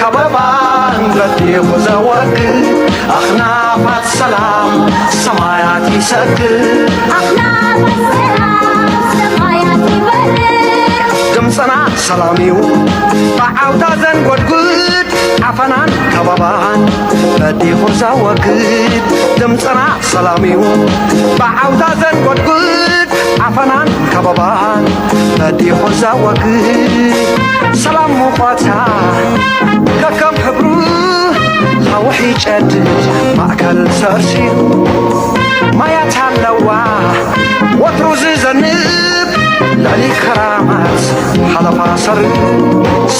ኣበባን በዲኹ ዘወርድ ኣኽናፋት ሰላም ሰማያት ይሰግድ። ኣኽናፋት ሰላም ሰማያት ይበርድ። ድምፅና ሰላም እዩ ብዓውታ ዘንጎድጉድ ዓፈናን ከበባን በዲኹ ዘወግድ። ድምፅና ሰላም እዩ ብዓውታ ዘንጎድጉድ ዓፈናን ከበባን በዲኹ ዘወግድ። ሰላም ሙቐታ ከከም ሕብሩ ሃውሒ ጨድድ ማእከል ሰርሲሩ ማያት ኣለዋ ወትሩ ዝዘንብ ልዕሊ ከራማት ሓለፋ ሰርብ።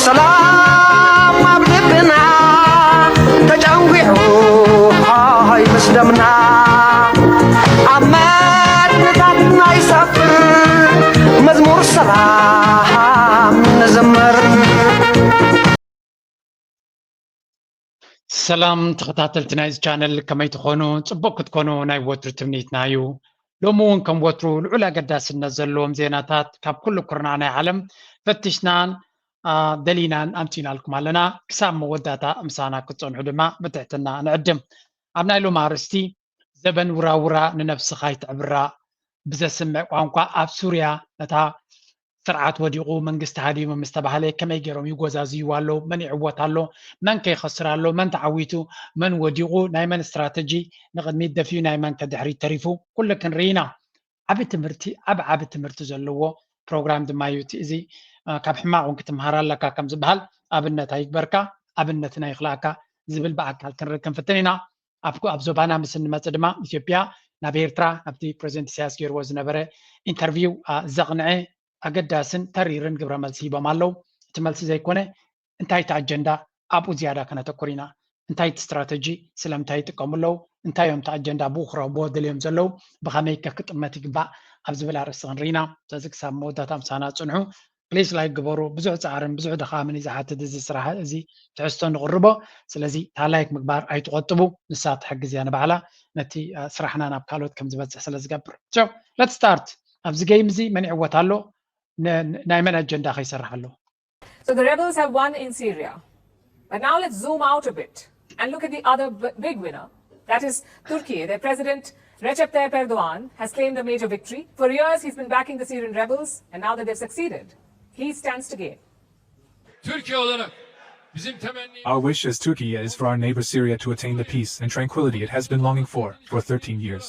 ሰላም ኣብ ልብና ተጨንጒዑ ሃይ ምስ ደምና ኣብ መድንታትና ይሰፍር መዝሙር ሰላም ንዘምር። ሰላም ተኸታተልቲ ናይዚ ቻነል፣ ከመይ ትኾኑ? ጽቡቕ ክትኮኑ ናይ ወትሩ ትምኒትና እዩ። ሎሚ እውን ከም ወትሩ ልዑል ኣገዳስነት ዘለዎም ዜናታት ካብ ኩሉ ኩርናዕ ናይ ዓለም ፈቲሽናን፣ አ፣ ደሊናን ኣምጺእናልኩም ኣለና። ክሳብ መወዳእታ ምሳና ክትጸንሑ ድማ ብትሕትና ንዕድም። ኣብ ናይ ሎሚ ኣርእስቲ፣ ዘበን ውራውራ ንነብስኻ ኣይትዕብራ ብዘስምዕ ቋንቋ ኣብ ሱርያ ነታ ስርዓት ወዲቑ መንግስቲ ሃዲሙ ምስ ተባህለ ከመይ ገይሮም ይጎዛዝይዋ ኣለዉ? መን ይዕወት ኣሎ? መን ከ ይኸስር ኣሎ? መን ተዓዊቱ? መን ወዲቑ? ናይ መን ስትራተጂ ንቕድሚት ደፊኡ ናይ መን ከ ድሕሪት ተሪፉ? ኩሉ ክንርኢ ኢና። ዓቢ ትምህርቲ፣ ዓቢ ዓቢ ትምህርቲ ዘለዎ ፕሮግራም ድማ እዩ እቲ እዚ። እ፣ ካብ ሕማቕ እውን ክትምሃር ኣለካ ከም ዝበሃል ኣብነት ኣይግበርካ፣ ኣብነትና ይኽልኣካ ዝብል ብኣካል ክንርኢ ክንፍትን ኢና። ኣብ፣ ኣብ ዞባና ምስ እንመጽእ ድማ ኢትዮጵያ ናብ ኤርትራ ናብቲ ፕሬዚደንት ኢሳያስ ገይርዎ ዝነበረ ኢንተርቪው፣ አ፣ ዘቕንዐ ኣገዳስን ተሪርን ግብረ መልሲ ሂቦም ኣለዉ። እቲ መልሲ ዘይኮነ እንታይ እቲ ኣጀንዳ ኣብኡ ዝያዳ ከነተኩር ኢና። እንታይ እቲ ስትራተጂ ስለምንታይ ይጥቀሙ ኣለዉ? እንታይ እዮም እቲ ኣጀንዳ ብኡ ክረኽብዎ ደልዮም ዘለዉ? ብኸመይ ከ ክጥመት ይግባእ? ኣብ ዝብል ኣርእስቲ ክንርኢ ኢና። ስለዚ ክሳብ መወዳእታ ምሳና ጽንሑ። ፕሊስ ላይክ ግበሩ። ብዙሕ ጻዕርን ብዙሕ ድኻምን እዩ ዝሓትት እዚ ስራሕ እዚ ትሕዝቶ ንቕርቦ። ስለዚ እታ ላይክ ምግባር ኣይትቆጥቡ። ንሳ ትሕግዝ እያ ንባዕላ ነቲ፣ አ፣ ስራሕና ናብ ካልኦት ከም ዝበጽሕ ስለ ዝገብር። So, let's start። ኣብዚ ጌም እዚ መን ይዕወት ኣሎ? ን-፣ ን-፣ ናይ መን ኣጀንዳ ከይሰርሕ ኣሎ? So the rebels have won in Syria. But now let's zoom out a bit and look at the other b-, big winner. That is Turkey. Their president, Recep Tayyip Erdogan, has claimed a major victory. For years, he's been backing the Syrian rebels, and now that they've succeeded, he stands to gain. Türkiye olarak bizim temenni Our wish as Turkey is for our neighbor Syria to attain the peace and tranquility it has been longing for, for thirteen years.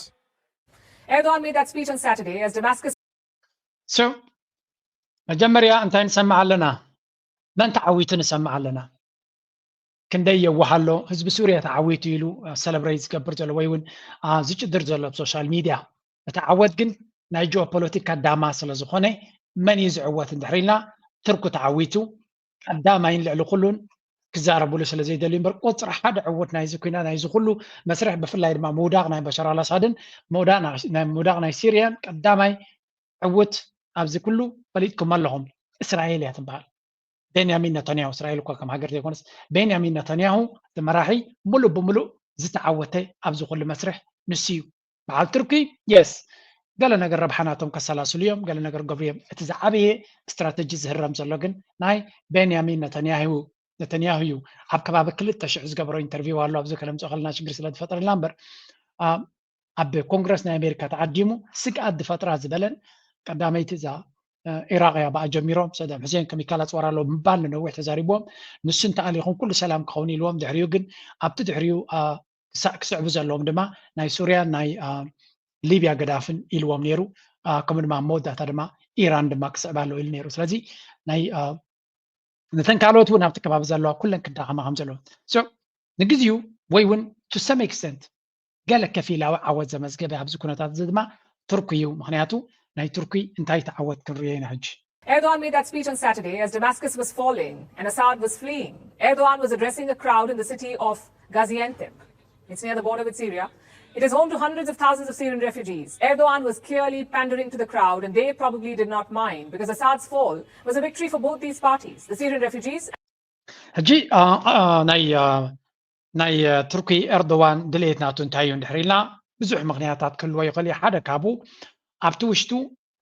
Erdogan made that speech on Saturday as Damascus So፣ መጀመርያ እንታይ ንሰምዕ ኣለና? መን ተዓዊቱ ንሰምዕ ኣለና? ክንደይ የዋህ ኣሎ፣ ህዝቢ ሱርያ ተዓዊቱ ኢሉ፣ አ፣ ሰለብሬት ዝገብር ዘሎ ወይ እውን፣ አ፣ ዝጭድር ዘሎ ኣብ ሶሻል ሚድያ። እቲ ዓወት ግን ናይ ጂኦፖለቲካ ዳማ ስለ ዝኾነ መን እዩ ዝዕወት እንድሕር ኢልና፣ ትርኩ ተዓዊቱ ቀዳማይን ልዕሊ ኩሉን ክዛረብሉ ስለ ዘይደልዩ እምበር፣ ቁፅሪ ሓደ ዕውት ናይዚ ኩናት፣ ናይዚ ኩሉ መስርሕ፣ ብፍላይ ድማ ምውዳቕ ናይ በሻር ኣልኣሳድን ምውዳቕ ናይ፣ ናይ ምውዳቕ ናይ ሲርያን ቀዳማይ ዕውት ኣብዚ ኩሉ ፈሊጥኩም ኣለኹም፣ እስራኤል እያ ትበሃል። ቤንያሚን ነታንያሁ፣ እስራኤል እኳ ከም ሃገር ዘይኮነስ፣ ቤንያሚን ነታንያሁ እቲ መራሒ፣ ሙሉእ ብሙሉእ ዝተዓወተ ኣብዚ ኩሉ መስርሕ ንሱ እዩ። በዓል ቱርኪ፣ የስ፣ ገለ ነገር ረብሓ ናቶም ከሰላስሉ እዮም፣ ገለ ነገር ገብሩ እዮም። እቲ ዝዓበየ ስትራተጂ ዝህረም ዘሎ ግን ናይ ቤንያሚን ነታንያሁ፣ ነታንያሁ እዩ። ኣብ ከባቢ ክልተ ሽሕ ዝገበሮ ኢንተርቪው ኣሎ፣ ኣብዚ ከነምፅኦ ከለና ሽግር ስለ ዝፈጥረልና እምበር፣ አ፣ ኣብ ኮንግረስ ናይ ኣሜሪካ ተዓዲሙ ስግኣት ዝፈጥራ ዝበለን ቀዳመይቲ እዛ፣ እ፣ ኢራቅ እያ ብኣ ጀሚሮም። ሰዳም ሕሴን ከሚካል ኣፅዋር ኣለዎ ምባል ንነዊሕ ተዛሪብዎም። ንሱ እንተኣሊኹም ኩሉ ሰላም ክኸውን ኢልዎም። ድሕሪኡ ግን ኣብቲ ድሕሪኡ፣ አ፣ ክሳ-፣ ክስዕቡ ዘለዎም ድማ ናይ ሱርያን ናይ፣ አ፣ ሊብያ ገዳፍን ኢልዎም ነይሩ። አ፣ ከምኡ ድማ ኣብ መወዳእታ ድማ ኢራን ድማ ክስዕባ ኣለዎ ኢሉ ነይሩ። ስለዚ ናይ፣ አ፣ ነተን ካልኦት እውን ኣብቲ ከባቢ ዘለዋ ኩለን ክዳኸማ ከም ዘለዎ። So፣ ንግዚኡ ወይ እውን to some extent ገለ ከፊላዊ ዓወት ዘመዝገበ ኣብዚ ኩነታት እዚ ድማ ቱርኪ እዩ። ምኽንያቱ ናይ ቱርኪ እንታይ ተዓወት ክንርእዮ ኢና ሕጂ። Erdogan made that speech on Saturday as Damascus was falling and Assad was fleeing. Erdogan was addressing a crowd in the city of Gaziantep. It's near the border with Syria. It is home to hundreds of thousands of Syrian refugees. Erdogan was clearly pandering to the crowd, and they probably did not mind, because Assad's fall was a victory for both these parties. The Syrian refugees ሕጂ፣ አ፣ አ፣ ናይ፣ አ፣ ናይ፣ አ፣ ቱርኪ ኤርዶዋን ድሌት ናቱ እንታይ እዩ እንድሕር ኢልና፣ ብዙሕ ምኽንያታት ክህልዎ ይኽእል እዩ። ሓደ ካብኡ ኣብቲ ውሽጡ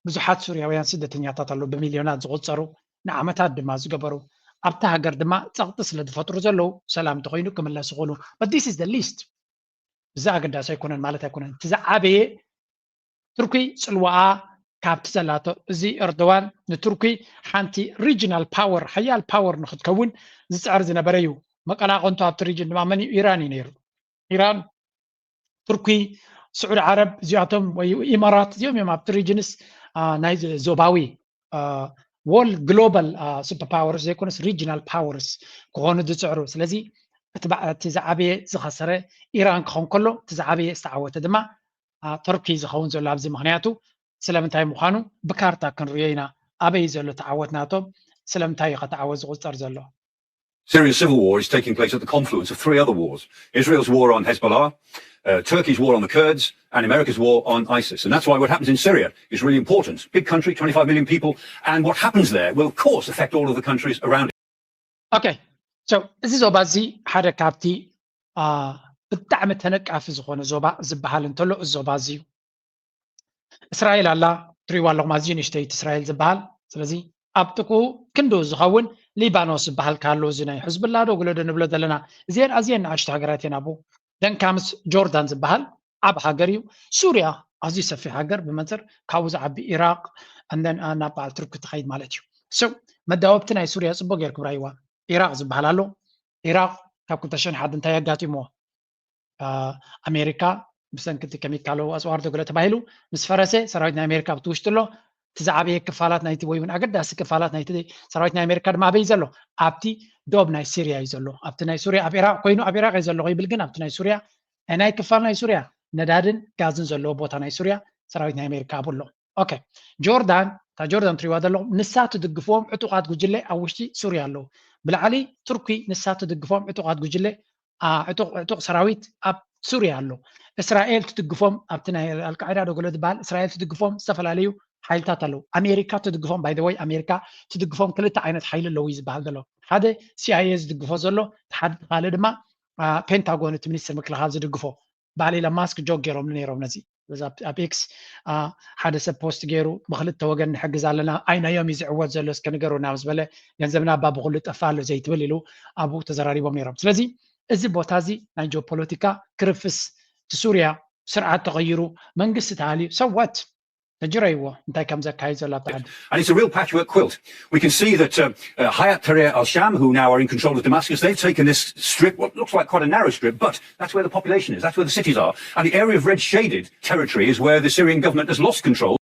ብዙሓት ሱርያውያን ስደተኛታት ኣለዉ፣ ብሚልዮናት ዝቑጸሩ፣ ንዓመታት ድማ ዝገበሩ። ኣብታ ሃገር ድማ ጸቕጢ ስለ ዝፈጥሩ ዘለዉ ሰላም እንተኾይኑ ክምለሱ ይኽእሉ። But this is the least። እዚ ኣገዳሲ ኣይኮነን ማለት ኣይኮነን። እቲ ዝዓበየ ቱርኪ ጽልዋኣ ካብቲ ዘላቶ፣ እዚ ኤርዶዋን ንቱርኪ ሓንቲ regional power፣ ሓያል power ንክትከውን ዝጽዕር ዝነበረ እዩ። መቀናቕንቱ ኣብቲ region ድማ መን እዩ? ኢራን እዩ ነይሩ። ኢራን፣ ቱርኪ፣ ስዑዲ ዓረብ እዚኣቶም ወይ ኢማራት እዚኦም እዮም ኣብቲ regionስ ናይ ዞባዊ world global super power ዘይኮነስ regional powers ክኾኑ ዝጽዕሩ። ስለዚ እቲ ዝዓበየ ዝኸሰረ ኢራን ክኸውን ከሎ፣ እቲ ዝዓበየ ዝተዓወተ ድማ ቱርኪ ዝኸውን ዘሎ ኣብዚ። ምክንያቱ ስለምንታይ ምዃኑ ብካርታ ክንሪኦ ኢና። ኣበይ ዘሎ ተዓወት ናቶም? ስለምንታይ እዩ ከተዓወት ዝቁጸር ዘሎ? Syria's civil war is taking place at the confluence of three other wars: Israel's war on Hezbollah, uh, Turkey's war on the Kurds, and America's war on ISIS. And that's why what happens in Syria is really important. Big country, twenty-five million people, and what happens there will, of course, affect all of the countries around it. Okay, so እዚ ዞባ እዚ ሓደ ካብቲ ብጣዕሚ ተነቃፊ ዝኾነ ዞባ ዝበሃል እንተሎ እዚ ዞባ እዚ እዩ። እስራኤል ኣላ፣ ትሪዋ ኣለኹም፣ ኣዝዩ ንእሽተይ እቲ እስራኤል ዝበሃል። ስለዚ ኣብ ጥቅኡ ክንዱ ዝኸውን ሊባኖስ ዝበሃል ካሎ፣ እዚ ናይ ሕዝብላ ዶ ግለዶ ንብሎ ዘለና፣ እዚአን ኣዝየን ንኣሽቱ ሃገራት እየን። ኣብኡ ደንካምስ ጆርዳን ዝበሃል ዓብ ሃገር እዩ። ሱርያ ኣዝዩ ሰፊሕ ሃገር ብመንፅር ካብኡ ዝዓቢ ኢራቅ፣ and then ናብ በዓል ቱርኪ ትኸይድ ማለት እዩ። So መዳወብቲ ናይ ሱርያ ፅቡቅ ጌርኩም ራይዋ። ኢራቅ ዝበሃል ኣሎ። ኢራቅ ካብ ክልተ ሽሕን ሓደን እንታይ ኣጋጢምዎ? ኣሜሪካ ብሰንኪ እቲ ኬሚካላዊ ኣፅዋር ዶ ገለ ተባሂሉ ምስ ፈረሰ፣ ሰራዊት ናይ ኣሜሪካ ኣብቲ ውሽጢ ኣሎ። እቲ ዝዓበየ ክፋላት ናይቲ ወይ እውን ኣገዳሲ ክፋላት ናይቲ ሰራዊት ናይ ኣሜሪካ ድማ ኣበይ ዘሎ? ኣብቲ ዶብ ናይ ሲርያ እዩ ዘሎ። ኣብቲ ናይ ሱርያ ኣብ ኢራቅ ኮይኑ ኣብ ኢራቅ እዩ ዘለኹ ይብል፣ ግን ኣብቲ ናይ ሱርያ፣ ናይ ክፋል ናይ ሱርያ ነዳድን ጋዝን ዘለዎ ቦታ ናይ ሱርያ ሰራዊት ናይ ኣሜሪካ ኣብኡ ኣሎ። Okay፣ ጆርዳን፣ እታ ጆርዳን ትሪዋ ዘለኹም፣ ንሳ ትድግፍዎም ዕጡቃት ጉጅለ ኣብ ውሽጢ ሱርያ ኣለዉ። ብላዕሊ ቱርኪ ንሳ ትድግፎም ዕጡቃት ጉጅለ ዕጡቅ ሰራዊት ኣብ ሱርያ ኣሎ። እስራኤል ትድግፎም፣ ኣብቲ ናይ ኣልቃዒዳ ዶ ገለ ዝበሃል እስራኤል ትድግፎም ዝተፈላለዩ ሓይልታት ኣለዉ። ኣሜሪካ ትድግፎም፣ by the way፣ ኣሜሪካ ትድግፎም ክልተ ዓይነት ሓይሊ ኣለዉ እዩ ዝበሃል ዘሎ። ሓደ ሲኣይኤ ዝድግፎ ዘሎ፣ ሓደ ካልእ ድማ ፔንታጎን፣ እቲ ሚኒስትር ምክልኻል ዝድግፎ። በዓል ኢለን ማስክ ጆክ ገይሮም ነይሮም ነዚ። ኣብ ኤክስ ሓደ ሰብ ፖስት ገይሩ፣ ብክልተ ወገን ንሕግዝ ኣለና፣ ኣይናዮም እዩ ዝዕወት ዘሎ እስከ ንገሩና ምስ በለ፣ ገንዘብና እባ ብኩሉ ይጠፍእ ኣሎ ዘይትብል ኢሉ ኣብኡ ተዘራሪቦም ነይሮም። ስለዚ እዚ ቦታ እዚ ናይ ጂኦፖለቲካ ክርፍስ፣ እቲ ሱርያ ስርዓት ተቐይሩ፣ መንግስቲ ተሃልዩ፣ so what? ተጅረይዎ እንታይ ከም ዘካይድ ዘሎ ኣብቲ ዓዲ። And it's a real patchwork quilt. We can see that uh, uh, Hayat Tahrir al-Sham, who now are in control of Damascus, they've taken this strip, what looks like quite a narrow strip, but that's where the population is, that's where the cities are. And the area of red shaded territory is where the Syrian government has lost control.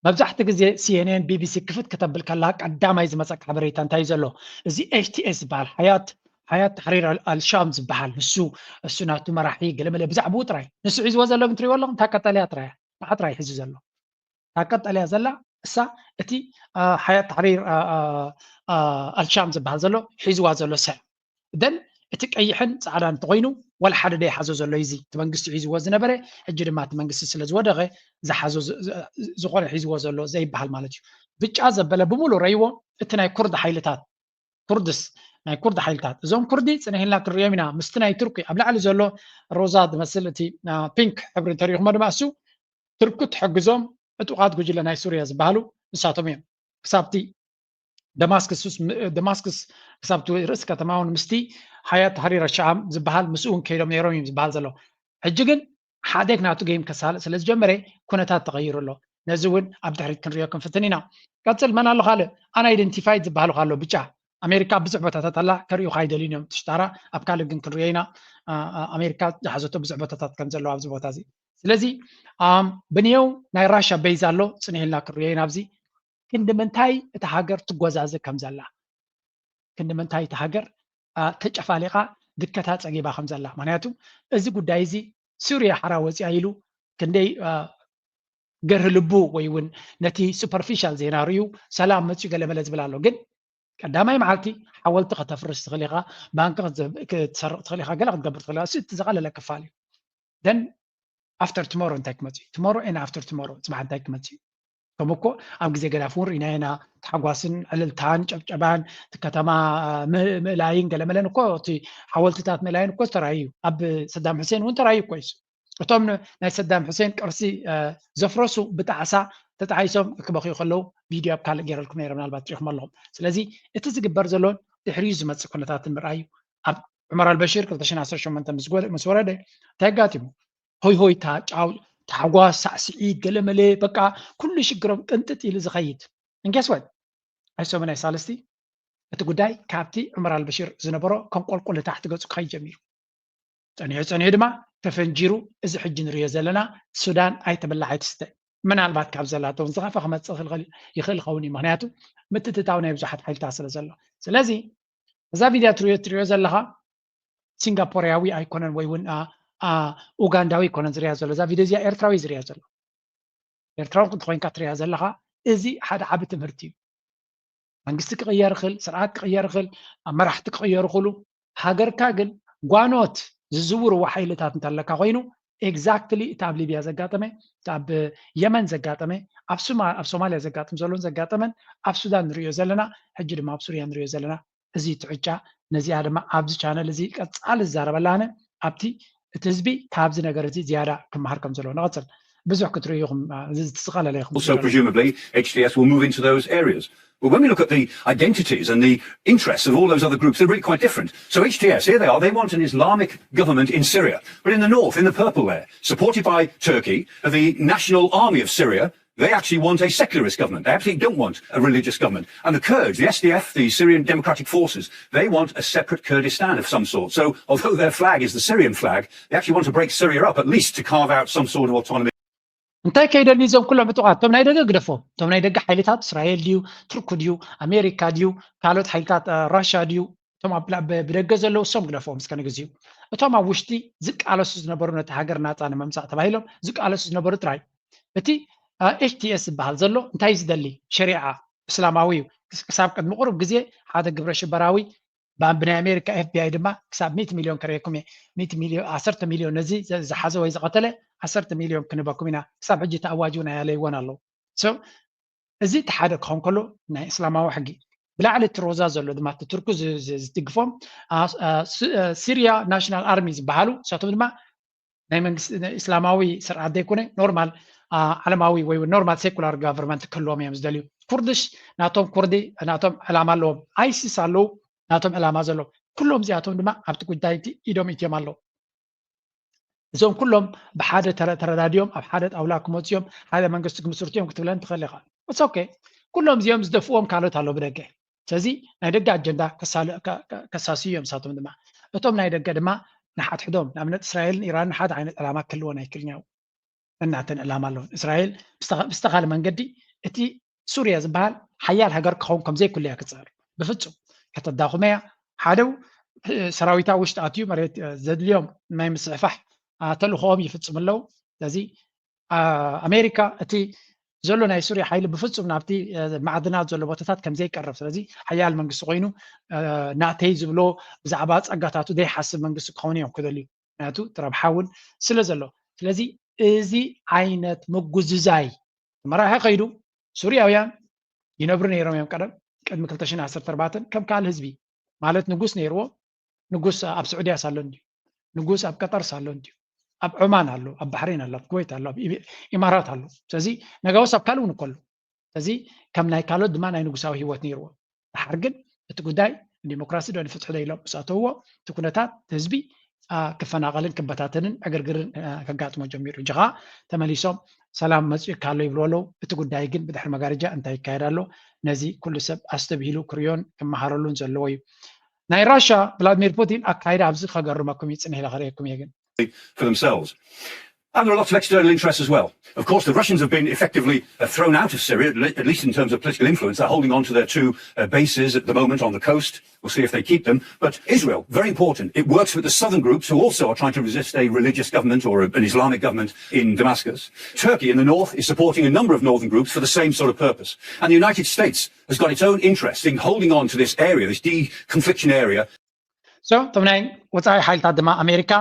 መብዛሕቲ ግዜ ሲኤንኤን፣ ቢቢሲ ክፍት ከተብል ከላ ቀዳማይ ዝመፀካ ሓበሬታ እንታይ እዩ ዘሎ? እዚ ኤች ቲ ኤስ ዝበሃል፣ ሓያት ሓያት ተሕሪር ኣልሻም ዝበሃል፣ ንሱ እሱ ናቱ መራሒ ገለመለ ብዛዕባኡ ጥራይ ንሱ ሒዝዎ ዘሎ ግን ትሪእዎ ኣለኹም። እታ ቀጠልያ ጥራይ፣ እታ ጥራይ ሒዙ ዘሎ እታ ቀጠልያ ዘላ እሳ እቲ ሓያት ተሕሪር ኣልሻም ዝበሃል ዘሎ ሒዝዋ ዘሎ ሰብ። ደን እቲ ቀይሕን ፃዕዳን እንተኮይኑ ዋላ ሓደ ደይሓዞ ዘሎ እዩ። እዚ እቲ መንግስቲ ሒዝዎ ዝነበረ፣ ሕጂ ድማ እቲ መንግስቲ ስለ ዝወደቐ ዝሓዞ ዝኾነ ሒዝዎ ዘሎ ዘይበሃል ማለት እዩ። ብጫ ዘበለ ብምሉ ረይዎ እቲ ናይ ኩርድ ሓይልታት፣ ኩርድስ፣ ናይ ኩርድ ሓይልታት፣ እዞም ኩርዲ ፅንሕ ኢልና ክንሪኦም ኢና። ምስቲ ናይ ቱርኪ ኣብ ላዕሊ ዘሎ ሮዛ ዝመስል እቲ ፒንክ ሕብሪ እንተሪኢኹሞ ድማ እሱ ቱርኪ ትሕግዞም ዕጡቃት ጉጅለ ናይ ሱርያ ዝበሃሉ ንሳቶም እዮም። ክሳብቲ ደማስክስ ደማስክስ ክሳብቲ ርእሲ ከተማ እውን ምስቲ ሓያት ተሕሪር ኣልሻም ዝበሃል ምስኡ እውን ከይዶም ነይሮም እዮም ዝበሃል ዘሎ። ሕጂ ግን ሓደግ ናቱ ጌም ከሳልጥ ስለ ዝጀመረ ኩነታት ተቐይሩ ኣሎ። ነዚ እውን ኣብ ድሕሪት ክንሪኦ ክንፍትን ኢና። ቀፅል፣ መን ኣሎ ካልእ? ኣን ኣይደንቲፋይድ ዝበሃሉ ኣሎ ብጫ። ኣሜሪካ ብዙሕ ቦታታት ኣላ፣ ከርእዩኻ ኣይደልዩን እዮም። ትሽጣራ ኣብ ካልእ ግን ክንሪኦ ኢና። ኣሜሪካ ዝሓዘቶ ብዙሕ ቦታታት ከም ዘለዋ ኣብዚ ቦታ እዚ። ስለዚ ብንየው ናይ ራሻ ቤዝ ኣሎ፣ ፅንሕ ኢልና ክንሪኦ ኢና ኣብዚ። ክንዲ ምንታይ እታ ሃገር ትጎዛዘ ከም ዘላ፣ ክንዲ ምንታይ እታ ሃገር ተጨፋሊቓ ድከታ ፀጊባ ከም ዘላ። ምክንያቱ እዚ ጉዳይ እዚ ሱርያ ሓራ ወፂኣ ኢሉ ክንደይ ገርህ ልቡ ወይ እውን ነቲ ሱፐርፊሻል ዜና ርእዩ ሰላም መፅዩ ገለመለ ዝብል ኣሎ። ግን ቀዳማይ መዓልቲ ሓወልቲ ከተፍርስ ትኽእል ኢኻ፣ ባንኪ ክትሰርቕ ትኽእል ኢኻ፣ ገለ ክትገብር ትኽእል ኢኻ። እሱ እቲ ዝቐለለ ክፋል እዩ። ደን ኣፍተር ትሞሮ እንታይ ክመፅእ እዩ? ትሞሮ ኤን ኣፍተር ትሞሮ ፅባሕ እንታይ ክመፅእ እዩ? ከም እኮ ኣብ ግዜ ገዳፊ እውን ርኢና ኢና። ታሕጓስን ዕልልታን ጨብጨባን እቲ ከተማ ምእላይን ገለመለን እኮ፣ እቲ ሓወልትታት ምእላይን እኮ ዝተራእዩ እዩ። ኣብ ሰዳም ሕሴን እውን ተራእዩ እኮ እዩ። እቶም ናይ ሰዳም ሕሴን ቅርሲ ዘፍረሱ ብጣዕሳ ተጣሒሶም ክበኽዩ ከለዉ ቪድዮ ኣብ ካልእ ገይረልኩም ነይረ፣ ምናልባት ትሪኢኹም ኣለኹም። ስለዚ እቲ ዝግበር ዘሎ ድሕሪኡ ዝመጽእ ኩነታትን ምርኣይ እዩ። ኣብ ዑመር ኣልበሽር ክልተ ሽሕን ዓሰርተ ሸሞንተ ምስ ጎደ-፣ ምስ ወረደ እንታይ ኣጋጢሙ? ሆይ ሆይታ፣ ጫው፣ ታሕጓስ፣ ሳዕስዒት፣ ገለመለ፣ በቃ ኩሉ ሽግሮም ቅንጥጥ ኢሉ ዝኸይድ። And guess what? ኣይሶመ ናይ ሳልስቲ እቲ ጉዳይ ካብቲ ዑመር ኣልበሽር ዝነበሮ ከም ቆልቁል ንታሕቲ ገጹ ክኸይድ ጀሚሩ። ጸኒሑ ጸኒሑ ድማ ተፈንጂሩ። እዚ ሕጂ ንሪኦ ዘለና ሱዳን ኣይትብላዕ ኣይትስተ፣ ምናልባት ካብ ዘላቶ እውን ዝኸፈ ክመጽእ ይኽእል፣ ይኽእል ይኸውን እዩ። ምኽንያቱ ምትእትታው ናይ ብዙሓት ሓይልታት ስለ ዘሎ። ስለዚ እዛ ቪድዮ ትሪኦ፣ ትሪኦ ዘለኻ ሲንጋፖርያዊ ኣይኮነን ወይ እውን ኡጋንዳዊ ኣይኮነን ዝሪኣ ዘሎ። እዛ ቪድዮ እዚኣ ኤርትራዊ ዝሪኣ ዘሎ። ኤርትራዊ ክትኮይንካ ትሪኣ ዘለኻ፣ እዚ ሓደ ዓቢ ትምህርቲ እዩ። መንግስቲ ክቕየር ይኽእል፣ ስርዓት ክቕየር ይኽእል፣ መራሕቲ ክቕየሩ ይኽእሉ። ሃገርካ ግን ጓኖት ዝዝውርዎ ሓይልታት እንተለካ ኮይኑ፣ ኤግዛክትሊ እቲ ኣብ ሊብያ ዘጋጠመ፣ እቲ ኣብ የመን ዘጋጠመ፣ ኣብ ሶማ-፣ ኣብ ሶማልያ ዘጋጥም ዘሎን ዘጋጠመን፣ ኣብ ሱዳን ንሪኦ ዘለና፣ ሕጂ ድማ ኣብ ሱርያ ንሪኦ ዘለና። እዚ ትዕጫ ነዚኣ ድማ ኣብዚ ቻነል እዚ ቀጻሊ ዝዛረበላ ኣነ ኣብቲ እቲ ህዝቢ ካብዚ ነገር እዚ ዝያዳ ክመሃር ከም ዘለዎ ንቐጽል። ብዙሕ ክትርእዩ ኢኹም፣ እ፣ እዚ ዝተቐለለ ኢኹም። Also, presumably, H T S will move into those areas. But when we look at the identities and the interests of all those other groups, they're really quite different. So H T S, here they are, they want an Islamic government in Syria. But in the north, in the purple there, supported by Turkey, the National Army of Syria, they actually want a secularist government. They actually don't want a religious government. And the Kurds, the S D F, the Syrian Democratic Forces, they want a separate Kurdistan of some sort. So, although their flag is the Syrian flag, they actually want to break Syria up, at least to carve out some sort of autonomy. እንታይ ከይደልዩ እዞም ኩሎም ዕጡቓት? እቶም ናይ ደገ ግደፎም። እቶም ናይ ደገ ሓይልታት እስራኤል ድዩ፣ ቱርክ ድዩ፣ ኣሜሪካ ድዩ፣ ካልኦት ሓይልታት፣ እ፣ ራሻ ድዩ፣ እቶም ኣብ ላ-፣ ብ-፣ ብደገ ዘለዉ እሶም ግደፎም እስከ ንግዚኡ። እቶም ኣብ ውሽጢ ዝቃለሱ ዝነበሩ፣ ነቲ ሃገር ናጻ ንምምጻእ ተባሂሎም ዝቃለሱ ዝነበሩ ጥራይ። እቲ፣ እ፣ ኤች ቲ ኤስ ዝበሃል ዘሎ እንታይ እዩ ዝደሊ? ሸሪዓ እስላማዊ እዩ። ክስ-፣ ክሳብ ቅድሚ ቁሩብ ግዜ ሓደ ግብረ ሽበራዊ ባ-፣ ብናይ ኣሜሪካ ኤፍ ቢ ኣይ ድማ ክሳብ ሚእቲ ሚልዮን ከርእየኩም እየ። ሚእቲ ሚልዮን፣ ዓሰርተ ሚልዮን ነዚ ዘ-፣ ዝሓዘ ወይ ዝቐተለ ዓሰርተ ሚልዮን ክንበኩም ኢና። ክሳብ ሕጂ እቲ ኣዋጅ እውን ኣያለይዎን ኣለዉ። So፣ እዚ እቲ ሓደ ክኸውን ከሎ፣ ናይ እስላማዊ ሕጊ ብላዕሊ እቲ ሮዛ ዘሎ ድማ እቲ ቱርኪ ዝ-፣ ዝ-፣ ዝትግፎም፣ ኣ-፣ ኣ-፣ ስ-፣ እ፣ ሲርያ ናሽናል ኣርሚ ዝበሃሉ፣ ንሳቶም ድማ ናይ መንግስቲ፣ ናይ እስላማዊ ስርዓት ዘይኮነ ኖርማል፣ ኣ፣ ዓለማዊ ወይ እውን ኖርማል ሴኩላር ጋቨርንመንት ክህልዎም እዮም ዝደልዩ። ኩርድሽ ናቶም ኩርዲ ናቶም ዕላማ ኣለዎም። ኣይሲስ ኣለዉ ናቶም ዕላማ ዘለዎም። ኩሎም እዚኣቶም ድማ ኣብቲ ጉዳይ እቲ ኢዶም እትዮም ኣለዉ። እዞም ኩሎም ብሓደ ተረ-፣ ተረዳድዮም ኣብ ሓደ ጣውላ ክመፁ እዮም፣ ሓደ መንግስቲ ክምስርቱ እዮም ክትብለን ትኽእል ኢኻ። It's okay። ኩሎም እዚኦም ዝደፍእዎም ካልኦት ኣለዉ ብደገ። ስለዚ ናይ ደገ ኣጀንዳ ከሳል-፣ ከ-፣ ከ-፣ ከሳስዩ እዮም። ንሳቶም ድማ እቶም ናይ ደገ ድማ ንሓድሕዶም፣ ንኣብነት እስራኤልን ኢራንን ሓደ ዓይነት ዕላማ ክህልወን ኣይክእልን እዩ። ነናተን ዕላማ ኣለወን። እስራኤል ብዝተኻ-፣ ብዝተኻለ መንገዲ እቲ ሱርያ ዝበሃል ሓያል ሃገር ክኸውን ከም ዘይክሉ እያ ክትጽዕር። ብፍጹም ከተዳኽሞ እያ። ሓደው፣ እ፣ ሰራዊታ ውሽጢ ኣትዩ መሬት፣ እ፣ ዘድልዮም ናይ ምስሕፋሕ፣ ኣ፣ ተልእኾኦም ይፍጽሙ ኣለዉ። ስለዚ፣ ኣ-፣ ኣሜሪካ እቲ ዘሎ ናይ ሱርያ ሓይሊ ብፍጹም ናብቲ፣ እ፣ ማዕድናት ዘሎ ቦታታት ከም ዘይቀርብ፣ ስለዚ ሓያል መንግስቲ ኮይኑ፣ እ፣ ናተይ ዝብሎ ብዛዕባ ጸጋታቱ ዘይሓስብ መንግስቲ ክኸውን እዮም ክደልዩ። ምክንያቱ እቲ ረብሓ እውን ስለ ዘሎ። ስለዚ እዚ ዓይነት ምጉዝዛይ መራሒ ከይዱ ሱርያውያን ይነብሩ ነይሮም እዮም። ቀደም ቅድሚ ክልተ ሽሕን ዓሰርተ ኣርባዕተን ከም ካልእ ህዝቢ ማለት ንጉስ ነይርዎ። ንጉስ ኣብ ስዑድያስ ኣሎ እንድዩ፣ ንጉስ ኣብ ቀጠርስ ኣሎ እንድዩ፣ ኣብ ዖማን ኣሎ፣ ኣብ ባሕሬን ኣሎ፣ ኣብ ኩወይት ኣሎ፣ ኣብ ኢሚ-፣ ኢማራት ኣሎ። ስለዚ ነጋውስ ኣብ ካልእ እውን እኮ ኣሎ። ስለዚ ከም ናይ ካልኦት ድማ ናይ ንጉሳዊ ህይወት ነይርዎ። ድሓር ግን እቲ ጉዳይ ንዲሞክራሲ ዶ ንፍትሒ ዶ ኢሎም ምስ ኣተውዎ፣ እቲ ኩነታት ህዝቢ፣ ኣ፣ ክፈናቐልን ክበታተንን ዕግርግርን፣ ኣ፣ ከጋጥሞ ጀሚሩ። ሕጂ ኸኣ ተመሊሶም ሰላም መጺኡካ ኣሎ ይብሉ ኣለዉ። እቲ ጉዳይ ግን ብድሕሪ መጋረጃ እንታይ ይካየድ ኣሎ? ነዚ ኩሉ ሰብ ኣስተብሂሉ ክርእዮን ክመሃረሉን ዘለዎ እዩ። ናይ ራሻ ቭላድሚር ፑቲን ኣካይዳ ኣብዚ ከገርመኩም እዩ፣ ጽንሕ ኢለ ከርእየኩም እየ ግን። for themselves. And there are lots of external interests as well. Of course, the Russians have been effectively, uh, thrown out of Syria, at le-, at least in terms of political influence. They're holding on to their two, uh, bases at the moment on the coast. We'll see if they keep them. But Israel, very important. It works with the southern groups who also are trying to resist a religious government or a, an Islamic government in Damascus. Turkey in the north is supporting a number of northern groups for the same sort of purpose. And the United States has got its own interest in holding on to this area, this de-confliction area. So እቶም ናይ ወፃኢ ሓይልታት ድማ ኣሜሪካ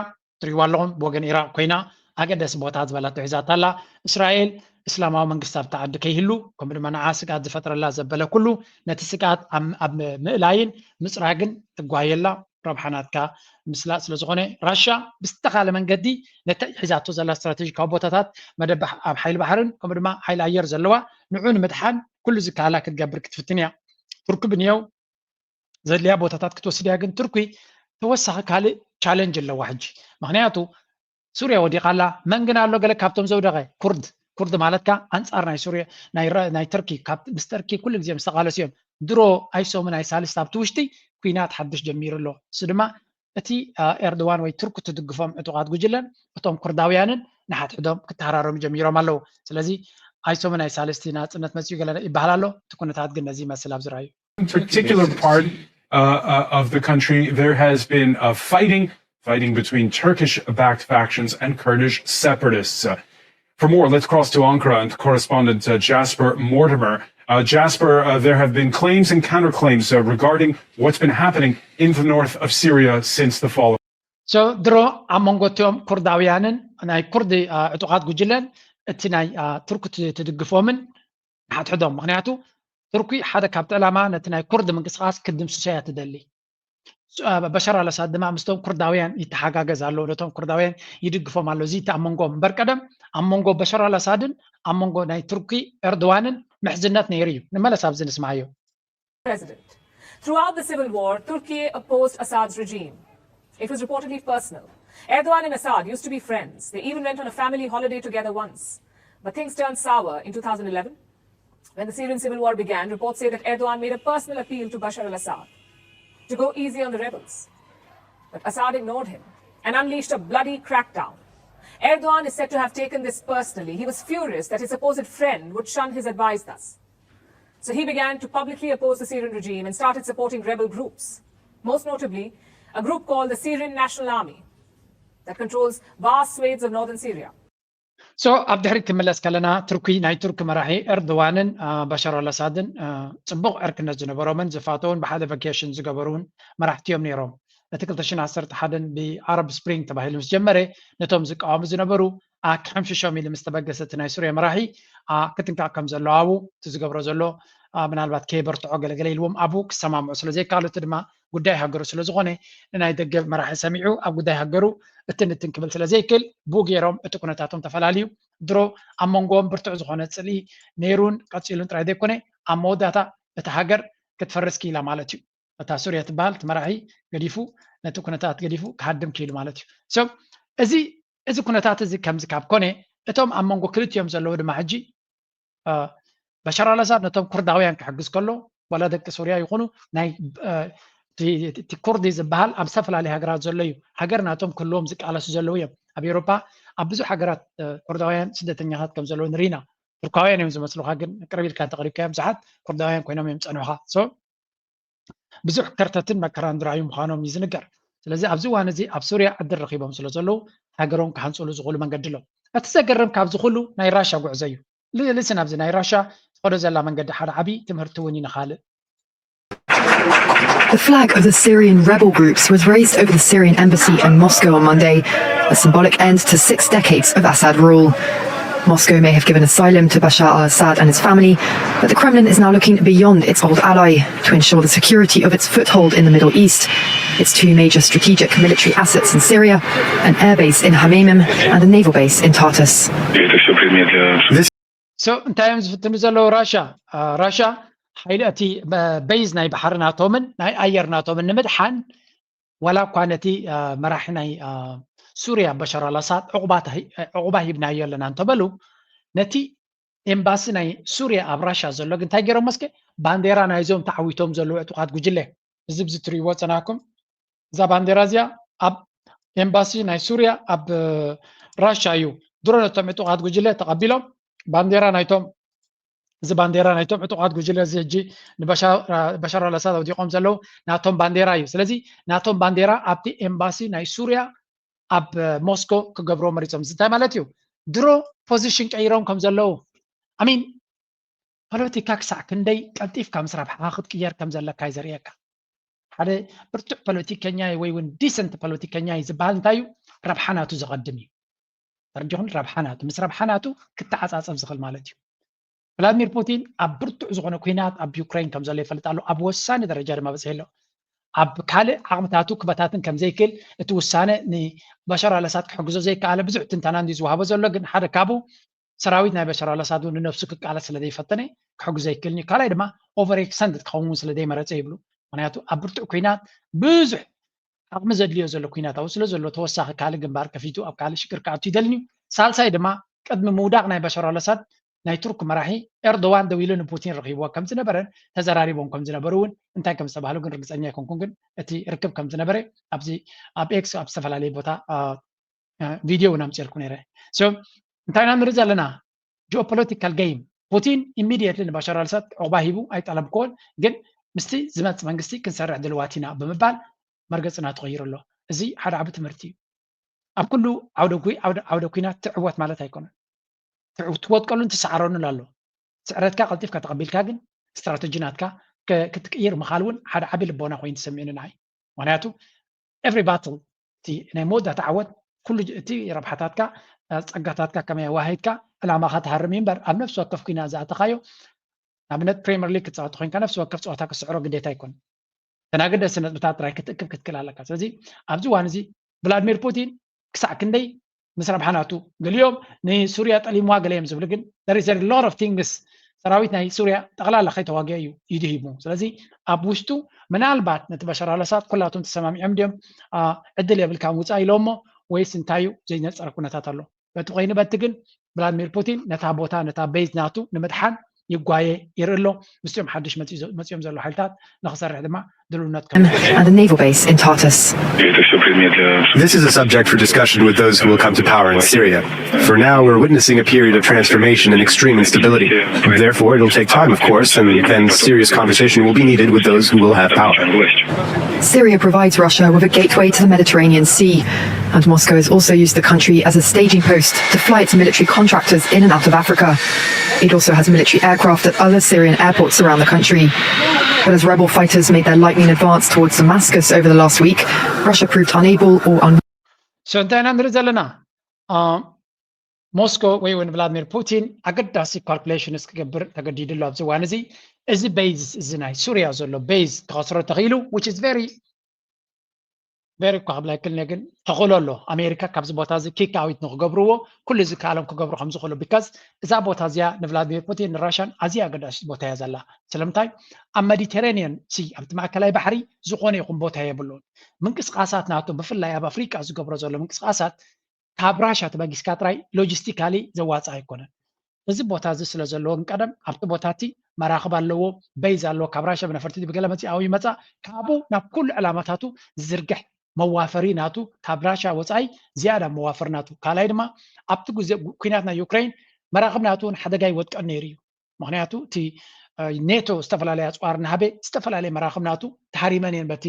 ትሪእዋ ኣለኹም ብወገን ኢራቅ ኮይና ኣገደሲ ቦታ ዝበላቶ ሒዛታ ኣላ። እስራኤል እስላማዊ መንግስቲ ኣብታ ዓዲ ከይህሉ ከምኡ ድማ ንዓ ስግኣት ዝፈጥረላ ዘበለ ኩሉ ነቲ ስግኣት ኣብ፣ ኣብ ምእላይን ምፅራግን ትጓየላ። ረብሓ ናትካ ምስላጥ ስለ ዝኾነ፣ ራሻ ብዝተኻለ መንገዲ ነቲ ሒዛቶ ዘላ ስትራቴጂካዊ ቦታታት፣ መደብ ኣብ ሓይሊ ባሕርን ከምኡ ድማ ሓይሊ ኣየር ዘለዋ፣ ንዑ ንምድሓን ኩሉ ዝከኣላ ክትገብር ክትፍትን እያ። ቱርኪ ብንየው ዘድልያ ቦታታት ክትወስድ እያ። ግን ቱርኪ ተወሳኺ ካልእ ቻለንጅ ኣለዋ ሕጂ። ምኽንያቱ ሱርያ ወዲቓ ኣላ። መን ግን ኣሎ? ገለ ካብቶም ዘውደቐ? ኩርድ። ኩርድ ማለት ከኣ ኣንጻር ናይ ሱርያ፣ ናይ ረ-፣ ናይ ተርኪ፣ ካብ፣ ምስ ተርኪ ኩሉ ግዜ ምስ ተቓለሱ እዮም። ድሮ ኣይሶምን ኣይሳልስት ኣብቲ ውሽጢ ኲናት ሓድሽ ጀሚሩ ኣሎ። እሱ ድማ እቲ፣ አ፣ ኤርዶዋን ወይ ቱርኪ ትድግፎም ዕጡቓት ጉጅለን እቶም ኩርዳውያንን ንሓድሕዶም ክተሃራረሙ ጀሚሮም ኣለዉ። ስለዚ ኣይሶምን ኣይሳልስቲ ናጽነት መጺኡ ገለ ይበሃል ኣሎ። እቲ ኩነታት ግን ነዚ ይመስል ኣብዚ ርኣዩ። particular part uh, uh, of the country, there has been uh, fighting, fighting between Turkish-backed factions and Kurdish separatists. Uh, for more, let's cross to Ankara and correspondent uh, Jasper Mortimer. Uh, Jasper, uh, there have been claims and counterclaims uh, regarding what's been happening in the north of Syria since the fall of So ድሮ ኣብ መንጎ እቲኦም ኩርዳውያንን ናይ ኩርዲ ዕጡቓት ጉጅለን እቲ ናይ ቱርክ ትድግፎምን ሓድሕዶም። ምኽንያቱ ቱርኪ ሓደ ካብቲ ዕላማ ነቲ ናይ ኩርድ ምንቅስቃስ ክድምስሶ እያ ትደሊ። በሻር ኣልኣሳድ ድማ ምስቶም ኩርዳውያን ይተሓጋገዝ ኣሎ፣ ነቶም ኩርዳውያን ይድግፎም ኣሎ። እዚ እቲ ኣብ መንጎ እምበር ቀደም ኣብ መንጎ በሻር ኣልኣሳድን ኣብ መንጎ ናይ ቱርኪ ኤርዶዋንን ምሕዝነት ነይሩ እዩ። ንመለስ ኣብዚ ንስማዓዮ። President. Throughout the civil war, Turkey opposed Assad's regime. It was reportedly personal. Erdogan and Assad used to be friends. They even went on a family holiday together once. But things turned sour in two thousand eleven. When the Syrian civil war began, reports say that Erdogan made a personal appeal to Bashar al Assad to go easy on the rebels. But Assad ignored him and unleashed a bloody crackdown. Erdogan is said to have taken this personally. He was furious that his supposed friend would shun his advice thus. So he began to publicly oppose the Syrian regime and started supporting rebel groups, most notably a group called the Syrian National Army that controls vast swathes of northern Syria. So ኣብ ድሕሪት ክምለስ ከለና፣ ቱርኪ፣ ናይ ቱርኪ መራሒ ኤርዶዋንን ባሻር ኣልኣሳድን ጽቡቕ ዕርክነት ዝነበሮምን ዝፋተውን ብሓደ ቫኬሽን ዝገበሩን መራሕቲ እዮም ነይሮም። እቲ ክልተ ሽሕን ዓሰርተ ሓደን ብኣረብ ስፕሪንግ ተባሂሉ ምስ ጀመረ፣ ነቶም ዝቃወሙ ዝነበሩ ክሕምሽሾም ኢሉ ምስ ተበገሰ፣ እቲ ናይ ሱርያ መራሒ ክትንካእ ከም ዘለዎ ኣብኡ እቲ ዝገብሮ ዘሎ ምናልባት ከየበርትዖ ገለገለ ኢልዎም ኣብኡ ክሰማምዑ ስለ ዘይከኣሉ፣ እቲ ድማ ጉዳይ ሃገሩ ስለ ዝኾነ፣ ንናይ ደገ መራሒ ሰሚዑ ኣብ ጉዳይ ሃገሩ እትንትን ክብል ስለ ዘይክእል፣ ብኡ ገይሮም እቲ ኩነታቶም ተፈላልዩ። ድሮ ኣብ መንጎኦም ብርቱዕ ዝኾነ ጽልኢ ነይሩን ቀጺሉን ጥራይ ዘይኮነ፣ ኣብ መወዳእታ እታ ሃገር ክትፈርስ ክኢላ ማለት እዩ። እታ ሱርያ ትበሃል እቲ መራሒ ገዲፉ፣ ነቲ ኩነታት ገዲፉ ክሃድም ክኢሉ ማለት እዩ። So እዚ እዚ ኩነታት እዚ ከምዚ ካብ ኮነ፣ እቶም ኣብ መንጎ ክልቲኦም ዘለዉ ድማ ሕጂ በሻር ኣልኣሳድ ነቶም ኩርዳውያን ክሕግዝ ከሎ፣ ዋላ ደቂ ሱርያ ይኹኑ ናይ እቲ ኩርዲ ዝበሃል ኣብ ዝተፈላለዩ ሃገራት ዘሎ እዩ። ሃገር ናቶም ክህልዎም ዝቃለሱ ዘለዉ እዮም። ኣብ ኤውሮፓ ኣብ ብዙሕ ሃገራት ኩርዳውያን ስደተኛታት ከም ዘለዉ ንሪና። ቱርካውያን እዮም ዝመስሉኻ፣ ግን ቅርብ ኢልካ እንተቐሪብካዮም ብዙሓት ኩርዳውያን ኮይኖም እዮም ዝጸንሑኻ። So ብዙሕ ከርተትን መከራን ዝረኣዩ ምዃኖም እዩ ዝንገር። ስለዚ ኣብዚ እዋን እዚ ኣብ ሱርያ ዕድል ረኺቦም ስለ ዘለዉ ሃገሮም ክሃንጽሉ ዝኽእሉ መንገዲ ኣሎ። እቲ ዘገርም ካብዚ ኩሉ ናይ ራሻ ጉዕዞ እዩ። ልስን ኣብዚ ናይ ራሻ ትኸዶ ዘላ መንገዲ ሓደ ዓቢ ትምህርቲ እውን እዩ ንኻልእ። The flag of the Syrian rebel groups was raised over the Syrian embassy in Moscow on Monday, a symbolic end to six decades of Assad rule. Moscow may have given asylum to Bashar al Assad and his family, but the Kremlin is now looking beyond its old ally to ensure the security of its foothold in the Middle East, its two major strategic military assets in Syria, an airbase in Hmeimim and a naval base in Tartus. So እንታይ እዮም ዝፍትኑ ዘለዉ? ራሻ ራሻ ሓይሊ እቲ ቤዝ ናይ ባሕሪ ናቶምን ናይ ኣየር ናቶምን ንምድሓን ዋላ እኳ ነቲ መራሒ ናይ ሱርያ በሻር ኣልኣሳድ ዕቑባ ሂብናዮ ኣለና እንተበሉ፣ ነቲ ኤምባሲ ናይ ሱርያ ኣብ ራሻ ዘሎ ግን እንታይ ገይሮም መስከ? ባንዴራ ናይዞም ተዓዊቶም ዘለዉ ዕጡቓት ጉጅለ፣ እዚ ብዚ ትርእይዎ ጸናኩም፣ እዛ ባንዴራ እዚኣ ኣብ ኤምባሲ ናይ ሱርያ ኣብ ራሻ እዩ። ድሮ ነቶም ዕጡቓት ጉጅለ ተቐቢሎም ባንዴራ ናይቶም እዚ ባንዴራ ናይቶም ዕጡቓት ጉጅለ እዚ ሕጂ ንበሻር ኣልኣሳድ ኣውዲቖም ዘለዉ ናቶም ባንዴራ እዩ። ስለዚ ናቶም ባንዴራ ኣብቲ ኤምባሲ ናይ ሱርያ ኣብ ሞስኮ ክገብርዎ መሪጾም። እዚ እንታይ ማለት እዩ? ድሮ ፖዚሽን ቀይሮም ከም ዘለዉ። ኣሚን ፖለቲካ ክሳዕ ክንደይ ቀልጢፍካ ምስ ረብሓኻ ክትቅየር ከም ዘለካ እዩ ዘርእየካ። ሓደ ብርቱዕ ፖለቲከኛ ወይ እውን ዲሰንት ፖለቲከኛ እዩ ዝበሃል እንታይ እዩ? ረብሓ ናቱ ዘቐድም እዩ። ተረዲኹም? ረብሓ ናቱ ምስ ረብሓ ናቱ ክተዓጻጸፍ ዝኽእል ማለት እዩ። ቭላድሚር ፑቲን ኣብ ብርቱዕ ዝኾነ ኲናት ኣብ ዩክሬን ከም ዘሎ ይፈልጥ ኣሎ። ኣብ ወሳኒ ደረጃ ድማ በጺሑ ኣሎ። ኣብ ካልእ ዓቕምታቱ ክበታትን ከም ዘይክእል እቲ ውሳነ ንባሻር ኣልኣሳድ ክሕግዞ ዘይከኣለ ብዙሕ ትንተና እንዲ ዝወሃቦ ዘሎ፣ ግን ሓደ ካብኡ ሰራዊት ናይ ባሻር ኣልኣሳድ እውን ንነብሱ ክቃለስ ስለ ዘይፈተነ ክሕግዞ ኣይክእልን እዩ። ካልኣይ ድማ ኦቨር ኤክስተንድድ ክኸውን ስለ ዘይመረፀ ይብሉ። ምክንያቱ ኣብ ብርቱዕ ኩናት ብዙሕ ዓቕሚ ዘድልዮ ዘሎ ኩናት ኣብኡ ስለ ዘሎ ተወሳኺ ካልእ ግንባር ከፊቱ ኣብ ካልእ ሽግር ክኣቱ ይደልን እዩ። ሳልሳይ ድማ ቅድሚ ምውዳቕ ናይ ባሻር ኣልኣሳድ ናይ ቱርክ መራሒ ኤርዶዋን ደዊሉ ንፑቲን ረኺብዎ ከም ዝነበረን ተዘራሪቦም ከም ዝነበሩ እውን እንታይ ከም ዝተባህሉ ግን ርግፀኛ ኣይኮንኩን፣ ግን እቲ ርክብ ከም ዝነበረ ኣብዚ ኣብ ኤክስ ኣብ ዝተፈላለየ ቦታ ቪድዮ እውን ኣምፅልኩ ነይረ። እንታይ ኢና ንርኢ ዘለና? ጂኦፖለቲካል ጌም። ፑቲን ኢሚድየትሊ ንባሻር ኣልሳድ ዕቑባ ሂቡ ኣይጠለብክዎን፣ ግን ምስቲ ዝመፅ መንግስቲ ክንሰርሕ ድልዋት ኢና ብምባል መርገፅና ተቐይሩ ኣሎ። እዚ ሓደ ዓቢ ትምህርቲ እዩ። ኣብ ኩሉ ዓውደ ኩናት ትዕወት ማለት ኣይኮነን። ትወጥቀሉን ትሰዓረሉን ኣሎ። ስዕረትካ ቀልጢፍካ ተቐቢልካ ግን ስትራተጂ ናትካ ክትቅይር ምኻል እውን ሓደ ዓቢ ልቦና ኮይኑ ተሰሚዑኒ ንዓይ። ምክንያቱ ኤቭሪ ባትል እቲ ናይ መወዳእታ ዓወት ኩሉ እቲ ረብሓታትካ ጸጋታትካ ከመይ ኣዋሂድካ ዕላማኻ ትሃርም እዩ እምበር ኣብ ነፍሲ ወከፍ ኩናት ዝኣተኻዮ ንኣብነት ፕሪምየር ሊግ ክትፃወት ኮይንካ ነፍሲ ወከፍ ፀወታ ክስዕሮ ግዴታ ኣይኮን። ተናገደሲ ነጥብታት ጥራይ ክትእክብ ክትክእል ኣለካ። ስለዚ ኣብዚ እዋን እዚ ቭላድሚር ፑቲን ክሳዕ ክንደይ ምስ ረብሓ ናቱ ገሊኦም ንሱርያ ጠሊምዋ ገለ እዮም ዝብሉ ግን there is a lot of things ሰራዊት ናይ ሱርያ ጠቕላላ ከይተዋግአ እዩ ኢዱ ሂቡ። ስለዚ ኣብ ውሽጡ ምናልባት ነቲ በሻር ኣልኣሳድ ኩላቶም ተሰማሚዖም ድዮም ዕድል የብልካ ምውፃእ ኢሎሞ ወይስ እንታይ እዩ ዘይነፀረ ኩነታት ኣሎ? በቲ ኮይኑ በቲ ግን ቭላድሚር ፑቲን ነታ ቦታ ነታ ቤዝ ናቱ ንምድሓን ይጓየ ይርኢ ኣሎ። ምስኦም ሓድሽ መፂኦም ዘለዉ ሓይልታት ንክሰርሕ ድማ ድልውነት ከም and a naval base in Tartus. This is a subject for discussion with those who will come to power in Syria. For now, we're witnessing a period of transformation and extreme instability. Therefore, it'll take time, of course, and then serious conversation will be needed with those who will have power. Syria provides Russia with a gateway to the Mediterranean Sea, and Moscow has also used the country as a staging post to fly its military contractors in and out of Africa. It also has military aircraft at other Syrian airports around the country. But as rebel fighters made their lightning advance towards Damascus over the last week, Russia proved unable or un- So እንታይ ኢና ንርኢ ዘለና? ሞስኮ ወይ እውን ቭላድሚር ፑቲን ኣገዳሲ ካልኩሌሽንስ ክገብር ተገዲዱ ኣሎ ኣብዚ እዋን እዚ። እዚ ቤዝ እዚ ናይ ሱርያ ዘሎ ቤዝ ክኸስሮ ተኽኢሉ which is very very እኳ ክብላ ይክልኒ ግን ተኽእሎ ኣሎ ኣሜሪካ ካብዚ ቦታ እዚ ኪክ ኣዊት ንክገብርዎ ኩሉ ዝከኣሎም ክገብሩ ከም ዝኽእሉ because እዛ ቦታ እዚኣ ንቭላድሚር ፑቲን ንራሻን ኣዝያ ኣገዳሲት ቦታ እያ ዘላ። ስለምንታይ ኣብ መዲተራኒያን ሲ ኣብቲ ማእከላይ ባሕሪ ዝኾነ ይኹን ቦታ የብሉን። ምንቅስቃሳት ናቱ ብፍላይ ኣብ ኣፍሪቃ ዝገብሮ ዘሎ ምንቅስቃሳት ካብ ራሻ ተበጊስካ ጥራይ ሎጂስቲካሊ ዘዋፅእ ኣይኮነን። እዚ ቦታ እዚ ስለ ዘለዎ ግን ቀደም ኣብቲ ቦታ እቲ መራኽብ ኣለዎ፣ ቤዝ ኣለዎ፣ ካብ ራሻ ብነፈርቲ ብገለ መፂ ኣብኡ ይመፃ፣ ካብኡ ናብ ኩሉ ዕላማታቱ ዝዝርግሕ መዋፈሪ ናቱ ካብ ራሻ ወፃኢ ዝያዳ መዋፈሪ ናቱ። ካልኣይ ድማ ኣብቲ ግዜ ኩናት ናይ ዩክሬን መራኽብ ናቱ እውን ሓደጋ ይወጥቀን ነይሩ እዩ። ምክንያቱ እቲ ኔቶ ዝተፈላለየ ኣፅዋር እናሃበ ዝተፈላለየ መራኽብ ናቱ ተሃሪመን እየን በቲ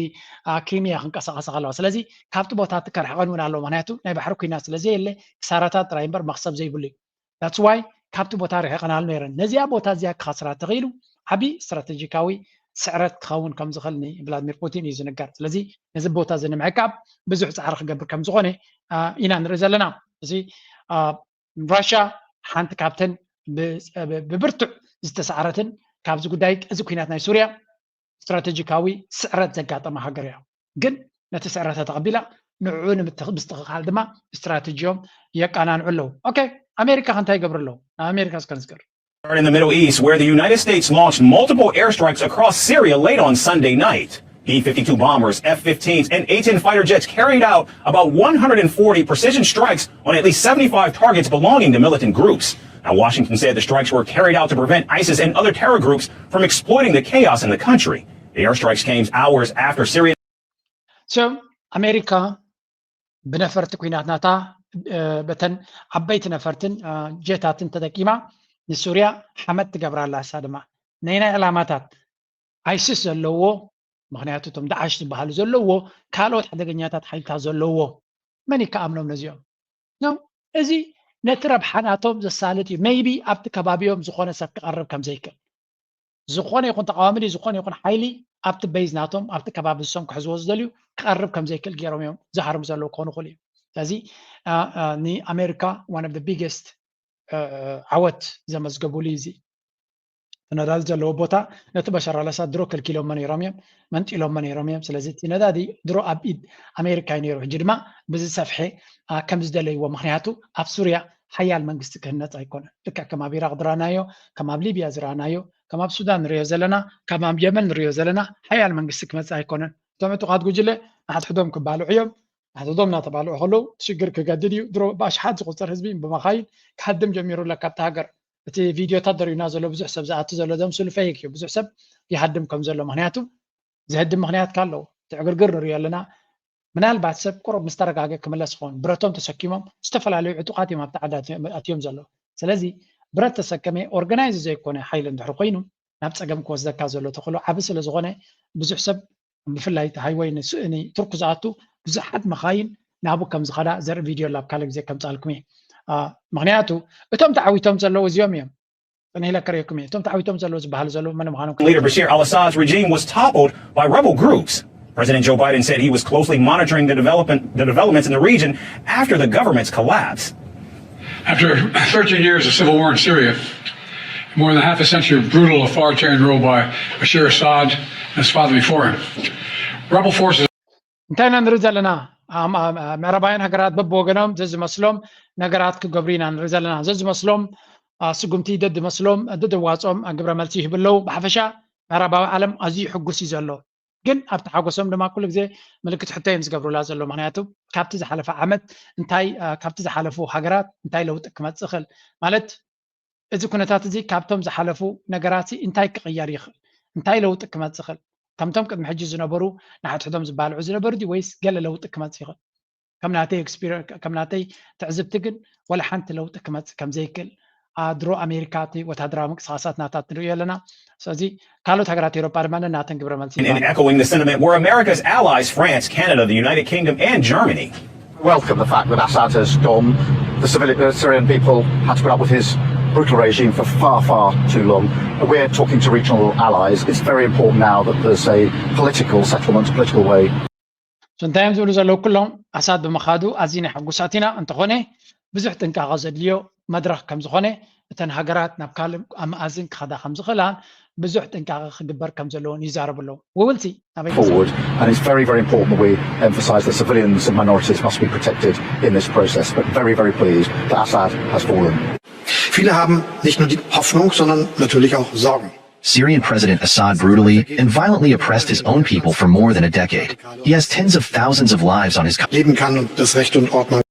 ክሪሚያ ክንቀሳቀሳ ከለዋ። ስለዚ ካብቲ ቦታ እቲ ከርሕቀን እውን ኣለዎ። ምክንያቱ ናይ ባሕሪ ኩናት ስለዘየለ ክሳራታት ጥራይ እምበር መክሰብ ዘይብሉ እዩ። That's why ካብቲ ቦታ ርሒቀናሉ ነይረን። ነዚኣ ቦታ እዚኣ ክኸስራ ተኽኢሉ ዓብዪ ስትራቴጂካዊ ስዕረት ክኸውን ከም ዝኽእል ንቭላድሚር ፑቲን እዩ ዝንገር። ስለዚ ነዚ ቦታ እዚ ንምዕቃብ ብዙሕ ፃዕሪ ክገብር ከም ዝኾነ ኢና ንርኢ ዘለና። እዚ ራሻ ሓንቲ ካብተን ብብርቱዕ ዝተሳዕረትን ካብዚ ጉዳይ እዚ ኩናት ናይ ሱርያ ስትራቴጂካዊ ስዕረት ዘጋጠመ ሃገር እያ። ግን ነቲ ስዕረታ ተቐቢላ ንዕኡ ንምስትኽኻል ድማ ስትራቴጂዮም የቃናንዑ ኣለዉ። ኦኬ ኣሜሪካ ከ እንታይ ይገብሩ ኣለዉ? ናብ ኣሜሪካ እስከ ንዝክር። In the Middle East, where the United States launched multiple airstrikes across Syria late on Sunday night. B fifty-two bombers, F fifteens, and A ten fighter jets carried out about one hundred forty precision strikes on at least seventy-five targets belonging to militant groups. Now, Washington said the strikes were carried out to prevent ISIS and other terror groups from exploiting the chaos in the country. The airstrikes came hours after Syria. So, ኣሜሪካ ብነፈርቲ ኩናት ናታ በተን ዓበይቲ ነፈርትን ጀታትን ተጠቂማ ንሱርያ ሓመድ ትገብራ ኣላ። እሳ ድማ ነይናይ ዕላማታት ኣይስስ ዘለዎ ምክንያቱ እቶም ዳዓሽ ዝበሃሉ ዘለዎ ካልኦት ሓደገኛታት ሓይልታት ዘለዎ መን ይከኣምኖም ነዚኦም ነው። እዚ ነቲ ረብሓ ናቶም ዘሳልጥ እዩ። ሜይቢ ኣብቲ ከባቢኦም ዝኾነ ሰብ ክቐርብ ከም ዘይክእል ዝኾነ ይኹን ተቃዋሚ ድዩ ዝኾነ ይኹን ሓይሊ ኣብቲ ቤዝ ናቶም ኣብቲ ከባቢ ንሶም ክሕዝዎ ዝደልዩ ክቐርብ ከም ዘይክእል ገይሮም እዮም ዝሃርሙ ዘለዉ ክኾኑ ይኽእሉ እዩ። ስለዚ ንኣሜሪካ one of the biggest ዓወት ዘመዝገቡሉ እዩ እዚ። ነዳዲ ዘለዎ ቦታ ነቲ በሻር ኣልኣሳድ ድሮ ከልኪሎሞ ነይሮም እዮም፣ መንጢሎሞ ነይሮም እዮም። ስለዚ እቲ ነዳዲ ድሮ ኣብ ኢድ ኣሜሪካ እዩ ነይሩ። ሕጂ ድማ ብዝሰፍሐ ከም ዝደለይዎ፣ ምክንያቱ ኣብ ሱርያ ሓያል መንግስቲ ክህነፅ ኣይኮነን። ልክዕ ከም ኣብ ኢራቅ ዝረኣናዮ፣ ከም ኣብ ሊብያ ዝረኣናዮ፣ ከም ኣብ ሱዳን ንሪኦ ዘለና፣ ከም ኣብ የመን ንሪኦ ዘለና ሓያል መንግስቲ ክመፅእ ኣይኮነን። እቶም ዕጡቃት ጉጅለ ንሓድሕዶም ክባልዑ እዮም። ንሓድሕዶም እናተባልዑ ከለዉ ሽግር ክገድድ እዩ። ድሮ ብኣሽሓት ዝቁፀር ህዝቢ ብመኻይን ክሃድም ጀሚሩ ኣሎ ካብቲ ሃገር። እቲ ቪድዮታት ዘርእዩና ዘሎ ብዙሕ ሰብ ዝኣቱ ዘሎ ዘምስሉ ፌክ እዩ። ብዙሕ ሰብ ይሃድም ከም ዘሎ፣ ምክንያቱ ዝህድም ምክንያት ካለው እቲ ዕግርግር ንሪኦ ኣለና። ምናልባት ሰብ ቁሩብ ምስ ተረጋገ ክምለስ ይኸውን። ብረቶም ተሰኪሞም ዝተፈላለዩ ዕጡቃት እዮም ኣብቲ ዓዲ ኣትዮም ዘለዉ። ስለዚ ብረት ተሰከመ ኦርጋናይዝ ዘይኮነ ሓይሊ እንድሕር ኮይኑ ናብ ፀገም ክወስደካ ዘሎ ተኽእሎ ዓቢ ስለ ዝኾነ ብዙሕ ሰብ ብፍላይ እቲ ሃይወይ ንስእኒ ቱርክ ዝኣቱ ብዙሓት መኻይን ናብኡ ከም ዝኸዳ ዘርኢ ቪድዮ ኣሎ፣ ኣብ ካልእ ግዜ ከምፅኣልኩም እየ። ምክንያቱ እቶም ተዓዊቶም ዘለዉ እዚኦም እዮም። እኔ ለከረኩም እቶም ተዓዊቶም ዘለዉ ዝበሃሉ ዘለዉ መን ምዃኖም Leader Bashar al-Assad's regime was toppled by rebel groups. President Joe Biden said he was closely monitoring the development, the developments in the region after the government's collapse. After thirteen years of civil war in Syria, more than half a century of brutal authoritarian rule by Bashar Assad and his father before him, rebel forces እንታይ ኢና ንርኢ ዘለና? ምዕራባውያን ሃገራት በብወገኖም ዘዝመስሎም ነገራት ክገብሩ ኢና ንርኢ ዘለና። ዘዝመስሎም ስጉምቲ ደድመስሎም ደድዋፅኦም ግብረ መልሲ ይህቡ ኣለዉ። ብሓፈሻ ምዕራባዊ ዓለም ኣዝዩ ሕጉስ እዩ ዘሎ። ግን ኣብቲ ሓጎሶም ድማ ኩሉ ግዜ ምልክት ሕቶ እዮም ዝገብሩላ ዘሎ። ምክንያቱ ካብቲ ዝሓለፈ ዓመት እንታይ ካብቲ ዝሓለፉ ሃገራት እንታይ ለውጢ ክመፅእ ይኽእል ማለት እዚ ኩነታት እዚ ካብቶም ዝሓለፉ ነገራት እንታይ ክቕየር ይኽእል? እንታይ ለውጢ ክመጽእ ይኽእል? ከምቶም ቅድሚ ሕጂ ዝነበሩ ንሓድሕዶም ዝባልዑ ዝነበሩ ድዩ ወይስ ገለ ለውጢ ክመጽእ ይኽእል? ከም ናተይ ኤክስፒሪየንስ ከም ናተይ ትዕዝብቲ ግን ወላ ሓንቲ ለውጢ ክመጽእ ከም ዘይክእል ድሮ ኣሜሪካ እቲ ወታደራዊ ምንቅስቃሳት ናታ ትሪኦ ኣለና። ስለዚ ካልኦት ሃገራት ኤውሮጳ ድማ ነናተን ግብረ መልሲ And echoing the sentiment were America's allies France, Canada, the United Kingdom, and Germany. Welcome the fact that Assad has gone. The civilian, the Syrian people had to put up with his brutal regime for far, far too long. We're talking to regional allies. It's very important now that there's a political settlement, a political way. So እንታይ እዮም ዝብሉ ዘለዉ? ኩሎም ኣሳድ ብምኻዱ ኣዝና ሕጉሳት ኢና፣ እንተኾነ ብዙሕ ጥንቃቐ ዘድልዮ መድረኽ ከም ዝኾነ፣ እተን ሃገራት ናብ ካልእ ኣማእዝን ክኸዳ ከም ዝኽእላን ብዙሕ ጥንቃቐ ክግበር ከም ዘለዎን ይዛረቡ ኣለዉ። We will see ናበይ forward, and it's very, very important that we emphasise that civilians and minorities must be protected in this process, but very, very pleased that Assad has fallen. Viele haben nicht nur die Hoffnung, sondern natürlich auch Sorgen. Syrian President Assad brutally and violently oppressed his own people for more than a decade. He has tens of thousands of lives on his leben kann und das Recht und Ordnung.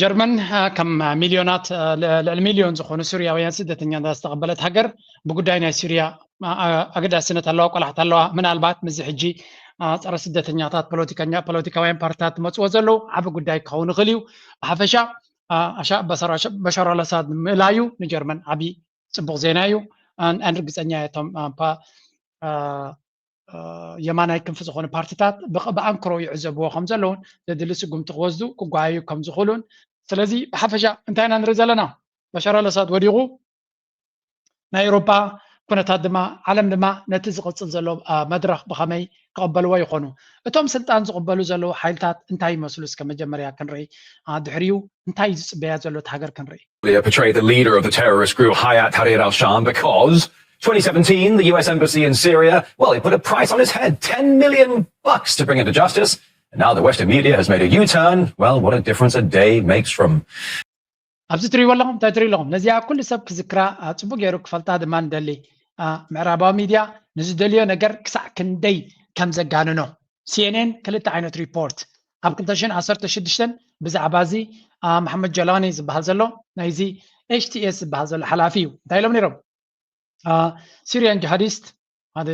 ጀርመን ከም ሚሊዮናት ልዕሊ ሚሊዮን ዝኾኑ ሱርያውያን ስደተኛታት ዝተቐበለት ሃገር ብጉዳይ ናይ ሱርያ ኣገዳስነት ኣለዋ፣ ቆላሕታ ኣለዋ። ምናልባት ምስዚ ሕጂ ፀረ ስደተኛታት ፖለቲከኛ ፖለቲካውያን ፓርቲታት ትመፅዎ ዘለዉ ዓቢ ጉዳይ ክኸውን ይኽእል እዩ። ብሓፈሻ ኣሻ በሻር ኣልኣሳድ ምእላዩ ንጀርመን ዓቢ ፅቡቕ ዜና እዩ። ኣን ርግፀኛ እየ እቶም የማናይ ክንፊ ዝኾኑ ፓርቲታት ብኣንክሮ ይዕዘብዎ ከም ዘለውን ዘድሊ ስጉምቲ ክወስዱ ክጓየዩ ከም ዝኽእሉን። ስለዚ ብሓፈሻ እንታይ ኢና ንርኢ ዘለና? በሻር ኣልኣሳድ ወዲቑ፣ ናይ ኤውሮጳ ኩነታት ድማ ዓለም ድማ ነቲ ዝቕጽል ዘሎ መድረኽ ብኸመይ ክቕበልዎ ይኾኑ? እቶም ስልጣን ዝቕበሉ ዘለዉ ሓይልታት እንታይ ይመስሉ? እስከ መጀመርያ ክንርኢ፣ ድሕሪኡ እንታይ እዩ ዝጽበያ ዘሎ እቲ ሃገር ክንርኢ። Portrayed the leader of the terrorist group Hayat Tahrir al-Sham because twenty seventeen, the U S embassy in Syria, well, it put a price on his head, ten million bucks to bring him to justice. And now the Western media has made a U-turn. Well, what a difference a day makes from ኣብዚ ትሪእዎ ኣለኹም እንታይ ትሪኢ ኣለኹም? ነዚኣ ኩሉ ሰብ ክዝክራ ጽቡቅ ገይሩ ክፈልጣ ድማ ንደሊ። ምዕራባዊ ሚድያ ንዝደልዮ ነገር ክሳዕ ክንደይ ከም ዘጋንኖ። ሲኤንኤን ክልተ ዓይነት ሪፖርት ኣብ ክልተ ሽሕን ዓሰርተ ሽዱሽተን ብዛዕባ እዚ መሓመድ ጀላኒ ዝበሃል ዘሎ ናይዚ ኤችቲኤስ ዝበሃል ዘሎ ሓላፊ እዩ። እንታይ ኢሎም ነይሮም? Syrian jihadist ሓደ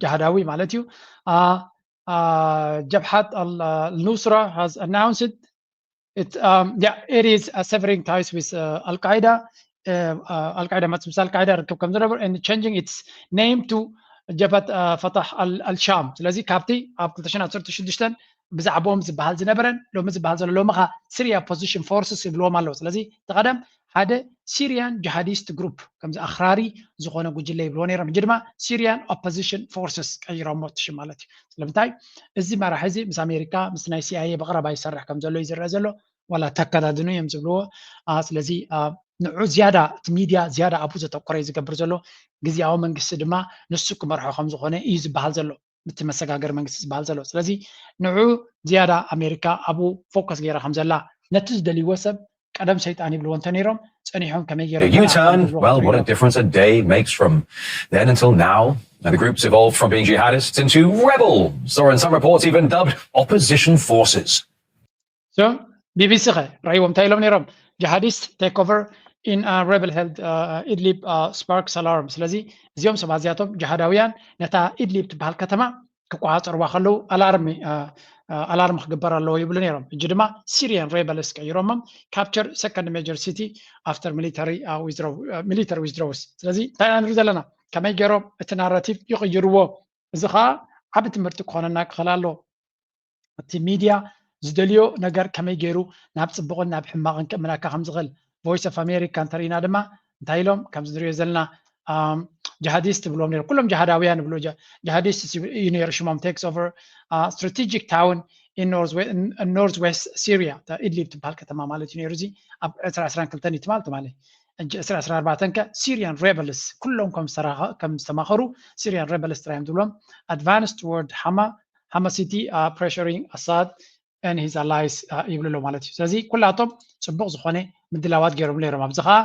ጅሃዳዊ ማለት እዩ። ጀብሓት ኣልኑስራ has announced it, um, yeah, it is uh, severing ties with uh, Al Qaeda. Al Qaeda ማለት ምስ ኣል ቃይዳ ርክብ ከም ዝነበሩ and changing its name to ጀብሃት ፈታሕ ኣልሻም። ስለዚ ካብቲ ኣብ ክልተ ሽሕን ዓሰርተ ሽዱሽተን ብዛዕባኦም ዝበሃል ዝነበረን ሎሚ ዝበሃል ዘሎ ሎሚ ኸ Syria Opposition Forces ይብልዎም ኣለዉ። ስለዚ እቲ ቀደም ሓደ ሲሪያን ጅሃዲስት ግሩፕ ከምዚ ኣኽራሪ ዝኾነ ጉጅለ ይብልዎ ነይሮም። ሕጂ ድማ ሲሪያን ኦፖዚሽን ፎርስስ ቀይሮሞ እቲ ሽም ማለት እዩ። ስለምንታይ እዚ መራሒ እዚ ምስ ኣሜሪካ ምስ ናይ ሲኣይኤ ብቕረባ ይሰርሕ ከም ዘሎ እዩ ዝረአ ዘሎ። ዋላ ተከዳድኑ እዮም ዝብልዎ። ስለዚ ንዑ ዝያዳ እቲ ሚድያ ዝያዳ ኣብኡ ዘተኮረ እዩ ዝገብር ዘሎ። ግዝያዊ መንግስቲ ድማ ንሱ ክመርሖ ከም ዝኾነ እዩ ዝበሃል ዘሎ፣ እቲ መሰጋገሪ መንግስቲ ዝበሃል ዘሎ። ስለዚ ንዑ ዝያዳ ኣሜሪካ ኣብኡ ፎከስ ገይራ ከም ዘላ፣ ነቲ ዝደልይዎ ሰብ ቀደም ሰይጣን ይብልዎ እንተ ነይሮም፣ ጸኒሖም ከመይ A U-turn? Well, what a difference a day makes from then until now. And the groups evolved from being jihadists into rebels, or in some reports even dubbed opposition forces. So ቢቢሲ ኸ ረእይዎም እንታይ ኢሎም ነይሮም? Jihadist take over in rebel held Idlib sparks alarm። ስለዚ እዚኦም ሰባት እዚኣቶም ጅሃዳውያን ነታ ኢድሊብ ትበሃል ከተማ ክቆፃፀርዋ ከለዉ ኣላርሚ ኣላርም ክግበር ኣለዎ ይብሉ ነይሮም። እጂ ድማ Syrian rebels ቀይሮሞም capture second major city after military military withdrawals። ስለዚ እንታይ ኢና ንርኢ ዘለና? ከመይ ገይሮም እቲ ናራቲቭ ይቕይርዎ። እዚ ከዓ ዓቢ ትምህርቲ ክኾነና ክኽእል ኣለዎ። እቲ ሚድያ ዝደልዮ ነገር ከመይ ገይሩ ናብ ፅቡቕን ናብ ሕማቕን ክእምነካ ከም ዝኽእል። Voice of America እንተርኢና ድማ እንታይ ኢሎም ከምዚ ንሪኦ ዘለና ጅሃዲስት ይብልዎም ነይሩ። ኩሎም ጅሃዳውያን ይብሉ። ጅሃዲስት እዩ ነይሩ ሽሞም። Takes over strategic town in northwest Syria, ኢድሊብ ትበሃል ከተማ ማለት እዩ ነይሩ። እዚ ኣብ ዕስራ ዕስራን ክልተን እዩ ትማል ትማሊ። ሕጂ ዕስራ ዕስራ ኣርባዕተን ከ Syrian rebels ኩሎም ከም ዝተማኸሩ Syrian rebels ጥራይ እዮም ዝብሎም። Advance toward Hama Hama city pressuring Assad and his allies ይብሉ ኣለዉ ማለት እዩ። ስለዚ ኩላቶም ፅቡቕ ዝኾነ ምድላዋት ገይሮም ነይሮም። ኣብዚ ከዓ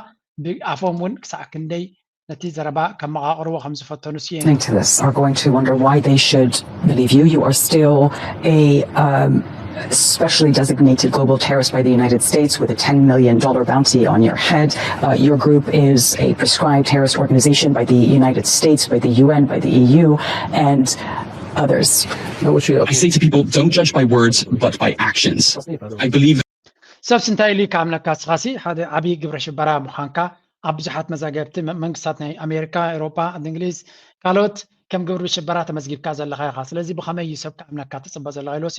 ብኣፎም እውን ክሳዕ ክንደይ ነቲ ዘረባ ከመቓቕርዎ ከም ዝፈተኑ CNN are going to wonder why they should believe you. You are still a um, specially designated global terrorist by the United States with a ten million dollar bounty on your head. Uh, your group is a prescribed terrorist organization by the United States, by the U N, by the E U, and others. I say to people, don't judge by words, but by actions. I believe. ሰብሲ እንታይ ኢሉ ከኣምነካ? ንስኻሲ ሓደ ዓብዪ ግብረ ሽበራ ምዃንካ ኣብ ብዙሓት መዛገብቲ መንግስታት ናይ ኣሜሪካ፣ ኤውሮጳ፣ እንግሊዝ፣ ካልኦት ከም ግብሪ ሽበራ ተመዝጊብካ ዘለኻ ኢኻ። ስለዚ ብኸመይ እዩ ሰብ ክኣምነካ ትፅበ ዘለኻ ኢሎሲ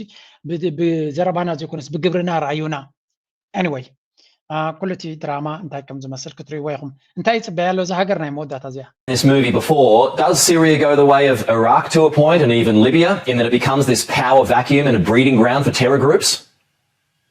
ብዘረባና ዘይኮነስ ብግብርና ረኣዩና። Anyway ኩሉ እቲ ድራማ እንታይ ከም ዝመስል ክትርእይዎ ኢኹም። እንታይ ይፅበያ ኣሎ እዛ ሃገር ናይ መወዳእታ እዚኣ? This movie before, does Syria go the way of Iraq to a point and even Libya, in that it becomes this power vacuum and a breeding ground for terror groups?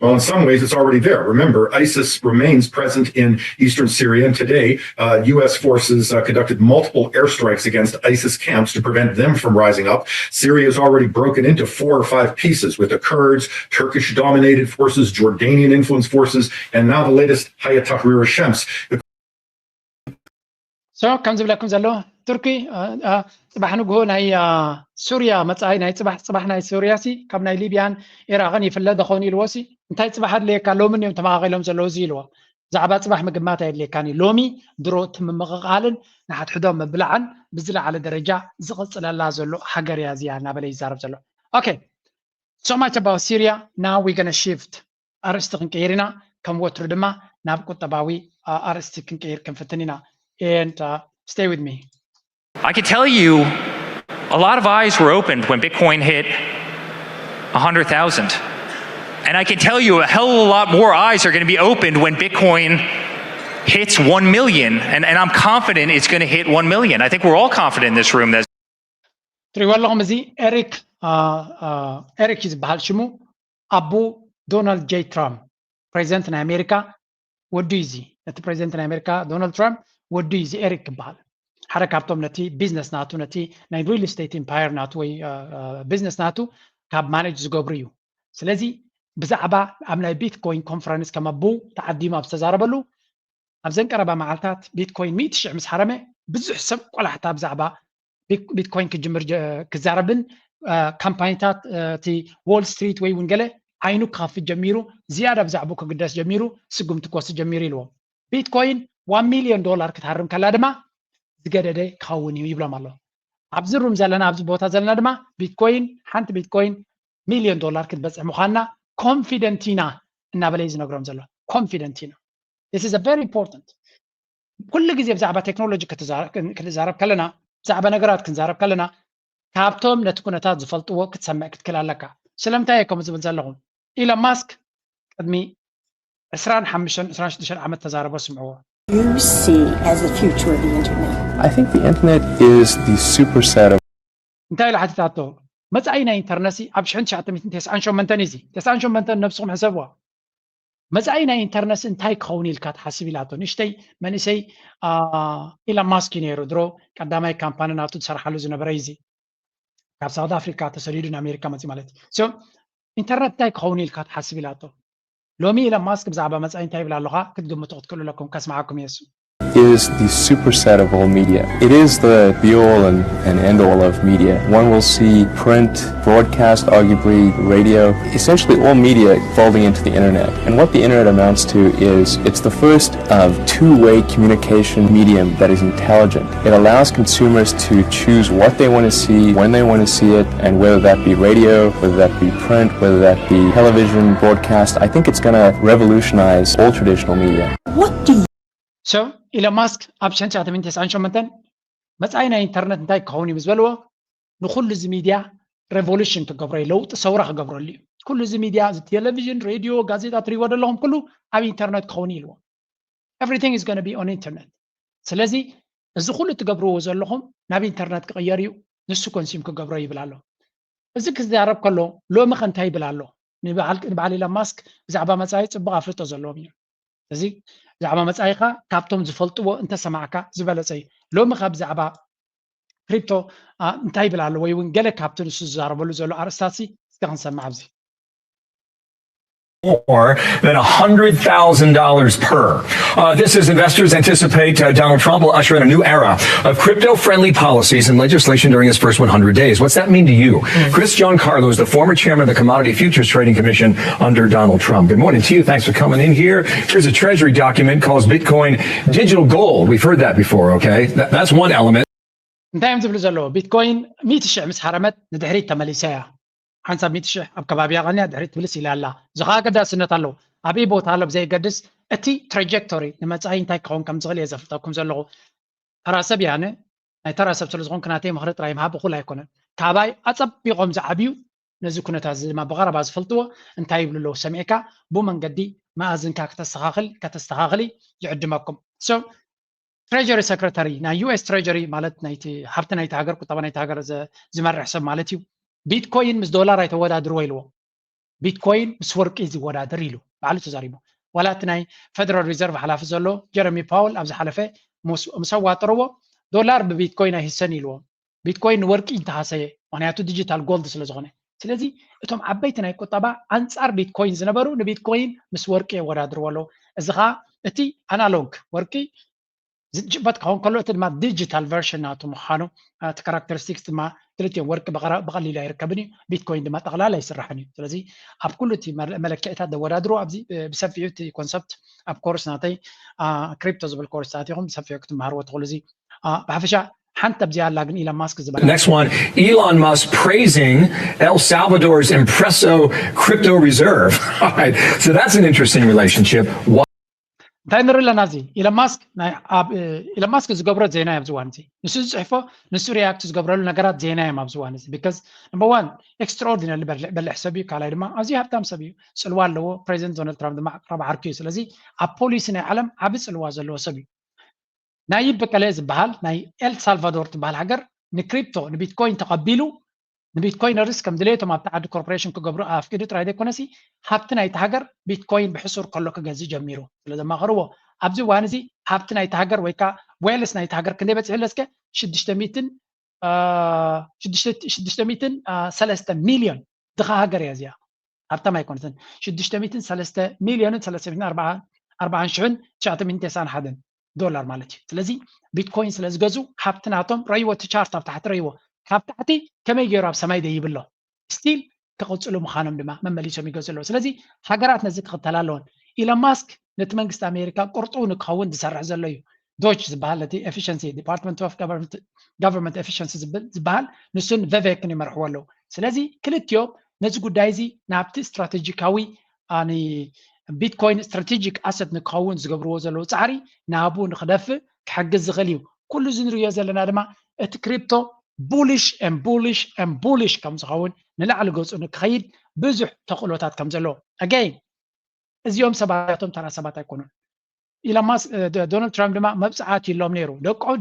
Well, in some ways, it's already there. Remember, ISIS remains present in eastern Syria, and today, uh, U S forces uh, conducted multiple airstrikes against ISIS camps to prevent them from rising up. Syria is already broken into four or five pieces with the Kurds, Turkish dominated forces, Jordanian influenced forces, and now the latest Hayat Tahrir al Shams. So ከም ዝብለኩም ዘሎ ቱርኪ ፅባሕ ንግሆ ናይ ሱርያ መፃኢ ናይ ፅባሕ ፅባሕ ናይ ሱርያ ሲ ካብ ናይ ሊብያን ኢራቅን ይፍለ ደኾን ኢልዎ ሲ እንታይ ፅባሕ ኣድልየካ ሎምን እዮም ተመቃቂሎም ዘለዉ እዚ ኢልዎ። ብዛዕባ ፅባሕ ምግማት ኣየድልየካን እዩ። ሎሚ ድሮ እቲ ምምቕቓልን ንሓድሕዶም ምብላዕን ብዝለዓለ ደረጃ ዝቕፅለላ ዘሎ ሃገር እያ እዚኣ እናበለ ይዛረብ ዘሎ። Okay, so much about Syria. Now we're gonna shift. ኣርእስቲ ክንቀይር ኢና። ከም ወትሩ ድማ ናብ ቁጠባዊ ኣርእስቲ ክንቀይር ክንፍትን ኢና። And stay with me. I can tell you a lot of eyes were opened when Bitcoin hit a hundred thousand. And I can tell you a hell of a lot more eyes are going to be opened when Bitcoin hits one million. And, and I'm confident it's going to hit one million. I think we're all confident in this room that ትሪእዎ ኣለኹም። እዚ ኤሪክ ኤሪክ እዩ ዝበሃል ሽሙ። ኣቡ ዶናልድ ጄ ትራምፕ ፕሬዚደንት ናይ ኣሜሪካ ወዱ እዩ። እዚ ነቲ ፕሬዚደንት ናይ ኣሜሪካ ዶናልድ ትራምፕ ወዱ እዩ። እዚ ኤሪክ ይበሃል። ሓደ ካብቶም ነቲ ቢዝነስ ናቱ ነቲ ናይ ሪል ስቴት ኢምፓየር ናቱ ወይ ቢዝነስ ናቱ ካብ ማኔጅ ዝገብሩ እዩ። ስለዚ ብዛዕባ ኣብ ናይ ቢትኮይን ኮንፈረንስ ከም ኣቡ ተዓዲሙ ኣብ ዝተዛረበሉ ኣብዘን ቀረባ መዓልታት ቢትኮይን ሚእቲ ሽሕ ምስ ሃረመ ብዙሕ ሰብ ቆላሕታ ብዛዕባ ቢትኮይን ክጅምር ክዛረብን ካምፓኒታት እቲ ዎል ስትሪት ወይ እውን ገለ ዓይኑ ክኸፍት ጀሚሩ ዝያዳ ብዛዕባኡ ክግደስ ጀሚሩ ስጉምቲ ክወስድ ጀሚሩ ኢልዎም። ቢትኮይን ዋን ሚልዮን ዶላር ክትሃርም ከላ ድማ ዝገደደ ክኸውን እዩ ይብሎም ኣሎ። ኣብዚ ሩም ዘለና ኣብዚ ቦታ ዘለና ድማ ቢትኮይን ሓንቲ ቢትኮይን ሚልዮን ዶላር ክትበፅሕ ምዃንና ኮንፊደንት ኢና እናበለ እዩ ዝነግሮም ዘሎ። ኮንፊደንት ኢና። This is a very important ኩሉ ግዜ ብዛዕባ ቴክኖሎጂ ክትዛረብ ከለና ብዛዕባ ነገራት ክንዛረብ ከለና ካብቶም ነቲ ኩነታት ዝፈልጥዎ ክትሰምዕ ክትክእል ኣለካ። ስለምንታይ እየ ከምኡ ዝብል ዘለኹ? ኢሎን ማስክ ቅድሚ ዕስራን ሓሙሽተን ዕስራን ሽዱሽተን ዓመት ተዛረቦ ስምዕዎ። You see as the future of the internet? I think the internet is the superset of እንታይ ኢሉ ሓቲታቶ? መጻኢ ናይ ኢንተርነት ሲ ኣብ ሽሕን ትሽዓተ ሚእትን ተስዓን ሸሞንተን እዩ። ሲ ተስዓን ሸሞንተን ነብስኹም ሕሰብዋ። መፃኢ ናይ ኢንተርነት እንታይ ክኸውን ኢልካ ትሓስብ ኢላቶ። ንእሽተይ መንእሰይ ኢሎን ማስክ እዩ ነይሩ ድሮ ቀዳማይ ካምፓኒ ናቱ ዝሰርሓሉ ዝነበረ እዩ። ካብ ሳውት ኣፍሪካ ተሰዲዱ ንኣሜሪካ መፅእ ማለት እዩ። ኢንተርነት እንታይ ክኸውን ኢልካ ትሓስብ ኢላቶ። ሎሚ ኢሎን ማስክ ብዛዕባ መፃኢ እንታይ ይብል ኣለኻ ክትግምቱ ክትክእሉ ኣለኩም። ከስማዓኩም እየ እሱ። is the superset of all media. It is the be all and, and end all of media. One will see print, broadcast, arguably radio, essentially all media folding into the internet. And what the internet amounts to is it's the first of two way communication medium that is intelligent. It allows consumers to choose what they want to see, when they want to see it, and whether that be radio, whether that be print, whether that be television, broadcast. I think it's going to revolutionize all traditional media. So ኢሎን ማስክ ኣብ ሽሕን ትሽዓተ ሚእትን ተስዓን ሸሞንተን መፃኢ ናይ ኢንተርነት እንታይ ክኸውን እዩ ምስ በልዎ ንኩሉ እዚ ሚድያ ሬቮሉሽን ክገብሮ እዩ፣ ለውጢ ሰውራ ክገብረሉ እዩ። ኩሉ እዚ ሚድያ፣ እዚ ቴሌቪዥን፣ ሬድዮ፣ ጋዜጣ ትሪእዎ ዘለኹም ኩሉ ኣብ ኢንተርነት ክኸውን እዩ ኢልዎ። Everything is going to be on internet። ስለዚ እዚ ኩሉ ትገብርዎ ዘለኹም ናብ ኢንተርነት ክቕየር እዩ፣ ንሱ ኮንሲም ክገብሮ ይብል ኣሎ። እዚ ክዛረብ ከሎ ሎሚ ከ እንታይ ይብል ኣሎ? ንበዓል ኢሎን ማስክ ብዛዕባ መፃኢ ፅቡቕ ኣፍልጦ ዘለዎም እዮም። እዚ ብዛዕባ መፃኢኻ ካብቶም ዝፈልጥዎ እንተሰማዕካ ዝበለፀ እዩ። ሎሚ ከ ብዛዕባ ክሪፕቶ እንታይ ይብል ኣሎ? ወይ እውን ገለ ካብቲ ንሱ ዝዛረበሉ ዘሎ ኣርእስታት እስከ ክንሰምዕ ኣብዚ። More than one hundred thousand dollars per. Uh, this as investors anticipate uh, Donald Trump will usher in a new era of crypto friendly policies and legislation during his first one hundred days. What's that mean to you? Chris Giancarlo is the former chairman of the Commodity Futures Trading Commission under Donald Trump. Good morning to you. Thanks for coming in here. Here's a Treasury document calls Bitcoin digital gold. We've heard that before, okay? That, that's one element. እንታይ እዮም ዝብሉ ዘለዎ? ቢትኮይን ሚእቲ ሽሕ ምስ ሃረመት ንድሕሪት ተመሊሳ እያ። ሓንሳብ ሚእቲ ሽሕ ኣብ ከባቢያ ቀንያ ድሕሪት ትብልስ ኢላ ኣላ። እዚ ከዓ ኣገዳስነት ኣለዎ። ኣበይ ቦታ ኣሎ ብዘየገድስ እቲ ትራጀክቶሪ ንመፃኢ እንታይ ክኸውን ከም ዝኽእል እየ ዘፍልጠኩም ዘለኹ። ተራ ሰብ እየ ኣነ። ናይ ተራ ሰብ ስለ ዝኾንኩ ናተይ ምኽሪ ጥራይ ምሃብ እኹል ኣይኮነን። ካባይ ኣፀቢቖም ዝዓብዩ ነዚ ኩነታት እዚ ድማ ብቐረባ ዝፈልጥዎ እንታይ ይብሉ ኣለዉ ሰሚዕካ ብኡ መንገዲ መኣዝንካ ከተስተኻኽል ከተስተኻኽሊ ይዕድመኩም። ትሬጀሪ ሰክረታሪ ናይ ዩ ኤስ ትሬጀሪ ማለት ናይቲ ሃብቲ ናይቲ ሃገር ቁጠባ ናይቲ ሃገር ዝመርሕ ሰብ ማለት እዩ። ቢትኮይን ምስ ዶላር ኣይተወዳድርዎ ኢልዎ። ቢትኮይን ምስ ወርቂ ዝወዳደር ኢሉ ባዕሉ ተዛሪቡ። ዋላ እቲ ናይ ፌደራል ሪዘርቭ ሓላፊ ዘሎ ጀረሚ ፓውል ኣብ ዝሓለፈ ምስ ኣዋጠርዎ ዶላር ብቢትኮይን ኣይህሰን ኢልዎ። ቢትኮይን ንወርቂ ዝተሃሰየ ምክንያቱ ዲጂታል ጎልድ ስለ ዝኾነ። ስለዚ እቶም ዓበይቲ ናይ ቁጠባ ኣንፃር ቢትኮይን ዝነበሩ ንቢትኮይን ምስ ወርቂ የወዳድርዎ ኣለዉ። እዚ ከዓ እቲ ኣናሎግ ወርቂ ዝጭበጥ ክኸውን ከሎ እቲ ድማ ዲጂታል ቨርሽን ናቱ ምዃኑ እቲ ካራክተሪስቲክስ ድማ ክልቲኦም ወርቂ ብቐሊሉ ኣይርከብን እዩ። ቢትኮይን ድማ ጠቕላላ ኣይስራሕን እዩ። ስለዚ ኣብ ኩሉ እቲ መለክዕታት ዘወዳድሩ ኣብዚ ብሰፊሑ እቲ ኮንሰፕት ኣብ ኮርስ ናተይ ክሪፕቶ ዝብል ኮርስ ኣቲኹም ብሰፊሑ ክትመሃርዎ ትኽእሉ። እዚ ብሓፈሻ ሓንቲ ኣብዚኣ ኣላ ግን ኢሎን ማስክ ዝበላ። Next one, Elon Musk praising El Salvador's impressive crypto reserve. All right, so that's an interesting relationship. እንታይ ንርኢ ኣለና? እዚ ኢሎን ማስክ ኢሎን ማስክ ዝገብሮ ዜና እዩ ኣብዚ እዋን እዚ። ንሱ ዝፅሕፎ ንሱ ሪያክት ዝገብረሉ ነገራት ዜና እዮም ኣብዚ እዋን እዚ። ቢካዝ ነምበር ዋን ኤክስትራኦርዲነሪ በሊሕ ሰብ እዩ። ካልኣይ ድማ ኣዝዩ ሃብታም ሰብ እዩ። ፅልዋ ኣለዎ። ፕሬዚደንት ዶናልድ ትራምፕ ድማ ቅረብ ዓርኩ እዩ። ስለዚ ኣብ ፖሊሲ ናይ ዓለም ዓቢ ፅልዋ ዘለዎ ሰብ እዩ። ናይብ በቀለ ዝበሃል ናይ ኤል ሳልቫዶር ትበሃል ሃገር ንክሪፕቶ ንቢትኮይን ተቐቢሉ ንቢትኮይነርስ ከም ድሌቶም ኣብቲ ዓዲ ኮርፖሬሽን ክገብሩ ኣፍቂዱ ጥራይ ዘይኮነሲ ሃብቲ ናይቲ ሃገር ቢትኮይን ብሕሱር ከሎ ክገዝእ ጀሚሩ ስለ ዘማኸርዎ ኣብዚ እዋን እዚ ሃብቲ ናይቲ ሃገር ወይ ከዓ ዌልስ ናይቲ ሃገር ክንደይ በፂሑ ኣለስከ ሽዱሽተ ሚእትን ሽዱሽተ ሚእትን ሰለስተ ሚልዮን ድኻ ሃገር እያ እዚኣ። ሃብታም ኣይኮነትን። ሽዱሽተ ሚእትን ሰለስተ ሚልዮንን ሰለስተ ሚእትን ኣርባዓን ሽሕን ትሽዓተ ሚእትን ተስዓን ሓደን ዶላር ማለት እዩ። ስለዚ ቢትኮይን ስለ ዝገዙ ሃብቲ ናቶም ረይዎ እቲ ቻርት ኣብ ታሕቲ ረይዎ ካብ ታሕቲ ከመይ ገይሩ ኣብ ሰማይ ደይብሎ ስቲል ክቕፅሉ ምዃኖም ድማ መመሊሶም ይገዙ ኣለዉ። ስለዚ ሃገራት ነዚ ክኽተላ ኣለወን። ኢሎን ማስክ ነቲ መንግስቲ ኣሜሪካ ቅርጡ ንክኸውን ዝሰርሕ ዘሎ እዩ። ዶጅ ዝበሃል ነቲ ኤፊሽንሲ ዲፓርትመንት ኦፍ ጋቨርንመንት ኤፊሽንሲ ዝበሃል ንሱን ቨቬክን ይመርሕዎ ኣለዉ። ስለዚ ክልቲኦም ነዚ ጉዳይ እዚ ናብቲ ስትራቴጂካዊ ቢትኮይን ስትራቴጂክ ኣሰት ንክኸውን ዝገብርዎ ዘለዉ ፃዕሪ ናብኡ ንክደፍእ ክሕግዝ ዝኽእል እዩ። ኩሉ እዚ ንሪኦ ዘለና ድማ እቲ ክሪፕቶ ቡሊሽ ን ቡሊሽ ን ቡሊሽ ከም ዝኸውን ንላዕሊ ገፁ ንክኸይድ ብዙሕ ተኽእሎታት ከም ዘለዎ ኣገይን እዚኦም ሰባት እቶም ተራ ሰባት ኣይኮኑን። ኢሎን ማስክ ዶናልድ ትራምፕ ድማ መብፅዓ ኣትዩሎም ነይሩ።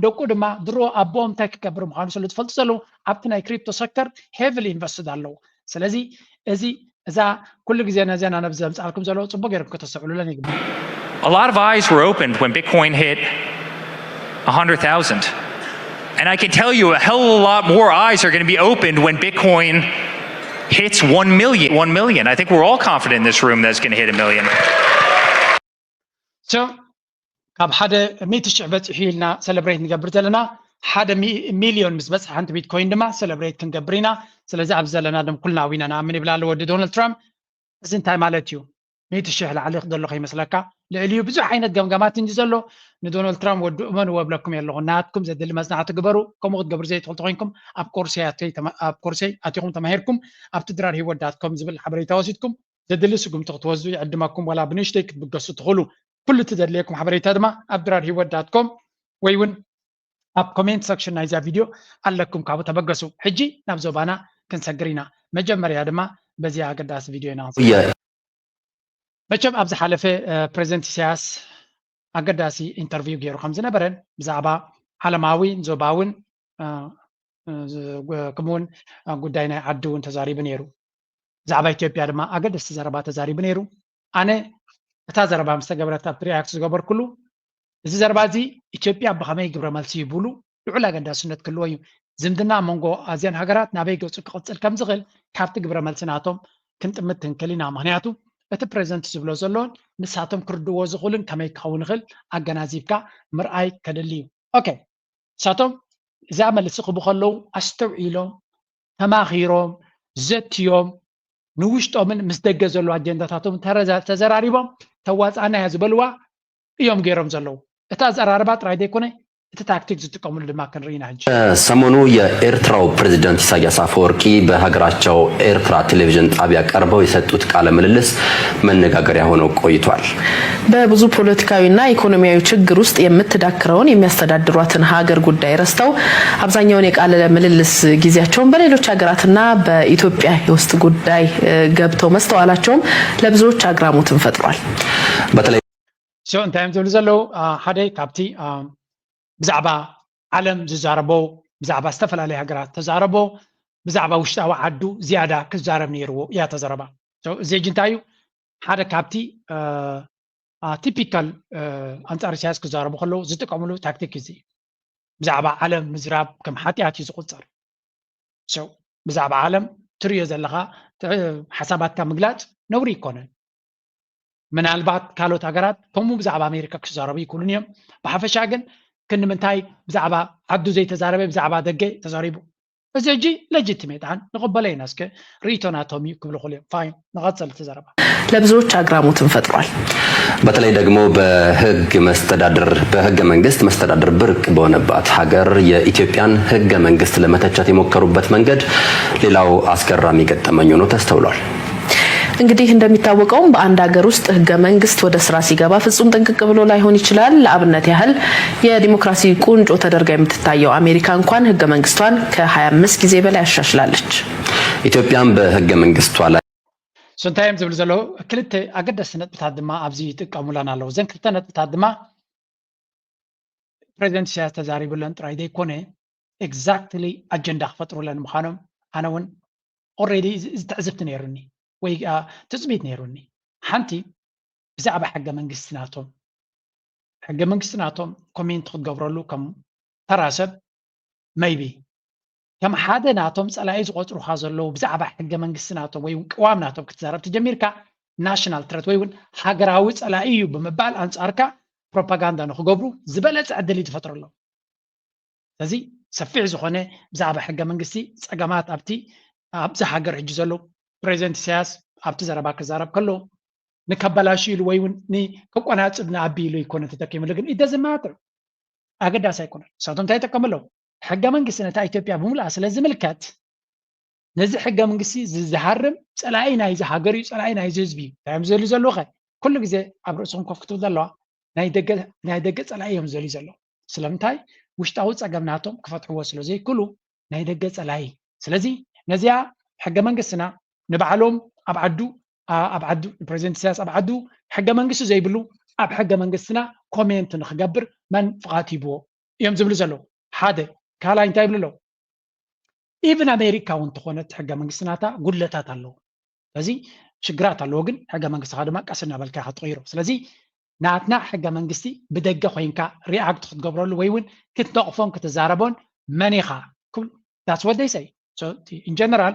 ደቁ ድማ ድሮ ኣቦኦም እንታይ ክገብር ምዃኑ ስለ ዝፈልጡ ዘለዉ ኣብቲ ናይ ክሪፕቶ ሰክተር ሄቪሊ ኢንቨስትድ ኣለዉ። ስለዚ እዚ እዛ ኩሉ ግዜ ነዚኣ ናብ ዘምጻልኩም ዘሎ ጽቡቅ ገይርኩም ከተስተውዕሉለን ይግባእ። A lot of eyes were opened when Bitcoin hit a hundred thousand. And I can tell you a hell of a lot more eyes are going to be opened when Bitcoin hits one million. One million. I think we're all confident in this room that's going to hit a million. So ካብ ሓደ ሚእቲ ሽሕ በፂሑ ኢልና ሰለብሬት ንገብር ዘለና ሓደ ሚሊዮን ምስ በፅሐ ሓንቲ ቢትኮይን ድማ ሰለብሬት ክንገብር ኢና። ስለዚ ኣብ ዘለና ደም ኩልና ዊና ንኣምን ይብል ኣሎ ወዲ ዶናልድ ትራምፕ። እዚ እንታይ ማለት እዩ? ሚእቲ ሽሕ ላዕሊ ዘሎ ከይመስለካ። ልዕሊኡ ብዙሕ ዓይነት ገምጋማት እንጂ ዘሎ ንዶናልድ ትራምፕ ወዲ እመንዎ እብለኩም የለኹ። ናትኩም ዘድሊ መጽናዕቲ ግበሩ። ከምኡ ክትገብሩ ዘይትኽእሉ ተኾይንኩም ኣብ ኮርሰይ ኣትይ ተማ- ኣብ ኮርሰይ ኣቲኹም ተማሂርኩም ኣብቲ ድራር ህይወት ዳት ኮም ዝብል ሓበሬታ ወሲድኩም ዘድሊ ስጉምቲ ክትወስዱ ይዕድመኩም። ዋላ ብንእሽተይ ክትብገሱ ትኽእሉ። ኩሉ እቲ ዘድልየኩም ሓበሬታ ድማ ኣብ ድራር ህይወት ዳት ኮም ወይ እውን ኣብ ኮሜንት ሰክሽን ናይዛ ቪድዮ ኣለኩም። ካብኡ ተበገሱ። ሕጂ ናብ ዞባና ክንሰግር ኢና። መጀመርያ ድማ በዚ ኣገዳሲ ቪድዮ ኢና ክንሰግር። መቸም ኣብ ዝሓለፈ ፕሬዚደንት ኢሳያስ ኣገዳሲ ኢንተርቪው ገይሩ ከም ዝነበረን ብዛዕባ ዓለማዊ ዞባውን ከምኡውን ጉዳይ ናይ ዓዲ እውን ተዛሪቡ ነይሩ። ብዛዕባ ኢትዮጵያ ድማ ኣገደስቲ ዘረባ ተዛሪቡ ነይሩ። ኣነ እታ ዘረባ ምስ ተገብረት ኣብቲ ሪያክት ዝገበርኩሉ እዚ ዘረባ እዚ ኢትዮጵያ ብኸመይ ግብረ መልሲ ይብሉ ልዑል ኣገዳስነት ክህልዎ እዩ። ዝምድና መንጎ ኣዝያን ሃገራት ናበይ ገጹ ክቕጽል ከም ዝኽእል ካብቲ ግብረ መልሲ ናቶም ክንጥምት ክንክእል ኢና። ምኽንያቱ እቲ ፕሬዚደንት ዝብሎ ዘሎን ንሳቶም ክርድዎ ዝኽእሉን ከመይ ክኸውን ይኽእል ኣገናዚብካ ምርኣይ ከድሊ እዩ። ኦኬ፣ ንሳቶም እዛ መልሲ ክቡ ከለዉ ኣስተውዒሎም፣ ተማኺሮም፣ ዘትዮም፣ ንውሽጦምን ምስ ደገ ዘለዉ ኣጀንዳታቶም ተረዛ- ተዘራሪቦም ተዋፅኣና እያ ዝበልዋ እዮም ገይሮም ዘለዉ። እቲ ኣዘራርባ ጥራይ ዘይኮነ እቲ ታክቲክ ዝጥቀምሉ ድማ ክንርኢ ኢና ሕጂ። ሰሞኑ የኤርትራው ፕሬዝዳንት ኢሳያስ አፈወርቂ በሀገራቸው ኤርትራ ቴሌቪዥን ጣቢያ ቀርበው የሰጡት ቃለ ምልልስ መነጋገሪያ ሆነው ቆይቷል። በብዙ ፖለቲካዊና ኢኮኖሚያዊ ችግር ውስጥ የምትዳክረውን የሚያስተዳድሯትን ሀገር ጉዳይ ረስተው አብዛኛውን የቃለ ምልልስ ጊዜያቸውን በሌሎች ሀገራትና በኢትዮጵያ የውስጥ ጉዳይ ገብተው መስተዋላቸውም ለብዙዎች አግራሞትን ፈጥሯል። በተለይ So እንታይ እዮም ዝብሉ ዘለዉ? ሓደ ካብቲ ብዛዕባ ዓለም ዝዛረቦ ብዛዕባ ዝተፈላለየ ሃገራት ተዛረቦ ብዛዕባ ውሽጣዊ ዓዱ ዝያዳ ክዛረብ ነይርዎ እያ ተዘረባ። እዚ ሕጂ እንታይ እዩ ሓደ ካብቲ ቲፒካል ኣንጻር ኢሳያስ ክዛረቡ ከለዉ ዝጥቀምሉ ታክቲክ እዚ ብዛዕባ ዓለም ምዝራብ ከም ሓጢኣት እዩ ዝቁጸር። ብዛዕባ ዓለም ትርእዮ ዘለኻ ሓሳባትካ ምግላጽ ነውሪ ይኮነን። ምናልባት ካልኦት ሃገራት ከምኡ ብዛዕባ ኣሜሪካ ክዛረቡ ይክእሉን እዮም። ብሓፈሻ ግን ክንምንታይ ብዛዕባ ዓዱ ዘይተዛረበ ብዛዕባ ደገ ተዛሪቡ? እዚ ሕጂ ለጅትሜት ኣን ንቕበሎ ኢና። እስከ ርእይቶ ናቶም እዩ ክብሉ ክእሉ እዮም። ፋይን፣ ንቐጽል እቲ ዘረባ። ለብዙዎች አግራሞትን ፈጥሯል። በተለይ ደግሞ በህግ መስተዳድር በህገ መንግስት መስተዳድር ብርቅ በሆነባት ሀገር የኢትዮጵያን ህገ መንግስት ለመተቸት የሞከሩበት መንገድ ሌላው አስገራሚ ገጠመኝ ሆኖ ተስተውሏል። እንግዲህ እንደሚታወቀውም በአንድ ሀገር ውስጥ ህገ መንግስት ወደ ስራ ሲገባ ፍጹም ጥንቅቅ ብሎ ላይሆን ይችላል። ለአብነት ያህል የዲሞክራሲ ቁንጮ ተደርጋ የምትታየው አሜሪካ እንኳን ህገ መንግስቷን ከ ሃያ አምስት ጊዜ በላይ አሻሽላለች። ኢትዮጵያም በህገ መንግስቷ ላይ So እንታይ እዮም ዝብሉ ዘለዉ? ክልተ ኣገደስቲ ነጥብታት ድማ ኣብዚ ይጥቀሙለን ኣለዉ። እዘን ክልተ ነጥብታት ድማ ፕሬዚደንት ኢሳያስ ተዛሪቡለን ጥራይ ዘይኮነ ኤግዛክትሊ ኣጀንዳ ክፈጥሩለን ምዃኖም ኣነ እውን ኦልሬዲ እዚ ትዕዝብቲ ነይሩኒ ወይ ትፅቢት ነይሩኒ። ሓንቲ ብዛዕባ ሕገ መንግስቲ ናቶም ሕገ መንግስቲ ናቶም ኮሜንት ክትገብረሉ ከም ተራ ሰብ መይቢ ከም ሓደ ናቶም ፀላኢ ዝቆፅሩካ ዘለዉ ብዛዕባ ሕገ መንግስቲ ናቶም ወይ ቅዋም ናቶም ክትዛረብ ተጀሚርካ ናሽናል ትረት ወይ እውን ሃገራዊ ፀላኢ እዩ ብምባል ኣንፃርካ ፕሮፓጋንዳ ንክገብሩ ዝበለፀ ዕድል እዩ ዝፈጥረሎም። ስለዚ ሰፊሕ ዝኾነ ብዛዕባ ሕገ መንግስቲ ፀገማት ኣብቲ ኣብዚ ሃገር ሕጂ ዘሎ ፕሬዚደንት ኢሳያስ ኣብቲ ዘረባ ክዛረብ ከሎ ንከበላሹ ኢሉ ወይ እውን ንክቆናፅብ ንኣቢ ኢሉ ይኮነ ተጠቂምሉ ግን ኢደዝማትር ኣገዳሲ ኣይኮነን። ንሳቶም እንታይ ይጥቀሙ ኣለዉ? ሕገ መንግስቲ ነታ ኢትዮጵያ ብምሉኣ ስለ ዝምልከት ነዚ ሕገ መንግስቲ ዝሃርም ፀላኢ ናይዚ ሃገር እዩ፣ ፀላኢ ናይዚ ህዝቢ እዩ። እንታይ እዮም ዝደልዩ ዘለዉ ኸ? ኩሉ ግዜ ኣብ ርእስኹም ኮፍ ክትብል ዘለዋ ናይ ደገ ናይ ደገ ፀላኢ እዮም ዝደልዩ ዘለዉ። ስለምንታይ? ውሽጣዊ ፀገም ናቶም ክፈትሕዎ ስለ ዘይክእሉ ናይ ደገ ፀላኢ። ስለዚ ነዚኣ ሕገ መንግስትና ንባዕሎም ኣብ ዓዱ ኣብ ዓዱ ፕሬዚደንት ኢሳያስ ኣብ ዓዱ ሕገ መንግስቲ ዘይብሉ ኣብ ሕገ መንግስትና ኮሜንት ንክገብር መን ፍቓድ ሂብዎ እዮም ዝብሉ ዘለዉ ሓደ። ካልኣይ እንታይ ይብሉ ኣለዉ? ኢቭን ኣሜሪካ እውን እንተኾነት ሕገ መንግስቲ ናታ ጉድለታት ኣለዎ። ስለዚ ሽግራት ኣለዎ፣ ግን ሕገ መንግስትኻ ድማ ቀስ እናበልካ ኢኻ ትቕይሮ። ስለዚ ናትና ሕገ መንግስቲ ብደገ ኮይንካ ሪኣክት ክትገብረሉ ወይ እውን ክትነቕፎን ክትዛረቦን መን ኢኻ? That's what they say. So in general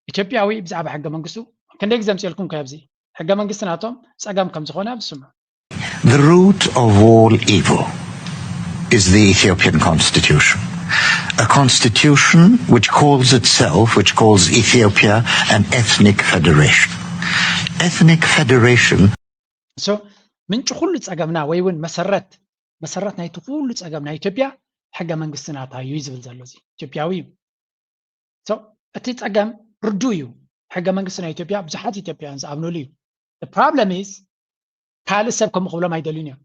ኢትዮጵያዊ ብዛዕባ ሕገ መንግስቱ ክንደይ ግዜ ኣምፅኤልኩም ከ ኣብዚ ሕገ መንግስቲ ናቶም ፀገም ከም ዝኾነ ኣብዚ ስምዑ። The root of all evil is the Ethiopian constitution. A constitution which calls itself, which calls Ethiopia an ethnic federation. Ethnic federation. So ምንጪ ኩሉ ፀገምና ወይ እውን መሰረት መሰረት ናይቲ ኩሉ ፀገም ናይ ኢትዮጵያ ሕገ መንግስቲ ናታ እዩ ዝብል ዘሎ እዚ ኢትዮጵያዊ እዩ። So እቲ ፀገም ርዱ እዩ። ሕገ መንግስቲ ናይ ኢትዮጵያ ብዙሓት ኢትዮጵያውያን ዝኣምኑሉ እዩ። The problem is ካልእ ሰብ ከምኡ ክብሎም ኣይደልዩን እዮም።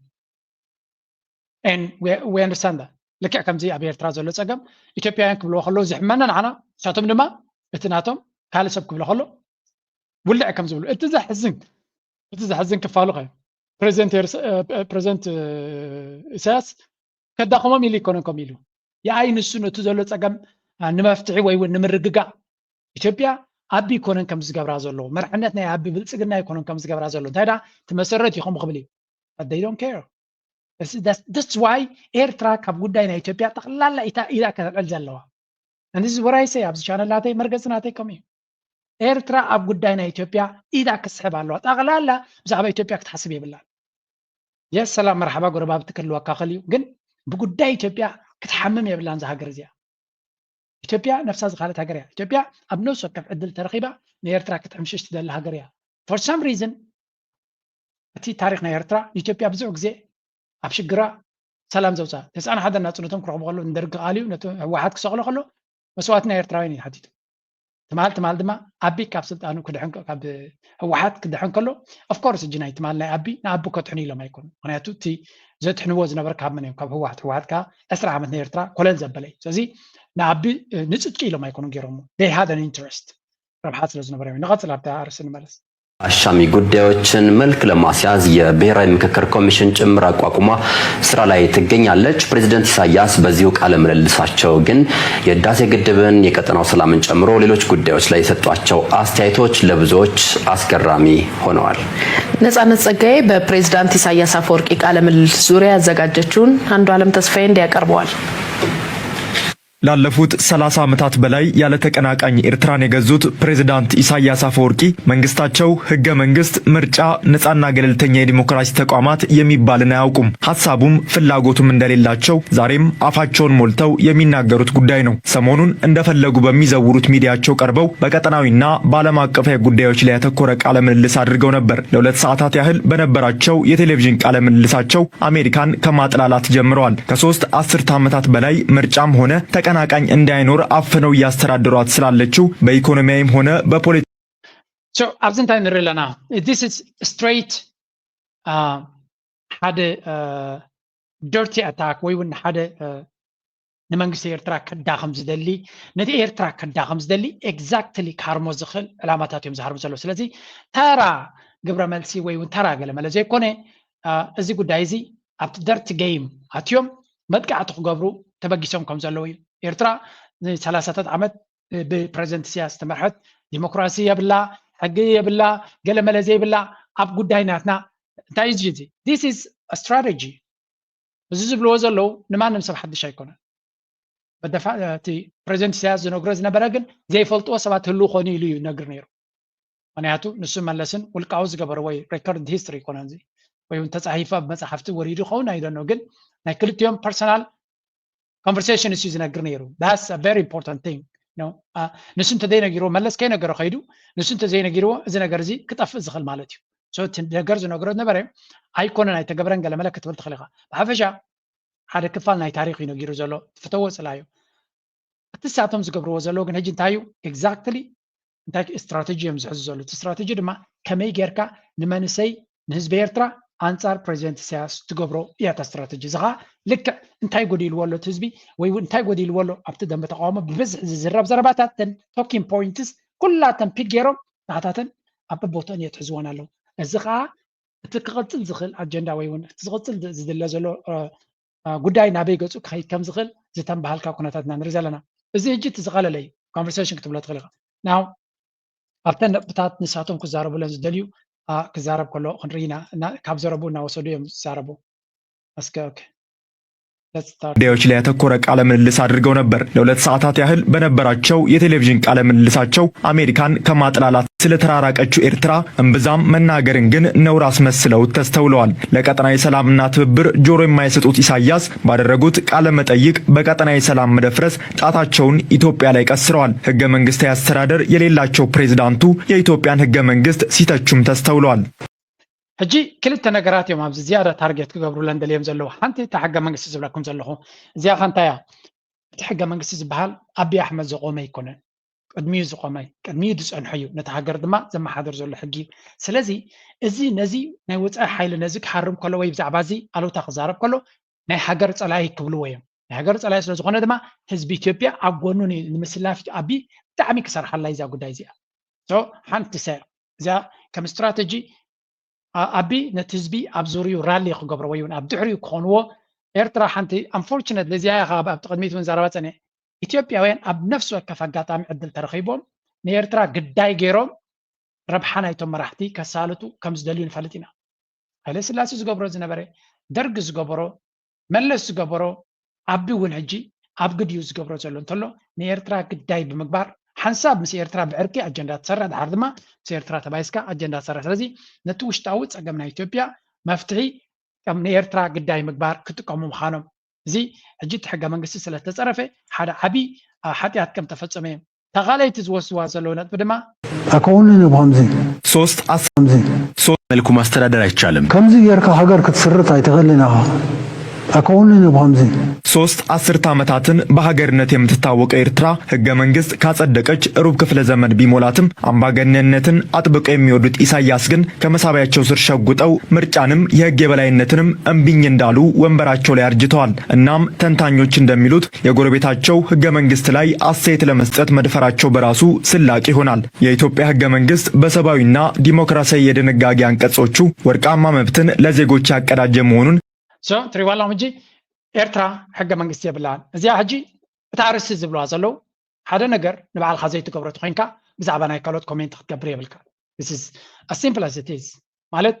And we, we understand that። ልክዕ ከምዚ ኣብ ኤርትራ ዘሎ ፀገም ኢትዮጵያውያን ክብልዎ ከለዉ ዝሕመና ንዓና፣ ንሳቶም ድማ እቲ ናቶም ካልእ ሰብ ክብሎ ከሎ ውልዕ ከም ዝብሉ። እቲ ዘሕዝን እቲ ዘሕዝን ክፋሉ ከ ፕሬዚደንት ፕሬዚደንት ኢሳያስ ከዳኸሞም ኢሉ ይኮነን ከም ኢሉ የኣይ ንሱ ነቲ ዘሎ ፀገም ንምፍትሒ ወይ እውን ንምርግጋእ ኢትዮጵያ ኣቢ ይኮነን ከም ዝገብራ ዘሎ፣ መርሕነት ናይ ኣቢ ብልፅግና ይኮነን ከም ዝገብራ ዘሎ። እንታይ ዳ ትመሰረት ኢኹም ክብል እዩ። They don't care. That's why ኤርትራ ካብ ጉዳይ ናይ ኢትዮጵያ ጠቕላላ ኢታ ኢዳ ከተልዕል ዘለዋ። And this is what I say ኣብዚ ቻነል ናተይ መርገፂ ናተይ ከምኡ እዩ። ኤርትራ ኣብ ጉዳይ ናይ ኢትዮጵያ ኢዳ ክስሕብ ኣለዋ። ጠቕላላ ብዛዕባ ኢትዮጵያ ክትሓስብ የብላን። የስ ሰላም መርሓባ ጎረባብቲ ክህልወካ ክእል እዩ፣ ግን ብጉዳይ ኢትዮጵያ ክትሓምም የብላን እዛ ሃገር እዚኣ። ኢትዮጵያ ነፍሳ ዝኻለት ሃገር እያ። ኢትዮጵያ ኣብ ነፍሲ ወከፍ ዕድል ተረኺባ ንኤርትራ ክትሕምሽሽ ትደሊ ሃገር እያ። For some reason እቲ ታሪኽ ናይ ኤርትራ ንኢትዮጵያ ብዙሕ ግዜ ኣብ ሽግራ ሰላም ዘውፅኣ። ተስዓን ሓደን ናፅነቶም ክረኽቡ ከለዉ ንደርጊ ቃልዩ ነቲ ህወሓት ክሰቕሎ ከሎ መስዋእቲ ናይ ኤርትራውያን እዩ ሓቲቱ። ትማል ትማል ድማ ኣቢ ካብ ስልጣኑ ክድሕን ከ- ካብ ህወሓት ክድሕን ከሎ of course እጂ ናይ ትማል ናይ ኣቢ ንኣቢ ከትሕኑ ኢሎም ኣይኮኑ። ምክንያቱ እቲ ዘትሕንዎ ዝነበረ ካብ መን እዮም? ካብ ህወሓት። ህወሓት ከዓ ዕስራ ዓመት ናይ ኤርትራ ኮለል ዘበለ እዩ። ስለዚ ንኣቢ ንፅድቂ ኢሎም ኣይኮኑ ገይሮሞ። They had an interest ረብሓ ስለ ዝነበረ እዩ። ንቐፅል ኣብታ ኣርእስቲ ንመለስ። አሻሚ ጉዳዮችን መልክ ለማስያዝ የብሔራዊ ምክክር ኮሚሽን ጭምር አቋቁማ ስራ ላይ ትገኛለች። ፕሬዚደንት ኢሳያስ በዚሁ ቃለ ምልልሳቸው ግን የህዳሴ ግድብን የቀጠናው ሰላምን ጨምሮ ሌሎች ጉዳዮች ላይ የሰጧቸው አስተያየቶች ለብዙዎች አስገራሚ ሆነዋል። ነጻነት ጸጋዬ በፕሬዚዳንት ኢሳያስ አፈወርቂ ቃለ ምልልስ ዙሪያ ያዘጋጀችውን አንዱ አለም ተስፋዬ እንዲህ ያቀርበዋል። ላለፉት ሠላሳ ዓመታት በላይ ያለ ተቀናቃኝ ኤርትራን የገዙት ፕሬዝዳንት ኢሳያስ አፈወርቂ መንግስታቸው ህገ መንግስት፣ ምርጫ፣ ነጻና ገለልተኛ የዲሞክራሲ ተቋማት የሚባልን አያውቁም። ሐሳቡም ፍላጎቱም እንደሌላቸው ዛሬም አፋቸውን ሞልተው የሚናገሩት ጉዳይ ነው። ሰሞኑን እንደፈለጉ በሚዘውሩት ሚዲያቸው ቀርበው በቀጠናዊና በዓለም አቀፋዊ ጉዳዮች ላይ ያተኮረ ቃለ ምልልስ አድርገው ነበር። ለሁለት ሰዓታት ያህል በነበራቸው የቴሌቪዥን ቃለ ምልልሳቸው አሜሪካን ከማጥላላት ጀምረዋል። ከሶስት አስርት ዓመታት በላይ ምርጫም ሆነ ተቀናቃኝ እንዳይኖር አፍነው እያስተዳደሯት ስላለችው በኢኮኖሚያዊም ሆነ በፖለቲ So ኣብዚ እንታይ ንርኢ ኣለና? This is straight ሓደ dirty attack ወይ እውን ሓደ ንመንግስቲ ኤርትራ ከዳኸም ዝደሊ፣ ነቲ ኤርትራ ከዳኸም ዝደሊ exactly ክሃርሞ ዝኽእል ዕላማታት እዮም ዝሃርሙ ዘለዉ። ስለዚ ተራ ግብረ መልሲ ወይ እውን ተራ ገለመለ ዘይኮነ እዚ ጉዳይ እዚ ኣብቲ dirty game ኣትዮም መጥቃዕቲ ክገብሩ ተበጊሶም ከም ዘለዉ እዩ። ኤርትራ ንሰላሳታት ዓመት ብፕረዚደንት ኢሳያስ ዝተመርሐት ዲሞክራሲ የብላ፣ ሕጊ የብላ፣ ገለመለ ዘይብላ ኣብ ጉዳይ ናትና እንታይ እዩ እዚ? This is strategy። እዚ ዝብልዎ ዘለዉ ንማንም ሰብ ሓድሽ ኣይኮነን። እቲ ፕረዚደንት ኢሳያስ ዝነግሮ ዝነበረ ግን ዘይፈልጥዎ ሰባት ህልው ኮኑ ኢሉ እዩ ይነግር ነይሩ። ምክንያቱ ንሱ መለስን ውልቃዊ ዝገበርዎ እዩ። Record history ይኮነን እዚ ወይ እውን ተፃሒፉ ኣብ መፅሓፍቲ ወሪዱ ይኸውን ኣይደኖ፣ ግን ናይ ክልቲኦም personal conversation እሱ ዝነግር ነይሩ። That's a very important thing ነው። ንሱ እንተዘይነጊርዎ መለስ ከይነገሮ ከይዱ ንሱ እንተዘይነጊርዎ እዚ ነገር እዚ ክጠፍእ ዝኽእል ማለት እዩ። So እቲ ነገር ዝነግሮ ዝነበረ ኣይኮነን ኣይተገብረን ገለመለ ክትብል ትኽእል ኢኻ። ብሓፈሻ ሓደ ክፋል ናይ ታሪኽ እዩ ነጊሩ ዘሎ። ፍተዎ ፅላዮ። እቲ ሳቶም ዝገብርዎ ዘለዉ ግን ሕጂ እንታይ እዩ exactly እንታይ strategy እዮም ዝሕዙ ዘለዉ? እቲ strategy ድማ ከመይ ጌርካ ንመንእሰይ ንህዝቢ ኤርትራ ኣንጻር ፕረዚደንት ኢሳያስ ትገብሮ እያ እታ strategy። እዚ ኸዓ ልክዕ እንታይ ጎዲልዎ ኣሎ እቲ ህዝቢ ወይ እውን እንታይ ጎዲልዎ ኣሎ ኣብቲ ደንበ ተቃውሞ ብብዝሒ ዝዝረብ ዘረባታት ተን talking points ኩላተን pick ገይሮም ንዓታተን ኣብ በቦትኦን እየ ትሕዝወን ኣለዉ። እዚ ኸዓ እቲ ክቕጽል ዝኽእል ኣጀንዳ ወይ እውን እቲ ዝቕጽል ዝድለ ዘሎ ጉዳይ ናበይ ገጹ ክኸይድ ከም ዝኽእል ዝተንበሃልካ ኩነታት ኢና ንርኢ ዘለና። እዚ ሕጂ እቲ ዝቐለለ እዩ። Conversation ክትብሎ ትኽእል ኢኻ። Now ኣብተን ነጥብታት ንሳቶም ክዛረቡለን ዝደልዩ ክዛረብ ከሎ ክንርኢ ኢና። ካብ ዘረቡ እናወሰዱ እዮም ዝዛረቡ። እስከ okay. ጉዳዮች ላይ ያተኮረ ቃለ ምልልስ አድርገው ነበር። ለሁለት ሰዓታት ያህል በነበራቸው የቴሌቪዥን ቃለ ምልልሳቸው አሜሪካን ከማጥላላት ስለተራራቀችው ኤርትራ እምብዛም መናገርን ግን ነውር አስመስለው ተስተውለዋል። ለቀጠናዊ ሰላምና ትብብር ጆሮ የማይሰጡት ኢሳያስ ባደረጉት ቃለ መጠይቅ በቀጠናዊ ሰላም መደፍረስ ጣታቸውን ኢትዮጵያ ላይ ቀስረዋል። ህገ መንግስታዊ አስተዳደር የሌላቸው ፕሬዝዳንቱ የኢትዮጵያን ህገ መንግስት ሲተቹም ተስተውለዋል። ሕጂ ክልተ ነገራት እዮም ኣብዚ ዝያዳ ታርጌት ክገብሩለን ደልዮም ዘለዉ። ሓንቲ እታ ሕገ መንግስቲ ዝብለኩም ዘለኹ እዚኣ ኸ እንታይ እያ? እቲ ሕገ መንግስቲ ዝበሃል ኣብይ ኣሕመድ ዘቆመ ኣይኮነን። ቅድሚኡ ዝቆመ ቅድሚኡ ዝፀንሖ እዩ። ነቲ ሃገር ድማ ዘመሓደር ዘሎ ሕጊ እዩ። ስለዚ እዚ ነዚ ናይ ወፃኢ ሓይሊ ነዚ ክሓርም ከሎ ወይ ብዛዕባ እዚ ኣሉታ ክዛረብ ከሎ ናይ ሃገር ፀላኢ ክብልዎ እዮም። ናይ ሃገር ፀላኢ ስለዝኾነ ድማ ህዝቢ ኢትዮጵያ ኣብ ጎኑ ንምስላፍ ኣብይ ብጣዕሚ ክሰርሓላ እዛ ጉዳይ እዚኣ። ሓንቲ ሰ እዚኣ ከም ስትራተጂ ኣቢ ነቲ ህዝቢ ኣብ ዙሪኡ ራሊ ክገብሮ ወይ እውን ኣብ ድሕሪኡ ክኾንዎ ኤርትራ ሓንቲ unfortunately እዚኣ እያ ካብ ኣብቲ ቅድሚት እውን ዘረባ ፀኒሐ። ኢትዮጵያውያን ኣብ ነፍሲ ወከፍ ኣጋጣሚ ዕድል ተረኺቦም ንኤርትራ ግዳይ ገይሮም ረብሓ ናይቶም መራሕቲ ከሳልጡ ከም ዝደልዩ ንፈልጥ ኢና። ሃይለ ስላሴ ዝገብሮ ዝነበረ፣ ደርግ ዝገበሮ፣ መለስ ዝገበሮ፣ ኣቢ እውን ሕጂ ኣብ ግዲኡ ዝገብሮ ዘሎ እንተሎ ንኤርትራ ግዳይ ብምግባር ሓንሳብ ምስ ኤርትራ ብዕርቂ ኣጀንዳ ትሰርሕ፣ ድሓር ድማ ምስ ኤርትራ ተባይስካ ኣጀንዳ ትሰርሕ። ስለዚ ነቲ ውሽጣዊ ፀገም ናይ ኢትዮጵያ መፍትሒ ከም ንኤርትራ ግዳይ ምግባር ክጥቀሙ ምዃኖም እዚ ሕጂ እቲ ሕገ መንግስቲ ስለተፀረፈ ሓደ ዓብዪ ሓጢኣት ከም ተፈፀመ እዮም። ተኻለይቲ ዝወስድዋ ዘለዉ ነጥቢ ድማ ኣከውንኒ ብኸምዚ ሶስት አስር ከምዚ ሶስት መልኩ ማስተዳደር አይቻልም። ከምዚ ጌርካ ሃገር ክትስርት ኣይትኽእልን ኢኻ። ኣከውንኒ ብኸምዚ ሶስት አስርተ ዓመታትን በሀገርነት የምትታወቀው ኤርትራ ህገ መንግስት ካጸደቀች ሩብ ክፍለ ዘመን ቢሞላትም አምባገነንነትን አጥብቀው የሚወዱት ኢሳያስ ግን ከመሳቢያቸው ስር ሸጉጠው ምርጫንም የህግ የበላይነትንም እምቢኝ እንዳሉ ወንበራቸው ላይ አርጅተዋል። እናም ተንታኞች እንደሚሉት የጎረቤታቸው ህገ መንግስት ላይ አስተያየት ለመስጠት መድፈራቸው በራሱ ስላቅ ይሆናል። የኢትዮጵያ ህገ መንግስት በሰብአዊና ዲሞክራሲያዊ የድንጋጌ አንቀጾቹ ወርቃማ መብትን ለዜጎች ያቀዳጀ መሆኑን ትሪዋ ኣለኹም። ሕጂ ኤርትራ ሕገ መንግስቲ የብላን። እዚኣ ሕጂ እቲ ኣርእስቲ ዝብልዋ ዘለዉ ሓደ ነገር ንባዕልኻ ዘይትገብሮ ተኮይንካ ብዛዕባ ናይ ካልኦት ኮሜንት ክትገብር የብልካ። This is as simple as it is። ማለት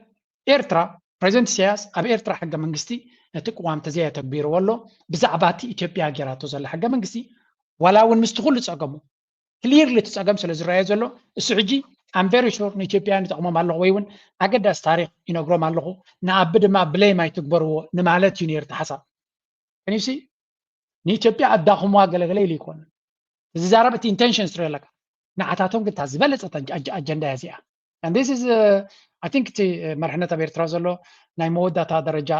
ኤርትራ ፕሬዚደንት ኢሳያስ ኣብ ኤርትራ ሕገ መንግስቲ ነቲ ቅዋም ተዘይ ተግቢርዎ ኣሎ። ብዛዕባ እቲ ኢትዮጵያ ጌራቶ ዘላ ሕገ መንግስቲ ዋላ እውን ምስቲ ኩሉ ፀገሙ ክሊርሊ እቲ ፀገም ስለ ዝረኣዮ ዘሎ እሱ ሕጂ I'm very sure ንኢትዮጵያውያን ይጠቕሞም ኣለኹ ወይ እውን ኣገዳሲ ታሪክ ይነግሮም ኣለኹ ንኣቢ ድማ ብሌም ኣይትግበርዎ ንማለት እዩ ነይሩ እቲ ሓሳብ። ከኒሲ ንኢትዮጵያ ኣዳኹምዋ ገለገለ ኢሉ ይኮን ዝዛረብ እቲ ኢንቴንሽን ስለ ኣለካ ንዓታቶም ግን እታ ዝበለፀት ኣጀንዳ እያ እዚኣ። I think እቲ መርሕነት ኣብ ኤርትራ ዘሎ ናይ መወዳእታ ደረጃ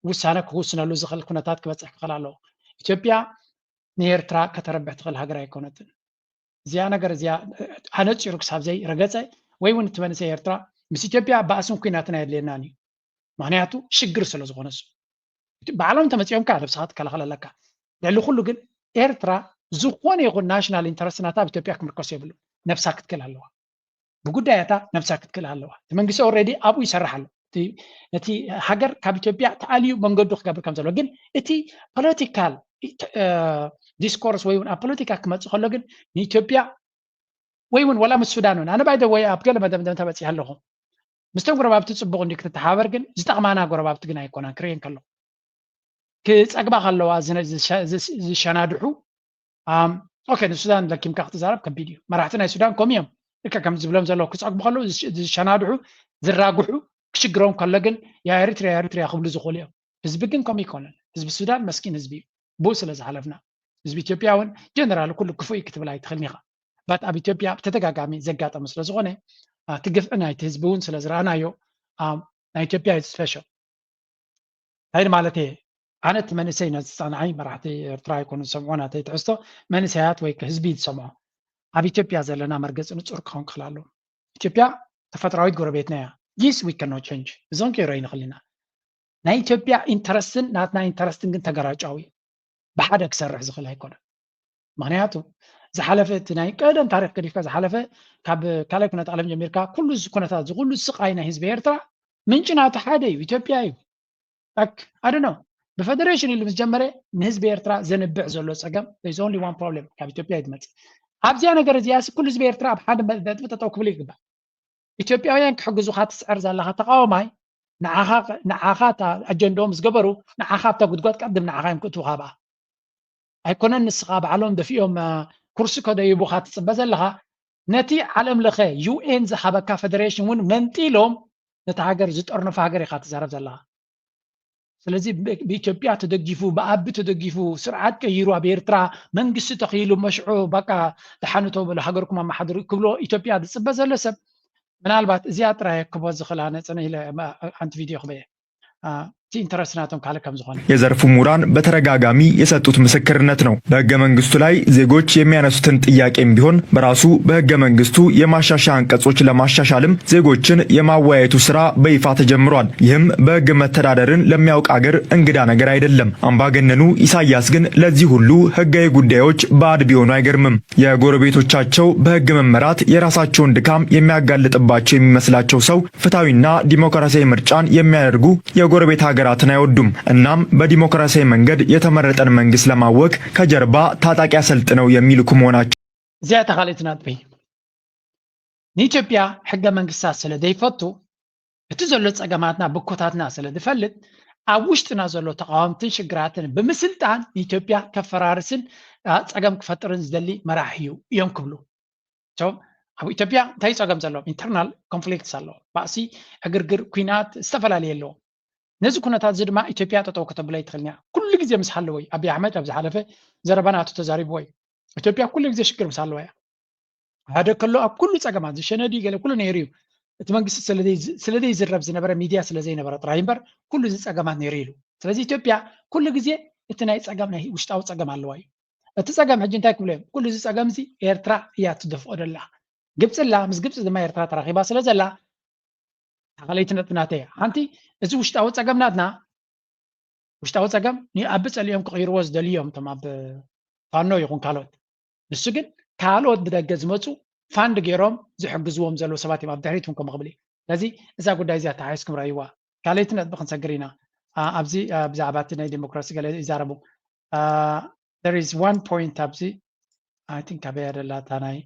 ውሳነ ክውስነሉ ዝኽእል ኩነታት ክበፅሕ ክኽእል ኣለዎ። ኢትዮጵያ ንኤርትራ ከተረብሕ ትኽእል ሃገር ኣይኮነትን። እዚኣ ነገር እዚኣ ኣነፂሩ ክሳብ ዘይረገፀ ወይ እውን እቲ መንእሰይ ኤርትራ ምስ ኢትዮጵያ ባእስን ኩናትን ኣየድልየናን እዩ። ምክንያቱ ሽግር ስለ ዝኾነ እሱ ባዕሎም ተመፂኦም ከዓ ነብስኻ ትከላኸል ኣለካ። ልዕሊ ኩሉ ግን ኤርትራ ዝኾነ ይኹን ናሽናል ኢንተረስት ናታ ኣብ ኢትዮጵያ ክምርኮስ የብሉ። ነብሳ ክትክል ኣለዋ። ብጉዳያታ ነብሳ ክትክል ኣለዋ። እቲ መንግስቲ ኦልሬዲ ኣብኡ ይሰርሕ ኣሎ። ነቲ ሃገር ካብ ኢትዮጵያ ተኣልዩ መንገዱ ክገብር ከም ዘለዎ ግን እቲ ፖለቲካል ዲስኮርስ ወይ እውን ኣብ ፖለቲካ ክመፅእ ከሎ ግን ንኢትዮጵያ ወይ እውን ወላ ምስ ሱዳን እውን ኣነ ባይደ ወይ ኣብ ገለ መደምደምታ በፂሐ ኣለኹ። ምስቶም ጎረባብቲ ፅቡቕ እንዲ ክትተሓባበር ግን ዝጠቕማና ጎረባብቲ ግን ኣይኮናን ክርእየን ከለኹ ክፀግባ ከለዋ ዝሸናድሑ ኦኬ ንሱዳን ለኪምካ ክትዛረብ ከቢድ እዩ። መራሕቲ ናይ ሱዳን ከምኡ እዮም። ልክዕ ከም ዝብሎም ዘለዉ ክፀግቡ ከለዉ ዝሸናድሑ ዝራግሑ ክሽግሮም ከሎ ግን ያ ኤሪትሪያ ኤሪትሪያ ክብሉ ዝኽእሉ እዮም። ህዝቢ ግን ከምኡ ይኮነን። ህዝቢ ሱዳን መስኪን ህዝቢ እዩ። ብኡ ስለ ዝሓለፍና ህዝቢ ኢትዮጵያ እውን ጀነራል ኩሉ ክፉእ እዩ ክትብል ኣይትኽእልን ኢኻ። ባት ኣብ ኢትዮጵያ ብተደጋጋሚ ዘጋጠመ ስለ ዝኾነ እቲ ግፍዒ ናይቲ ህዝቢ እውን ስለ ዝረኣናዮ ናይ ኢትዮጵያ እዩ ዝፈሾ። እንታይ ማለት እየ ኣነ እቲ መንእሰይ ነዚ ዝፀንዓይ መራሕቲ ኤርትራ ይኮኑ ዝሰምዖ ናተይ ትሕዝቶ መንእሰያት ወይ ህዝቢ ዝሰምዖ ኣብ ኢትዮጵያ ዘለና መርገፂ ንፁር ክኸውን ክኽእል ኣለዎ። ኢትዮጵያ ተፈጥራዊት ጎረቤትና እያ። This we cannot change። እዞን ቀይሮ ይንኽእል ኢና። ናይ ኢትዮጵያ ኢንተረስትን ናትና ኢንተረስትን ግን ተገራጫዊ እዩ። ብሓደ ክሰርሕ ዝኽእል ኣይኮነን። ምክንያቱ ዝሓለፈ እቲ ናይ ቀደም ታሪክ ገዲፍካ ዝሓለፈ ካብ ካልኣይ ኩነት ዓለም ጀሚርካ ኩሉ እዚ ኩነታት እዚ ኩሉ ስቃይ ናይ ህዝቢ ኤርትራ ምንጭ ናቱ ሓደ እዩ፣ ኢትዮጵያ እዩ። ኣክ ኣድኖ ብፈደሬሽን ኢሉ ምስ ጀመረ ንህዝቢ ኤርትራ ዘንብዕ ዘሎ ፀገም is only one problem ካብ ኢትዮጵያ እዩ ዝመፅእ። ኣብዚኣ ነገር እዚኣ ኩሉ ህዝቢ ኤርትራ ኣብ ሓደ ነጥቢ ጠጠው ክብል ይግባእ። ኢትዮጵያውያን ክሕግዙኻ ትስዕር ዘለኻ ተቃዋማይ ንዓኻ ንዓኻ ኣጀንዳኦም ዝገበሩ ንዓኻ ኣብታ ጉድጓድ ቀድም ንዓኻ እዮም ክእትውኻ ብኣ ኣይኮነን ንስኻ ባዕሎም ደፊኦም ኩርሲ ከደይቡኻ ትፅበ ዘለኻ ነቲ ዓለም ለኸ ዩኤን ዝሃበካ ፌደሬሽን እውን መንጢሎም ነቲ ሃገር ዝጠርነፈ ሃገር ኢኻ ትዛረብ ዘለኻ ስለዚ ብኢትዮጵያ ተደጊፉ ብኣቢ ተደጊፉ ስርዓት ቀይሩ ኣብ ኤርትራ መንግስቲ ተኽይሉ መሽዑ በቃ ድሓንቶ በሉ ሃገርኩም ኣመሓድሩ ክብሎ ኢትዮጵያ ዝፅበ ዘሎ ሰብ ምናልባት እዚኣ ጥራይ ክቦ ዝኽእል ኣነ ፅነ ኢለ ሓንቲ ቪድዮ ክበየ እቲ ኢንተረስት ናቶም ካልእ ከም ዝኾነ የዘርፉ ምሁራን በተደጋጋሚ የሰጡት ምስክርነት ነው። በህገ መንግስቱ ላይ ዜጎች የሚያነሱትን ጥያቄም ቢሆን በራሱ በህገ መንግስቱ የማሻሻያ አንቀጾች ለማሻሻልም ዜጎችን የማወያየቱ ስራ በይፋ ተጀምሯል። ይህም በህግ መተዳደርን ለሚያውቅ አገር እንግዳ ነገር አይደለም። አምባገነኑ ኢሳያስ ግን ለዚህ ሁሉ ህጋዊ ጉዳዮች ባዕድ ቢሆኑ አይገርምም። የጎረቤቶቻቸው በህግ መመራት የራሳቸውን ድካም የሚያጋልጥባቸው የሚመስላቸው ሰው ፍትሐዊና ዲሞክራሲያዊ ምርጫን የሚያደርጉ የጎረቤት ሀገራትን አይወዱም። እናም በዲሞክራሲያዊ መንገድ የተመረጠን መንግስት ለማወክ ከጀርባ ታጣቂ አሰልጥነው የሚልኩ መሆናቸው እዚኣ እታ ካልኣይቲ ነጥቢ ንኢትዮጵያ ሕገ መንግስታ ስለ ዘይፈቱ እቲ ዘሎ ፀገማትና ብኮታትና ስለ ዝፈልጥ ኣብ ውሽጥና ዘሎ ተቃወምትን ሽግራትን ብምስልጣን ንኢትዮጵያ ከፈራርስን ፀገም ክፈጥርን ዝደሊ መራሒ እዩ እዮም ክብሉ ኣብ ኢትዮጵያ እንታይ ፀገም ዘለዎም ኢንተርናል ኮንፍሊክትስ ኣለዎ ባእሲ ዕግርግር ኩናት ዝተፈላለየ ኣለዎ ነዚ ኩነታት እዚ ድማ ኢትዮጵያ ጠጠው ከተብሎ ኣይትኽእልን እያ ኩሉ ግዜ ምስ ሃለወ እዩ ኣብይ ኣሕመድ ኣብ ዝሓለፈ ዘረባ ናቱ ተዛሪብዎ እዩ ኢትዮጵያ ኩሉ ግዜ ሽግር ምስ ሃለዋ እያ ሓደ ከሎ ኣብ ኩሉ ፀገማት ዝሸነዲ ገለ ኩሉ ነይሩ እዩ እቲ መንግስቲ ስለዘይዝረብ ዝነበረ ሚድያ ስለዘይነበረ ጥራይ እምበር ኩሉ እዚ ፀገማት ነይሩ ኢሉ ስለዚ ኢትዮጵያ ኩሉ ግዜ እቲ ናይ ፀገም ናይ ውሽጣዊ ፀገም ኣለዋ እዩ እቲ ፀገም ሕጂ እንታይ ክብሎ እዮም ኩሉ እዚ ፀገም እዚ ኤርትራ እያ ትደፍኦ ደላ ግብፂ ኣላ ምስ ግብፂ ድማ ኤርትራ ተራኺባ ስለ ዘላ ተኻለይቲ ነጥቢ ናተይ ሓንቲ እዚ ውሽጣዊ ፀገም ናትና ውሽጣዊ ፀገም ንኣቢ ፀሊኦም ክቕይርዎ ዝደልዩ እዮም እቶም ኣብ ፋኖ ይኹን ካልኦት ንሱ ግን ካልኦት ብደገ ዝመፁ ፋንድ ገይሮም ዝሕግዝዎም ዘለዉ ሰባት እዮም ኣብ ድሕሪት እውን ከምኡ ክብል እዩ ስለዚ እዛ ጉዳይ እዚኣ ተሓሒዝኩም ረእይዋ ካልኣይቲ ነጥቢ ክንሰግር ኢና ኣብዚ ብዛዕባ እቲ ናይ ዲሞክራሲ ገለ ይዛረቡ there is one point ኣብዚ I think ኣበይ ኣደላታ ናይ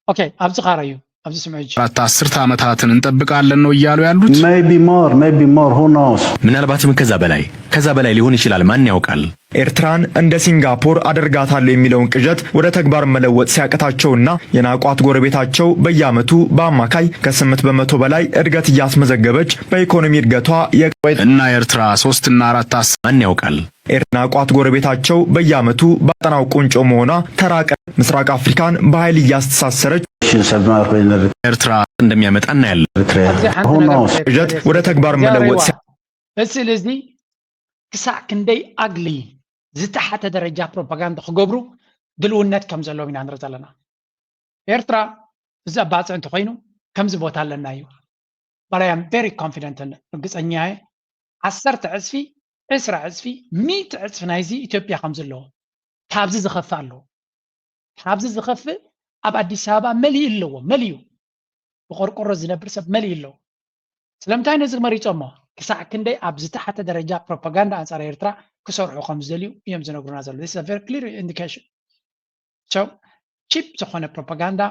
okay ኣብዚ ካረዩ ኣብዚ ስምዑ ሕጂ ኣራት ኣስርተ ዓመታትን እንጠብቃለን ነው እያሉ ያሉት። Maybe more, maybe more, who knows? ምናልባትም ከዛ በላይ ከዛ በላይ ሊሆን ይችላል፣ ማን ያውቃል? ኤርትራን እንደ ሲንጋፖር አደርጋታለሁ የሚለውን ቅዠት ወደ ተግባር መለወጥ ሲያቅታቸውና የናቋት ጎረቤታቸው በየዓመቱ በአማካይ ከስምንት በመቶ በላይ እድገት እያስመዘገበች በኢኮኖሚ እድገቷ የ እና ኤርትራ ሶስትና አራት አስ ማን ያውቃል? ኤርትራን አቋት ጎረቤታቸው በየዓመቱ ባጠናው ቁንጮ መሆኗ ተራቀ ምስራቅ አፍሪካን በኃይል እያስተሳሰረች ኤርትራ እንደሚያመጣ እናያለን። ቅዠት ወደ ተግባር መለወጥ ሲያ እስል እዚ ክሳዕ ክንደይ ኣግሊ ዝተሓተ ደረጃ ፕሮፓጋንዳ ክገብሩ ድልውነት ከም ዘለዎም ኢና ንርኢ ዘለና። ኤርትራ እዚ ኣባፅዕ እንተኮይኑ ከምዚ ቦታ ኣለና እዩ። But I am very confident ርግፀኛ እየ ዓሰርተ ዕፅፊ ዕስራ ዕፅፊ ሚእቲ ዕፅፊ ናይዚ ኢትዮጵያ ከም ዘለዎ ካብዚ ዝኸፍእ ኣለዎ። ካብዚ ዝኸፍእ ኣብ ኣዲስ ኣበባ መሊኡ ኣለዎ መሊኡ ብቆርቆሮ ዝነብር ሰብ መሊኡ ኣለዎ። ስለምንታይ ነዚ መሪፆሞ? ክሳዕ ክንደይ ኣብ ዝተሓተ ደረጃ ፕሮፓጋንዳ ኣንፃር ኤርትራ ክሰርሑ ከም ዝደልዩ እዮም ዝነግሩና ዘለዉ። This is a very clear indication. So ቺፕ ዝኾነ ፕሮፓጋንዳ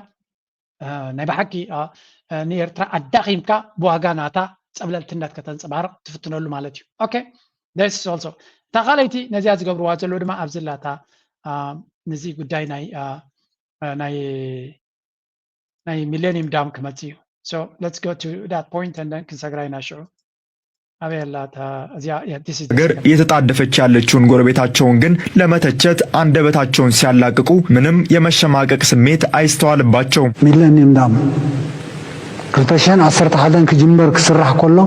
ናይ ብሓቂ ንኤርትራ ኣዳኺምካ ብዋጋ ናታ ፀብለልትነት ከተንፀባርቕ ትፍትነሉ ማለት እዩ። Okay, this is also እታ ካልኣይቲ ነዚኣ ዝገብርዋ ዘለዉ ድማ ኣብዚ ላታ ነዚ ጉዳይ ናይ ናይ ናይ ሚሌኒየም ዳም ክመጽእ እዩ። So let's go to that point and then ክንሰግራ ኢና ሽዑ። ኣበይ ኣላ እታ እዚኣ? Yeah, this is the ነገር second. እየተጣደፈች ያለችውን ጎረቤታቸውን ግን ለመተቸት አንደበታቸውን ሲያላቅቁ ምንም የመሸማቀቅ ስሜት አይስተዋልባቸውም። ሚሌኒየም ዳም ክልተ ሽሕን ዓሰርተ ሓደን ክጅመር ክስራሕ ከሎ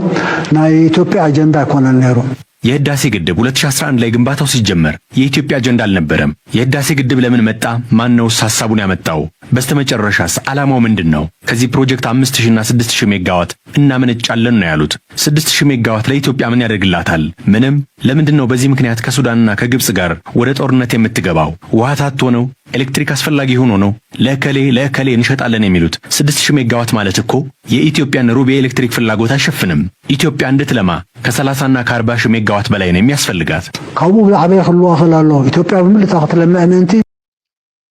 ናይ ኢትዮጵያ ኣጀንዳ ኣይኮነን ነይሩ። የህዳሴ ግድብ ሁለት ሺ አስራ አንድ ላይ ግንባታው ሲጀመር የኢትዮጵያ አጀንዳ አልነበረም። የህዳሴ ግድብ ለምን መጣ? ማን ነውስ ሐሳቡን ያመጣው? በስተመጨረሻስ ዓላማው ምንድን ነው? ከዚህ ፕሮጀክት አምስት ሺህ እና ስድስት ሺህ ሜጋዋት እናመነጫለን ነው ያሉት። ስድስት ሺህ ሜጋዋት ለኢትዮጵያ ምን ያደርግላታል? ምንም። ለምንድን ነው በዚህ ምክንያት ከሱዳንና ከግብጽ ጋር ወደ ጦርነት የምትገባው? ውሃ ታጥቶ ነው? ኤሌክትሪክ አስፈላጊ ሆኖ ነው? ለእከሌ ለእከሌ እንሸጣለን የሚሉት? ስድስት ሺህ ሜጋዋት ማለት እኮ የኢትዮጵያን ሩብ የኤሌክትሪክ ፍላጎት አይሸፍንም። ኢትዮጵያ እንድትለማ ከ ሠላሳ እና ከ አርባ ሺህ ሜጋዋት በላይ ነው የሚያስፈልጋት። ካብኡ ዝዓበየ ክህልዋ ይኽእል ኣሎ። ኢትዮጵያ ብምልእታ ክትለምዕ ምእንቲ።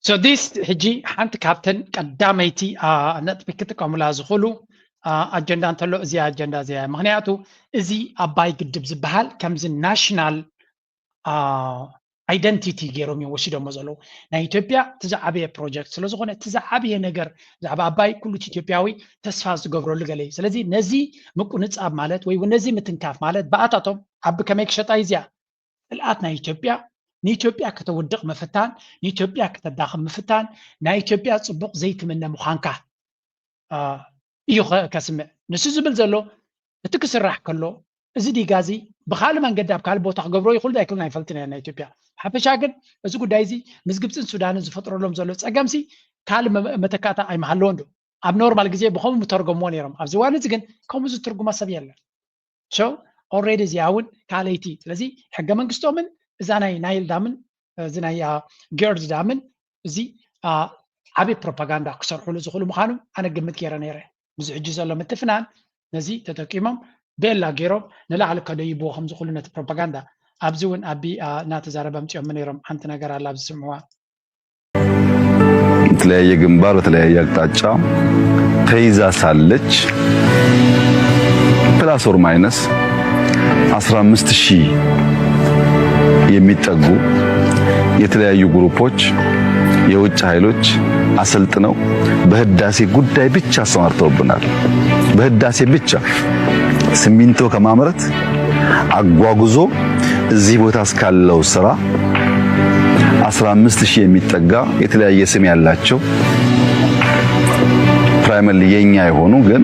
So this ሕጂ ሓንቲ ካብተን ቀዳመይቲ ነጥቢ ክጥቀሙላ ዝኽእሉ ኣጀንዳ እንተሎ እዚ ኣጀንዳ እዚ። ምክንያቱ እዚ ኣባይ ግድብ ዝበሃል ከምዚ ናሽናል ኣይደንቲቲ ገይሮም እዮም ወሲዶሞ ዘለዉ። ናይ ኢትዮጵያ እቲ ዝዓበየ ፕሮጀክት ስለዝኾነ እቲ ዝዓበየ ነገር ብዛዕባ ኣባይ ኩሉ ኢትዮጵያዊ ተስፋ ዝገብረሉ ገለ እዩ። ስለዚ ነዚ ምቁንጻብ ማለት ወይ እውን ነዚ ምትንካፍ ማለት ብኣታቶም ኣብ ከመይ ክሸጣ እዩ እዚኣ? ጽልኣት ናይ ኢትዮጵያ ንኢትዮጵያ ከተውድቕ ምፍታን፣ ንኢትዮጵያ ከተዳኽም ምፍታን፣ ናይ ኢትዮጵያ ጽቡቕ ዘይትምነ ምዃንካ እዩ ከስምዕ። ንሱ ዝብል ዘሎ እቲ ክስራሕ ከሎ እዚ ዲጋ እዚ ብካልእ መንገዲ ኣብ ካልእ ቦታ ክገብሮ ይኽእሉ ኣይክእሉን ኣይፈልጥን ኢና ናይ ኢትዮጵያ። ሓፈሻ ግን እዚ ጉዳይ እዚ ምስ ግብፅን ሱዳንን ዝፈጥረሎም ዘሎ ፀገምሲ ካልእ መተካእታ ኣይምሃለዎን ዶ? ኣብ ኖርማል ግዜ ብኸምኡ ምተርጎምዎ ነይሮም። ኣብዚ እዋን እዚ ግን ከምኡ ዝትርጉማ ሰብ የለን። So already እዚኣ እውን ካልኣይቲ። ስለዚ ሕገ መንግስቶምን እዛ ናይ ናይል ዳምን እዚ ናይ ጌርድ ዳምን እዚ ዓብዪ ፕሮፓጋንዳ ክሰርሕሉ ዝኽእሉ ምዃኑ ኣነ ግምት ገይረ ነይረ። ብዙ ሕጂ ዘሎ ምትፍናን ነዚ ተጠቂሞም ቤላ ገይሮም ንላዕሊ ከደይብዎ ከም ዝኽእሉ ነቲ ፕሮፓጋንዳ ኣብዚ እውን ኣቢ እናተዛረበ ኣምፂኦም ነይሮም። ሓንቲ ነገር ኣላ ኣብዚ ስምዕዋ። በተለያየ ግንባር በተለያየ አቅጣጫ ተይዛ ሳለች plus or minus አስራ አምስት ሺህ የሚጠጉ የተለያዩ ግሩፖች የውጭ ኃይሎች አሰልጥነው በህዳሴ ጉዳይ ብቻ አሰማርተውብናል። በህዳሴ ብቻ ሲሚንቶ ከማምረት አጓጉዞ እዚህ ቦታ እስካለው ስራ አስራ አምስት ሺህ የሚጠጋ የተለያየ ስም ያላቸው primarily የኛ የሆኑ ግን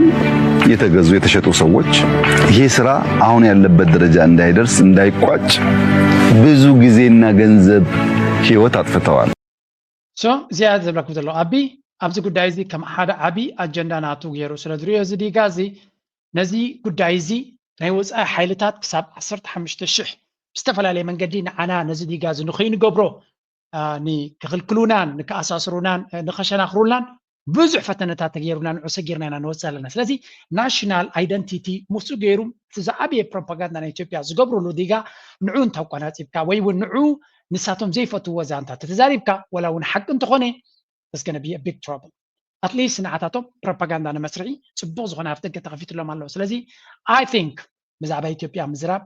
የተገዙ የተሸጡ ሰዎች ይሄ ስራ አሁን ያለበት ደረጃ እንዳይደርስ እንዳይቋጭ ብዙ ጊዜና ገንዘብ ህይወት አጥፍተዋል። So እዚኣ ዝብለኩም ዘሎ ኣቢ ኣብዚ ጉዳይ እዚ ከም ሓደ ዓቢ ኣጀንዳ ናቱ ገይሩ ስለ ዝሪኦ እዚ ዲጋ እዚ ነዚ ጉዳይ እዚ ናይ ወፃኢ ሓይልታት ክሳብ ዓሰርተ ሓሙሽተ ሽሕ ብዝተፈላለየ መንገዲ ንዓና ነዚ ዲጋ እዚ ንኸይንገብሮ ንክኽልክሉናን ንክኣሳስሩናን ንኸሸናኽሩልናን ብዙሕ ፈተነታት ተገይሩና ንዑ ሰጊርና ኢና ንወፅእ ኣለና። ስለዚ ናሽናል ኣይደንቲቲ ምስኡ ገይሩ እቲ ዝዓበየ ፕሮፓጋንዳ ናይ ኢትዮጵያ ዝገብሩሉ ዲጋ ንዑ እንተቆናፂብካ ወይ እውን ንዑ ንሳቶም ዘይፈትዎ ዛንታ ተተዛሪብካ ወላ እውን ሓቂ እንተኾነ it's gonna be a big trouble. At least ንዓታቶም ፕሮፓጋንዳ ንመስርሒ ፅቡቕ ዝኾነ ኣፍደገ ተኸፊትሎም ኣለዉ። ስለዚ I think ብዛዕባ ኢትዮጵያ ምዝራብ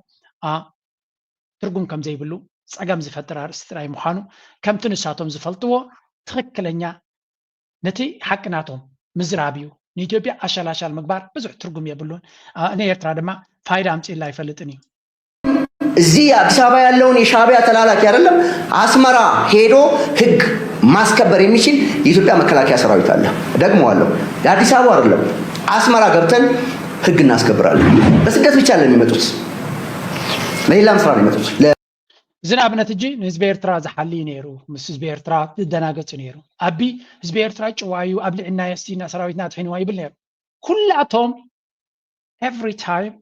ትርጉም ከም ዘይብሉ ፀገም ዝፈጥር ኣርእስቲ ጥራይ ምዃኑ ከምቲ ንሳቶም ዝፈልጥዎ ትኽክለኛ ነቲ ሓቂ ናቶም ምዝራብ እዩ። ንኢትዮጵያ ኣሻላሻል ምግባር ብዙሕ ትርጉም የብሉን። ንኤርትራ ድማ ፋይዳ ኣምፅእላ ኣይፈልጥን እዩ። እዚህ አዲስ አበባ ያለውን የሻዕቢያ ተላላኪ አይደለም አስመራ ሄዶ ህግ ማስከበር የሚችል የኢትዮጵያ መከላከያ ሰራዊት አለ። ደግመዋለሁ፣ የአዲስ አበባ አይደለም አስመራ ገብተን ህግ እናስከብራለን። በስደት ብቻ አይደለም የሚመጡት፣ ለሌላም ስራ ነው የሚመጡት። እዚ ንኣብነት ሕጂ ንህዝቢ ኤርትራ ዝሓሊ ነይሩ፣ ምስ ህዝቢ ኤርትራ ዝደናገጽ ነይሩ። ኣቢ ህዝቢ ኤርትራ ጭዋ እዩ፣ ኣብ ልዕና የስቲና ሰራዊትና ኣድሒንዋ ይብል ነይሩ። ኩላቶም every time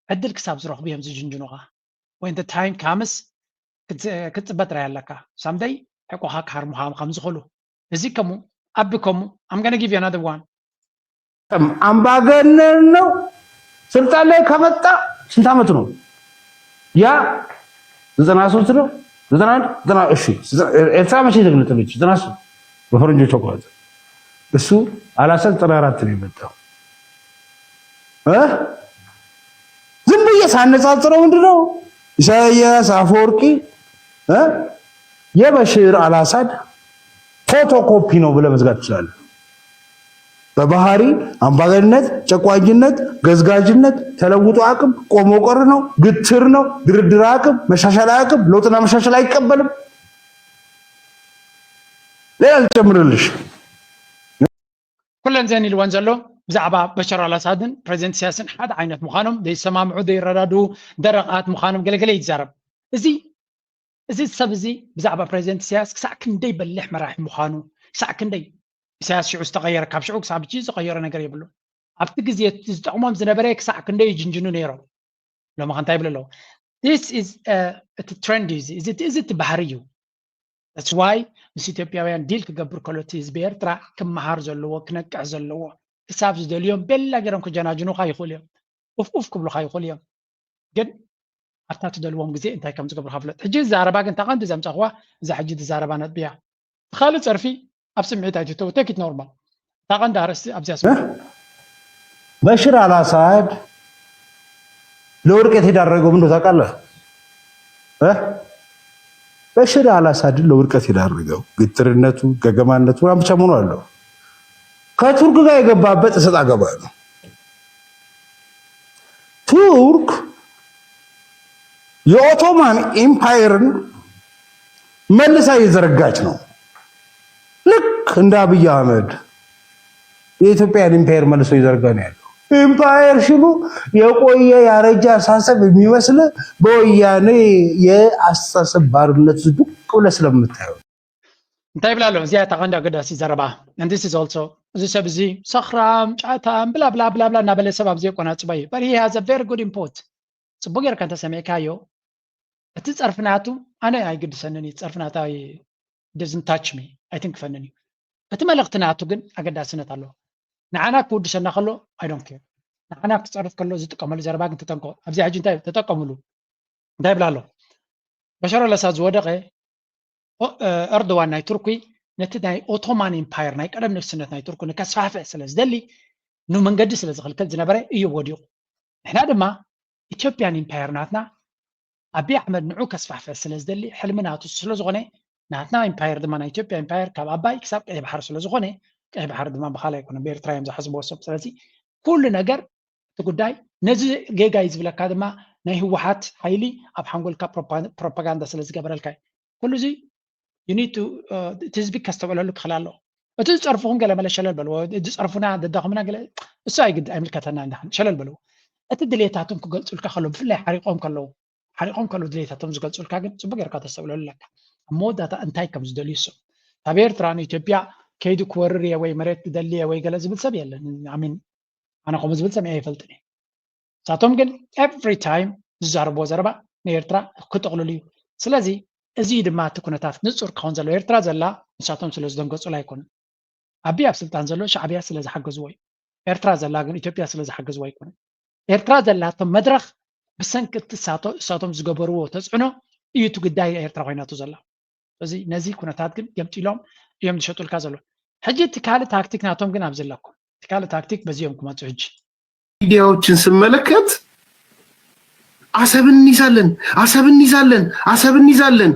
ዕድል ክሳብ ዝረኽቡ እዮም ዝጅንጅኑኻ። When the time comes ክትጽበ ጥራይ ኣለካ። ሳምደይ ሕቆኻ ክሃርሙኻ ከም ዝኽእሉ። እዚ ከምኡ ኣቢ ከምኡ I'm gonna give you another one. አምባገነን ነው። ስልጣን ላይ ከመጣ ስንት ዓመት ነው? ያ ዘጠና ሶስት ነው ዘጠና አንድ ዘጠና እሺ ኤርትራ መቼ ተገነጠለች? ዘጠና ሶስት በፈረንጆች አቆጣጠር። እሱ አላሳድ ዘጠና አራት ነው የመጣው። ዝም ብዬ ሳነጻጽረው ምንድነው ኢሳያስ አፈወርቂ የበሽር አልአሳድ ፎቶኮፒ ነው ብለህ መዝጋት ትችላለህ። በባህሪ አምባገነንነት፣ ጨቋኝነት፣ ገዝጋዥነት፣ ተለውጦ አቅም፣ ቆሞ ቀር ነው፣ ግትር ነው፣ ድርድር አቅም፣ መሻሻል አቅም፣ ለውጥና መሻሻል አይቀበልም። ሌላ ልጨምርልሽ። ኩለን ዘን ኢልወን ዘሎ ብዛዕባ በሻር ኣልኣሳድን ፕሬዚደንት ኢሳያስን ሓደ ዓይነት ምዃኖም ዘይሰማምዑ ዘይረዳድኡ ደረቓት ምዃኖም ገለገለ ይዛረብ። እዚ እዚ ሰብ እዚ ብዛዕባ ፕሬዚደንት ኢሳያስ ክሳዕ ክንደይ በሊሕ መራሒ ምዃኑ ክሳዕ ክንደይ ኢሳያስ ሽዑ ዝተቐየረ ካብ ሽዑ ክሳብ ሕጂ ዝቐየሮ ነገር የብሉን። ኣብቲ ግዜ ዝጠቕሞም ዝነበረ ክሳዕ ክንደይ ይጅንጅኑ ነይሮም። ሎሚ ከ እንታይ ይብሉ ኣለዉ? This is እቲ ትሬንድ እዩ እዚ እዚ እቲ ባህሪ እዩ። That's why ምስ ኢትዮጵያውያን ዲል ክገብር ከሎ እቲ ህዝቢ ኤርትራ ክመሃር ዘለዎ ክነቅሕ ዘለዎ ክሳብ ዝደልዮም ቤላ ገይሮም ክጀናጅኑኻ ይኽእሉ እዮም። ኡፍ ኡፍ ክብሉኻ ይኽእሉ እዮም። ግን ኣብታ ትደልዎም ግዜ እንታይ ከም ዝገብሩኻ ፍለጥ። ሕጂ እዚ ዘረባ ግን እታ ቀንዲ ዘምጻእኽዋ እዛ ሕጂ ዝዛረባ ነጥቢ እያ። ካልእ ጸርፊ ኣብ ስምዒት ኣይትእተው። Take it normal። እታ ቀንዲ ኣርእስቲ ኣብዚኣ ስምዒት። በሽር አልአሳድ ለውድቀት የዳረገው ምን ታውቃለህ? በሽር አልአሳድን ለውድቀት የዳረገው ግትርነቱ፣ ገገማነቱ ምናምን ብቻ መሆኑ አለው። ከቱርክ ጋር የገባበት እሰጥ አገባ ነው። ቱርክ የኦቶማን ኢምፓየርን መልሳ እየዘረጋች ነው። ልክ እንደ አብይ አህመድ የኢትዮጵያን ኢምፓየር መልሶ እየዘረጋ ነው ያለው። ኢምፓየር ሲሉ የቆየ ያረጀ አሳሰብ የሚመስል በወያኔ የአስተሳሰብ ባርነት ዝዱቅ ብለህ ስለምታየው። እንታይ ይብላ ኣሎ? እዚኣ እታ ቀንዲ ኣገዳሲ ዘረባ። And this is also፣ እዚ ሰብ እዚ ሰኽራም፣ ጫታም፣ ብላ ብላ ብላ ብላ እናበለ ሰብ ኣብዚ የቆናጽቦ እዩ። But he has a very good input። ጽቡቅ ጌርካ እንተሰሚዕካዮ፣ እቲ ጸርፊ ናቱ ኣነ ኣይግድሰንን እዩ። ጸርፊ ናቱ ኣይ- doesn't touch me፣ ኣይትንክፈንን እዩ። እቲ መልእኽቲ ናቱ ግን ኣገዳስነት ኣለዎ። ንዓና ክውድሰና ከሎ I don't care። ንዓና ክጸርፍ ከሎ ዝጥቀመሉ ዘረባ ግን ተጠንቀቑ። ኣብዚ ሕጂ እንታይ ተጠቀሙሉ? እንታይ ይብላ ኣሎ? በሸር ኣልኣሳድ ዝወደቐ ኦ- እ፣ ኤርዶዋን ናይ ቱርኪ ነቲ ናይ ኦቶማን ኢምፓየር ናይ ቀደም ንግስነት ናይ ቱርኪ ንከስፋሕፍሕ ስለ ዝደሊ ንመንገዲ ስለ ዝኽልክል ዝነበረ እዩ ወዲቑ። ንሕና ድማ ኢትዮጵያን ኢምፓየር ናትና ኣቢይ ኣሕመድ ንዑ ከስፋሕፍሕ ስለ ዝደሊ ሕልሚ ናቱ ስለ ዝኾነ ናትና ኢምፓየር ድማ ናይ ኢትዮጵያ ኢምፓየር ካብ ኣባይ ክሳብ ቀይሕ ባሕሪ ስለ ዝኾነ ቀይሕ ባሕሪ ድማ ብኻልእ ኣይኮነን ብኤርትራ እዮም ዝሓስብዎ ሰብ። ስለዚ ኩሉ ነገር እቲ ጉዳይ ነዚ ጌጋ እዩ ዝብለካ ድማ ናይ ህወሓት ሓይሊ ኣብ ሓንጎልካ ፕሮፓ- ፕሮፓጋንዳ ስለ ዝገበረልካ እዩ። ኩሉ እዚ you need to እቲ ህዝቢ ከስተውዕለሉ ክኽእል ኣለዎ። እቲ ዝፀርፉኹም ገለ መለ ሸለል በልዎ፣ ዝፀርፉና ደዳኹምና ገለ እሱ ኣይግድ ኣይምልከተና እንዳሓን ሸለል በልዎ። እቲ ድሌታቶም ክገልፁልካ ከለዉ ብፍላይ ሓሪቆም ከለዉ ሓሪቆም ከለዉ ድሌታቶም ዝገልፁልካ ግን ፅቡቅ ጌርካ ተስተውዕለሉ ኣለካ። ኣብ መወዳእታ እንታይ ከም ዝደልዩ እሶም ካብ ኤርትራ ንኢትዮጵያ ከይዱ ክወርር እየ ወይ መሬት ክደሊ እየ ወይ ገለ ዝብል ሰብ የለን። ኣሚን ኣነ ከምኡ ዝብል ሰሚዐ ኣይፈልጥን እየ። ንሳቶም ግን every time ዝዛረብዎ ዘረባ ንኤርትራ ክጥቕልሉ እዩ። ስለዚ እዚ ድማ እቲ ኩነታት ንጹር ክኸውን ዘለዎ ኤርትራ ዘላ ንሳቶም ስለ ዝደንገጹላ ኣይኮኑን። ኣቢ ኣብ ስልጣን ዘሎ ሻዕብያ ስለ ዝሓገዝዎ እዩ። ኤርትራ ዘላ ግን ኢትዮጵያ ስለ ዝሓገዝዎ ኣይኮኑን። ኤርትራ ዘላቶ መድረኽ ብሰንኪ እቲ እሳቶ- እሳቶም ዝገበርዎ ተጽዕኖ እዩ እቲ ጉዳይ ኤርትራ ኮይናቶ ዘላ። እዚ ነዚ ኩነታት ግን ገምጢሎም እዮም ዝሸጡልካ ዘሎ። ሕጂ እቲ ካልእ ታክቲክ ናቶም ግን ኣብዚ ኣለኩም። እቲ ካልእ ታክቲክ በዚ እዮም ክመፁ ሕጂ። ሚዲያዎችን ስመለከት አሰብ እንይዛለን፣ አሰብ እንይዛለን፣ አሰብ እንይዛለን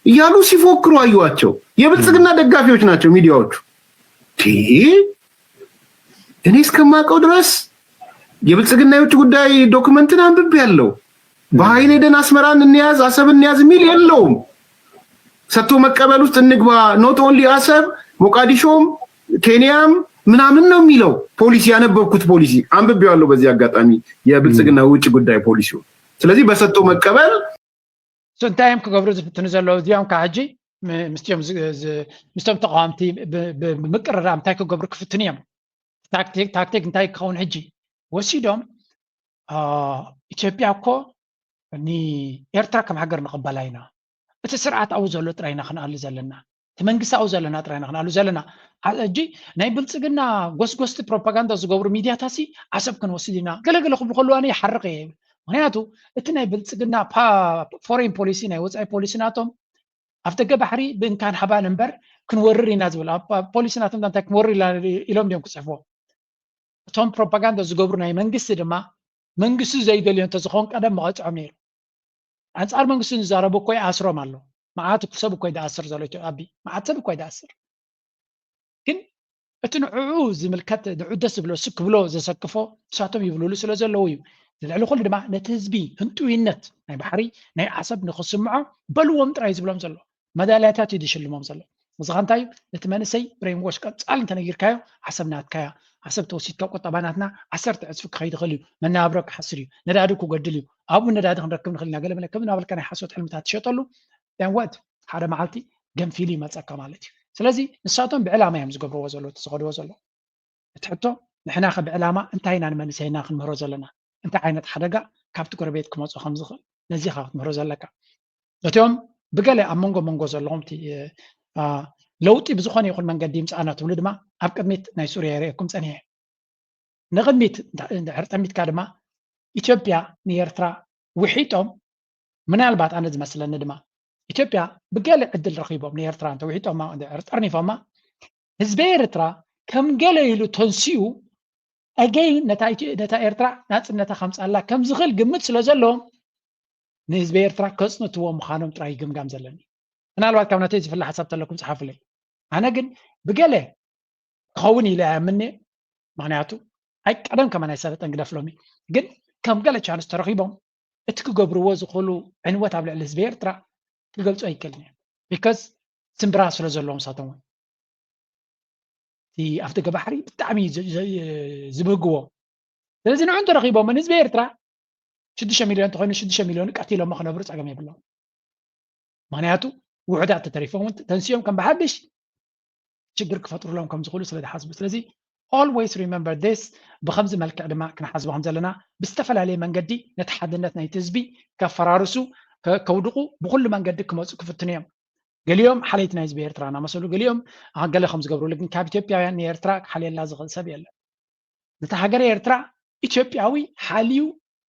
እያሉ ሲፎክሩ አየኋቸው። የብልጽግና ደጋፊዎች ናቸው ሚዲያዎቹ። ቲ እኔ እስከማውቀው ድረስ የብልጽግና የውጭ ጉዳይ ዶክመንትን አንብቤያለሁ። በኃይል ሄደን አስመራን እንያዝ አሰብ እንያዝ የሚል የለውም። ሰጥቶ መቀበል ውስጥ እንግባ። not only አሰብ፣ ሞቃዲሾም፣ ኬንያም ምናምን ነው የሚለው ፖሊሲ። ያነበብኩት ፖሊሲ አንብቤዋለሁ። በዚህ አጋጣሚ የብልጽግና ውጭ ጉዳይ ፖሊሲው። ስለዚህ በሰጥቶ መቀበል እሱ እንታይ እዮም ክገብሩ ዝፍትኑ ዘለዉ? እዚኦም ከዓ ሕጂ ም- ምስቲኦም ዝ- ዝ- ምስቶም ተቃወምቲ ብ- ብ- ብምቅርራብ እንታይ ክገብሩ ክፍትኑ እዮም? ታክቲክ ታክቲክ እንታይ ክኸውን ሕጂ? ወሲዶም አ፣ ኢትዮጵያ እኮ ንኤርትራ ከም ሃገር ንቕበላ ኢና። እቲ ስርዓት ኣብኡ ዘሎ ጥራይ ኢና ክንኣሉ ዘለና። እቲ መንግስቲ ኣብኡ ዘለና ጥራይ ኢና ክንኣሉ ዘለና። ኣ- ሕጂ ናይ ብልጽግና ጎስጎስቲ ፕሮፓጋንዳ ዝገብሩ ሚድያታሲ ዓሰብ ክንወስድ ኢና ገለገለ ክብሉ ከለዋ ኣነ ይሓርቕ እየ ይብል። ምክንያቱ እቲ ናይ ብልጽግና ፓ- ፎሬን ፖሊሲ ናይ ወፃኢ ፖሊሲ ናቶም ኣብ ደገ ባሕሪ ብእንካን ሓባን እምበር ክንወርር ኢና ዝብል ኣብ- ኣብ ፖሊሲ ናቶም እንታይ ክንወርር ኢና ኢሎም ድዮም ክፅሕፍዎ? እቶም ፕሮፓጋንዳ ዝገብሩ ናይ መንግስቲ ድማ መንግስቲ ዘይደልዮ እንተዝኸውን ቀደም መቐፅዖም ነይሩ። ኣንፃር መንግስቲ ዝዛረቡ እኮ ይኣስሮም ኣሎ። መዓት ሰብ እኮ ይደኣስር ዘሎ ኢትዮ- ኣቢ መዓት ሰብ እኮ ይደኣስር። ግን እቲ ንዕኡ ዝምልከት ንዕኡ ደስ ዝብሎ ስ ክብሎ ዘሰክፎ ንሳቶም ይብልሉ ስለ ዘለዉ እዩ። ልዕሊ ኩሉ ድማ ነቲ ህዝቢ ህንጡይነት ናይ ባሕሪ ናይ ዓሰብ ንክስምዖ በልዎም ጥራይ ዝብሎም ዘሎ መዳልያታት እዩ ዝሽልሞም ዘሎ። እዚ ከ እንታይ እዩ? ነቲ መንእሰይ ብሬን ዎሽ ቀጻሊ እንተነጊርካዮ ዓሰብ ናትካያ ዓሰብ ተወሲድካ ቁጠባ ናትና ዓሰርተ ዕፅፊ ክኸይድ ይኽእል እዩ። መነባብሮ ክሓስር እዩ። ነዳዲ ክጎድል እዩ። ኣብኡ ነዳዲ ክንረክብ ንኽእል ኢና። ገለ መለ ከም እናበልካ ናይ ሓሶት ሕልምታት ትሸጠሉ then what ሓደ መዓልቲ ገንፊሉ ይመፀካ ማለት እዩ። ስለዚ ንሳቶም ብዕላማ እዮም ዝገብርዎ ዘለዉ እቲ ዝኸድዎ ዘለዉ። እቲ ሕቶ ንሕና ከ ብዕላማ እንታይ ኢና ንመንእሰይና ክንምህሮ ዘለና? እንታይ ዓይነት ሓደጋ ካብቲ ጎረቤት ክመፁ ከም ዝኽእል ነዚ ኢኻ ክትምህሮ ዘለካ። ነቲኦም ብገለ ኣብ መንጎ መንጎ ዘለኹም እቲ ለውጢ ብዝኾነ ይኹን መንገዲ ይምፅኣና ትብሉ ድማ ኣብ ቅድሚት ናይ ሱርያ የርእየኩም ፀኒሐ። ንቕድሚት እንድሕር ጠሚትካ ድማ ኢትዮጵያ ንኤርትራ ውሒጦም ምናልባት ኣነ ዝመስለኒ ድማ ኢትዮጵያ ብገለ ዕድል ረኺቦም ንኤርትራ እንተውሒጦማ፣ እንድሕር ጠርኒፎማ፣ ህዝቢ ኤርትራ ከም ገለ ኢሉ ተንሲኡ፣ ኣገይ ነታ ኢትዮ-፣ ነታ ኤርትራ ናጽነታ ከምጻላ ከም ዝኽእል ግምት ስለ ዘለዎም፣ ንህዝቢ ኤርትራ ከጽንትዎ ምዃኖም ጥራይ ይግምጋም ዘለኒ። ምናልባት ካብ ናተይ ዝፍለ ሓሳብ ተለኩም ጽሓፉለይ። ኣነ ግን ብገለ ክኸውን ኢለ ኣይኣምን'የ። ምኽንያቱ ኣይ ቀደም ከማን ኣይሰለጠን ግደፍ ሎሚ። ግን ከም ገለ ቻንስ ተረኺቦም እቲ ክገብርዎ ዝኽእሉ ዕንወት ኣብ ልዕሊ ህዝቢ ኤርትራ ክገልጹ ኣይክእልን እዮም። ቢካዝ ስምብራ ስለ ዘለዎም ንሳቶም እውን። እቲ ኣፍደገ ባሕሪ ብጣዕሚ እዩ ዝ-፣ ዝ-፣ ዝብህግዎ። ስለዚ ንዑ እንተረኺቦም ንህዝቢ ኤርትራ ሽዱሽተ ሚልዮን እንተኾይኑ ሽዱሽተ ሚልዮን ቀቲሎሞ ክነብሩ ጸገም የብሎም። ምኽንያቱ ውሑዳት ተተሪፎም እውን ተንሲኦም ከም ብሓድሽ ሽግር ክፈጥሩሎም ከም ዝኽእሉ ስለ ዝሓስቡ። ስለዚ always remember this፣ ብኸምዚ መልክዕ ድማ ክንሓስቦ ከም ዘለና፣ ብዝተፈላለየ መንገዲ ነቲ ሓድነት ናይቲ ህዝቢ ከፈራርሱ፣ ከ-፣ ከውድቑ ብኹሉ መንገዲ ክመጹ ክፍትኑ እዮም። ገሊኦም ሓለይቲ ናይ ህዝቢ ኤርትራ እናመሰሉ፣ ገሊኦም፣ አ፣ ገለ ከም ዝገብሩሉ፣ ግን ካብ ኢትዮጵያውያን ንኤርትራ ክሓልየላ ዝኽእል ሰብ የለን። ነታ ሃገር ኤርትራ ኢትዮጵያዊ ሓልዩ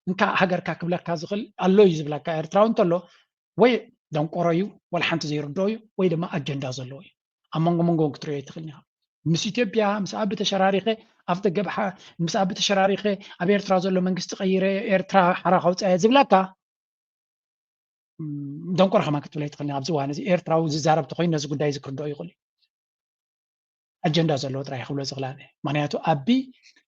እንካ ሃገርካ ክብለካ ዝኽእል ኣሎ እዩ ዝብለካ። ኤርትራዊ እንተሎ ወይ ደንቆሮ እዩ፣ ወላ ሓንቲ ዘይርድኦ እዩ፣ ወይ ድማ ኣጀንዳ ዘለዎ እዩ። ኣብ መንጎ መንጎ እውን ክትርእዮ ኣይትኽእልን ኢኻ። ምስ ኢትዮጵያ፣ ምስ ኣቢ ተሸራሪኸ፣ ኣፍ ደገ ባሓ-፣ ምስ ኣቢ ተሸራሪኸ፣ ኣብ ኤርትራ ዘሎ መንግስቲ ቀይረ፣ ኤርትራ ሓራ ከውፅኣ እየ ዝብለካ፣ ም፣ ደንቆሮ ከማን ክትብል ኣይትኽእልን ኢኻ። ኣብዚ እዋን እዚ ኤርትራዊ ዝዛረብ ተኾይኑ ነዚ ጉዳይ እዚ ክርድኦ ይኽእል እዩ። ኣጀንዳ ዘለዎ ጥራይ ክብሎ ዝኽእል ኣነ። ምኽንያቱ ኣቢ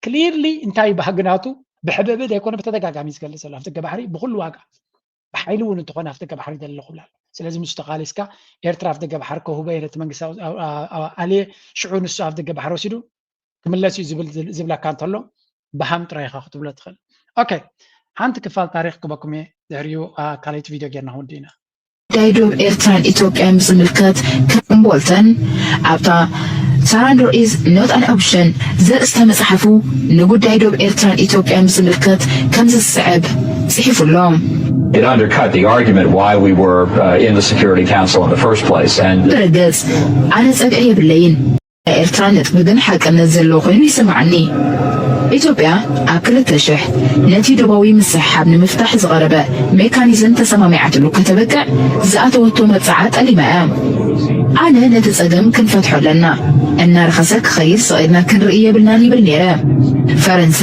ክሊርሊ እንታይ ባህጊ ናቱ ብሕብእብ ዘይኮነ ብተደጋጋሚ ዝገልጽ ዘሎ ኣፍደገ ባሕሪ ብኹሉ ዋጋ ብሓይሊ እውን እንተኾነ ኣፍደገ ባሕሪ ደለኹ ብላ። ስለዚ ምስ ተቓሊስካ ኤርትራ ኣፍደገ ባሕሪ ከውህቦ እየ ነቲ መንግስቲ ኣው-፣ ኣው-፣ ኣው-፣ ኣልየ ሽዑ ንሱ ኣፍደገ ባሕሪ ወሲዱ ክምለስ እዩ ዝብል፣ ዝብለካ እንተሎ ብሃም ጥራይ ኢኻ ክትብሎ ትኽእል። ኦኬ፣ ሓንቲ ክፋል ታሪኽ ክበኩም እየ፣ ድሕሪኡ፣ አ፣ ካልኣይቲ ቪድዮ ጌርና ክንውድእ ኢና። ጉዳይ ዶብ ኤርትራን ኢትዮጵያን ብዝምልከት ከም ቦልተን ኣብታ Surrender is not an option ዘርእስታ መጽሓፉ ንጉዳይ ዶብ ኤርትራን ኢትዮጵያን ብዝምልከት ከምዚ ዝስዕብ ጽሒፉ ኣሎ። It undercut the argument why we were, uh, in the Security Council in the first place. And ብርግጽ፣ ኣነ ጸግዒ የብለይን። ናይ ኤርትራ ነጥቢ ግን ሓቅነት ዘለዎ ኮይኑ ይስምዓኒ። ኢትዮጵያ ኣብ ክልተ ሽሕ ነቲ ዶባዊ ምስሕሓብ ንምፍታሕ ዝቐረበ ሜካኒዝም ተሰማሚዓትሉ ከተበቅዕ ዝኣተወቶ መብጽዓ ጠሊማ እያ። ኣነ ነቲ ጸገም ክንፈትሖ ኣለና፣ እናረኸሰ ክኸይድ ስቕ ኢልና ክንርኢ የብልናን ይብል ነይረ። ፈረንሳ፣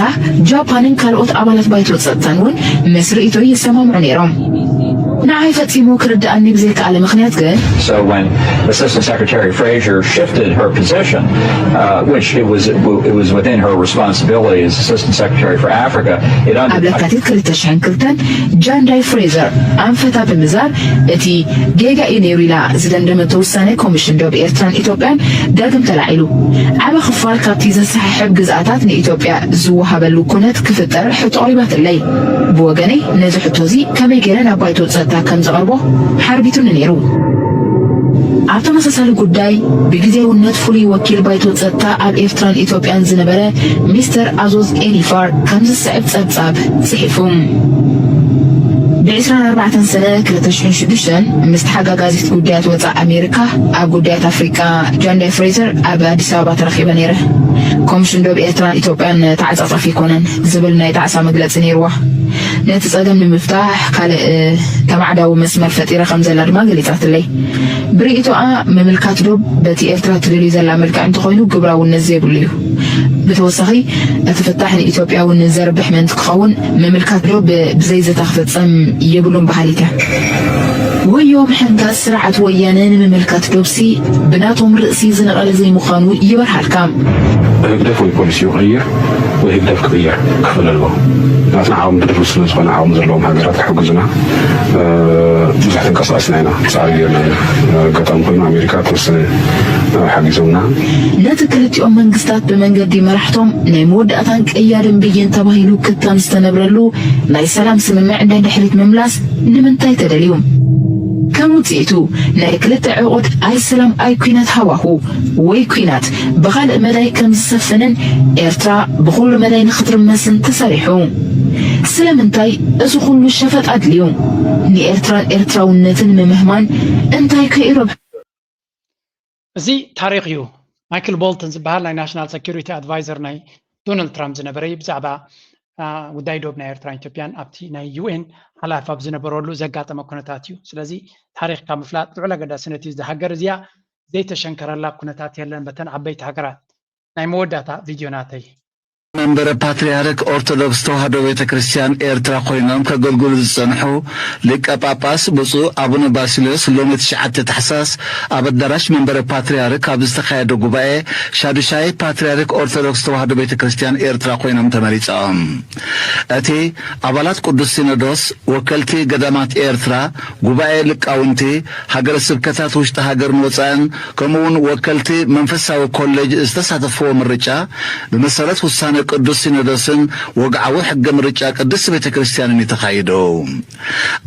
ጃፓንን ካልኦት ኣባላት ባይቶ ጸጥታን እውን ምስ ርእይቶይ ይሰማምዑ ነይሮም። ንዓይ ፈጺሙ ክርድኣኒ ብዘይከኣለ ምኽንያት ግን፣ So when Assistant Secretary Fraser shifted her position, uh, which it was, it was within her responsibility as Assistant Secretary for Africa, it under- ኣብ ለካቲት ክልተ ሽሕን ክልተን ጃንዳይ ፍሬዘር ኣንፈታ ብምዛር እቲ ጌጋ እዩ ነይሩ ኢላ ዝደምደመቶ ውሳነ ኮሚሽን ዶብ ኤርትራን ኢትዮጵያን ዳግም ተላዒሉ። ዓቢ ክፋል ካብቲ ዘሰሓሕብ ግዝኣታት ንኢትዮጵያ ዝወሃበሉ ኩነት ክፍጠር ሕቶ ኣቕሪባትለይ። ብወገነይ ነዚ ሕቶ እዚ ከመይ ገይረ ናብ ባይቶ ጸጥታ ከም ዘቐርቦ ሓርቢቱኒ ነይሩ። ኣብ ተመሳሳሊ ጉዳይ ብግዜያውነት ፍሉይ ወኪል ባይቶ ጸጥታ ኣብ ኤርትራን ኢትዮጵያን ዝነበረ ሚስተር ኣዞዝ ኤኒፋር ከምዚ ዝስዕብ ጸብጻብ ጽሒፉ። ብ ዕስራን ኣርባዕተን ሰነ ክልተ ሽሕን ሽዱሽተን ምስ ተሓጋጋዚት ጉዳያት ወጻኢ ኣሜሪካ ኣብ ጉዳያት ኣፍሪቃ ጃንዳይ ፍሬዘር ኣብ ኣዲስ ኣበባ ተረኺበ ነይረ። ኮሚሽን ዶብ ኤርትራን ኢትዮጵያን ተዓጻጻፊ ኣይኮነን ዝብል ናይ ጣዕሳ መግለጺ ነይርዋ። ነቲ ጸገም ንምፍታሕ ካልእ ተማዕዳዊ መስመር ፈጢረ ከም ዘላ ድማ ገሊጻትለይ። ብርእይቶኣ ምምልካት ዶብ በቲ ኤርትራ ትደልዩ ዘላ መልክዕ እንተኾይኑ ግብራውነት ዘይብሉ እዩ። ብተወሳኺ እቲ ፍታሕ ንኢትዮጵያ እውን ዘርብሕ ምእንቲ ክኸውን ምምልካት ዶብ ብዘይ ዘተ ክፍጸም የብሉን በሃሊት እያ። ወዮ ምሕጋዝ ስርዓት ወያነ ንምምልካት ዶብሲ ብናቶም ርእሲ ዝነቐለ ዘይምዃኑ ይበርሃልካ። ህግደፍ ወይ ፖሊሲ ይቐይር ወይ ህግደፍ ክቕየር ክኽእል ኣለዎ። ናትና ዓቕሚ ብድሩት ስለ ዝኾነ ዓቕሚ ዘለዎም ሃገራት ክሕግዙና፣ እ፣ ብዙሕ ተንቀሳቒስና ኢና፣ ጻዕሪ ጌርና ኢና። ኣጋጣሚ ኮይኑ ኣሜሪካ ተወሰነ፣ እ፣ ሓጊዞምና። ነቲ ክልቲኦም መንግስታት ብመንገዲ መራሕቶም ናይ መወዳእታን ቀያድን ብይን ተባሂሉ ክታም ዝተነብረሉ ናይ ሰላም ስምምዕ ንድሕሪት ምምላስ ንምንታይ ተደልዩ? ከም ውጽኢቱ ናይ ክልተ ዕቑድ ኣይ ሰላም ኣይ ኲናት ሃዋሁ ወይ ኲናት ብኻልእ መዳይ ከም ዝሰፍንን ኤርትራ ብኹሉ መዳይ ንኽትርመስን ተሰሪሑ። ስለምንታይ እዚ ኩሉ ሸፈጥ ኣድልዩ? ንኤርትራን ኤርትራውነትን ምምህማን እንታይ ከ ይረብሑ? እዚ ታሪኽ እዩ። ማይክል ቦልተን ዝበሃል ናይ ናሽናል ሰኪሪቲ ኣድቫይዘር ናይ ዶናልድ ትራምፕ ዝነበረ እዩ። ብዛዕባ ጉዳይ ዶብ ናይ ኤርትራን ኢትዮጵያን ኣብቲ ናይ ዩ ኤን ሓላፊ ኣብ ዝነበረሉ ዘጋጠመ ኩነታት እዩ። ስለዚ ታሪኽካ ምፍላጥ ልዑል ኣገዳስነት እዩ። እዛ ሃገር እዚኣ ዘይተሸንከረላ ኩነታት የለን በተን ዓበይቲ ሃገራት። ናይ መወዳእታ ቪድዮ ናተይ። መንበረ ፓትርያርክ ኦርቶዶክስ ተዋህዶ ቤተ ክርስቲያን ኤርትራ ኮይኖም ከገልግሉ ዝጸንሑ ሊቀ ጳጳስ ብፁዕ ኣቡነ ባሲልዮስ ሎሚ ትሽዓተ ታሕሳስ ኣብ ኣዳራሽ መንበረ ፓትርያርክ ኣብ ዝተኻየደ ጉባኤ ሻዱሻይ ፓትርያርክ ኦርቶዶክስ ተዋህዶ ቤተ ክርስቲያን ኤርትራ ኮይኖም ተመሪጾም። እቲ ኣባላት ቅዱስ ሲኖዶስ፣ ወከልቲ ገዳማት ኤርትራ፣ ጉባኤ ሊቃውንቲ፣ ሃገረ ስብከታት ውሽጢ ሃገርን ወጻእን፣ ከምኡ እውን ወከልቲ መንፈሳዊ ኮሌጅ ዝተሳተፍዎ ምርጫ፣ ብመሰረት ውሳነ ቅዱስ ሲኖዶስን ወግዓዊ ሕገ ምርጫ ቅድስት ቤተ ክርስቲያንን እዩ ተኻይዱ።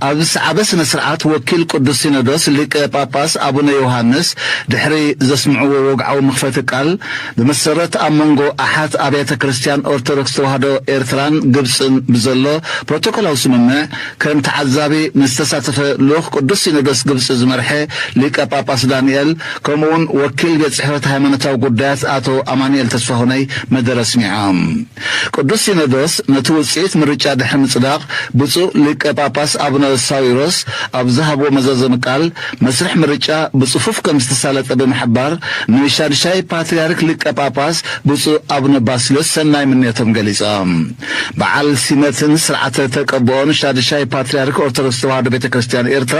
ኣብ ዝሰዓበ ስነ ስርዓት ወኪል ቅዱስ ሲኖዶስ ሊቀ ጳጳስ ኣቡነ ዮሃንስ ድሕሪ ዘስምዕዎ ወግዓዊ መኽፈቲ ቃል፣ ብመሰረት ኣብ መንጎ ኣሓት ኣብያተ ክርስቲያን ኦርቶዶክስ ተዋህዶ ኤርትራን ግብጽን ብዘሎ ፕሮቶኮላዊ ስምምዕ ከም ተዓዛቢ ንዝተሳተፈ ልኡኽ ቅዱስ ሲኖዶስ ግብጺ ዝመርሐ ሊቀ ጳጳስ ዳንኤል ከምኡውን ወኪል ቤት ጽሕፈት ሃይማኖታዊ ጉዳያት ኣቶ ኣማኑኤል ተስፋሁነይ መደረ ኣስሚዖም። ቅዱስ ሲኖዶስ ነቲ ውጽኢት ምርጫ ድሕሪ ምጽዳቕ ብፁዕ ሊቀ ጳጳስ ኣቡነ ሳዊሮስ ኣብ ዝሃብዎ መዛዘሚ ቃል መስርሕ ምርጫ ብጽፉፍ ከም ዝተሳለጠ ብምሕባር ንሻድሻይ ፓትርያርክ ሊቀ ጳጳስ ብፁዕ ኣቡነ ባስልዮስ ሰናይ ምንዮቶም ገሊጾም። በዓል ሲመትን ስርዓተ ተቀብኦን ሻድሻይ ፓትርያርክ ኦርቶዶክስ ተዋህዶ ቤተ ክርስቲያን ኤርትራ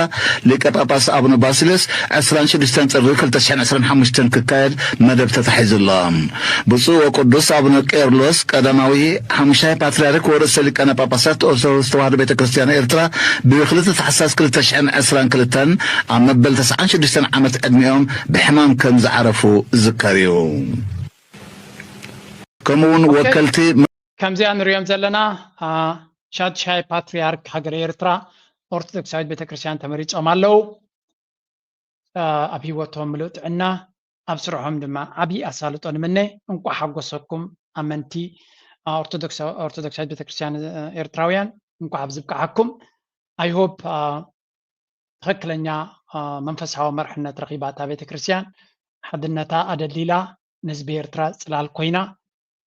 ሊቀ ጳጳስ ኣቡነ ባስልዮስ ዕስራን ሽዱሽተን ጥሪ ክልተ ሽሕን ዕስራን ሓሙሽተን ክካየድ መደብ ተታሒዙ ኣሎ። ብፁዕ ወቅዱስ ኣቡነ ቄርሎስ ቀዳማዊ ሓሙሻይ ፓትርያርክ ወርእሰ ሊቃነ ጳጳሳት ኦርቶዶክስ ተዋህዶ ቤተ ክርስቲያን ኤርትራ ብክልተ ታሕሳስ ክልተ ሽሕን ዕስራን ክልተን ኣብ መበል ተስዓን ሽዱሽተን ዓመት ዕድሚኦም ብሕማም ከም ዝዓረፉ ዝዝከር እዩ። ከምኡ እውን ኦኬ። ወከልቲ ከምዚኣ ንሪኦም ዘለና አ፣ ሻድሻይ ፓትርያርክ ሃገረ ኤርትራ ኦርቶዶክሳዊት ቤተክርስትያን ተመሪጾም ኣለዉ። አ፣ ኣብ ህይወቶም ምሉእ ጥዕና፣ ኣብ ስርሖም ድማ ዓብዪ ኣሳልጦ ንምነ። እንቋዕ ሓጎሰኩም ኣመንቲ አ፣ ኦርቶዶክሳ- ኦርቶዶክሳዊት ቤተክርስትያን አ፣ ኤርትራውያን፣ እንቋዕ ኣብዚ ብቅዓኩም። I hope አ፣ ትኽክለኛ አ፣ መንፈሳዊ መርሕነት ረኺባ እታ ቤተክርስትያን ሓድነታ ኣደልዲላ ንህዝቢ ኤርትራ ጽላል ኮይና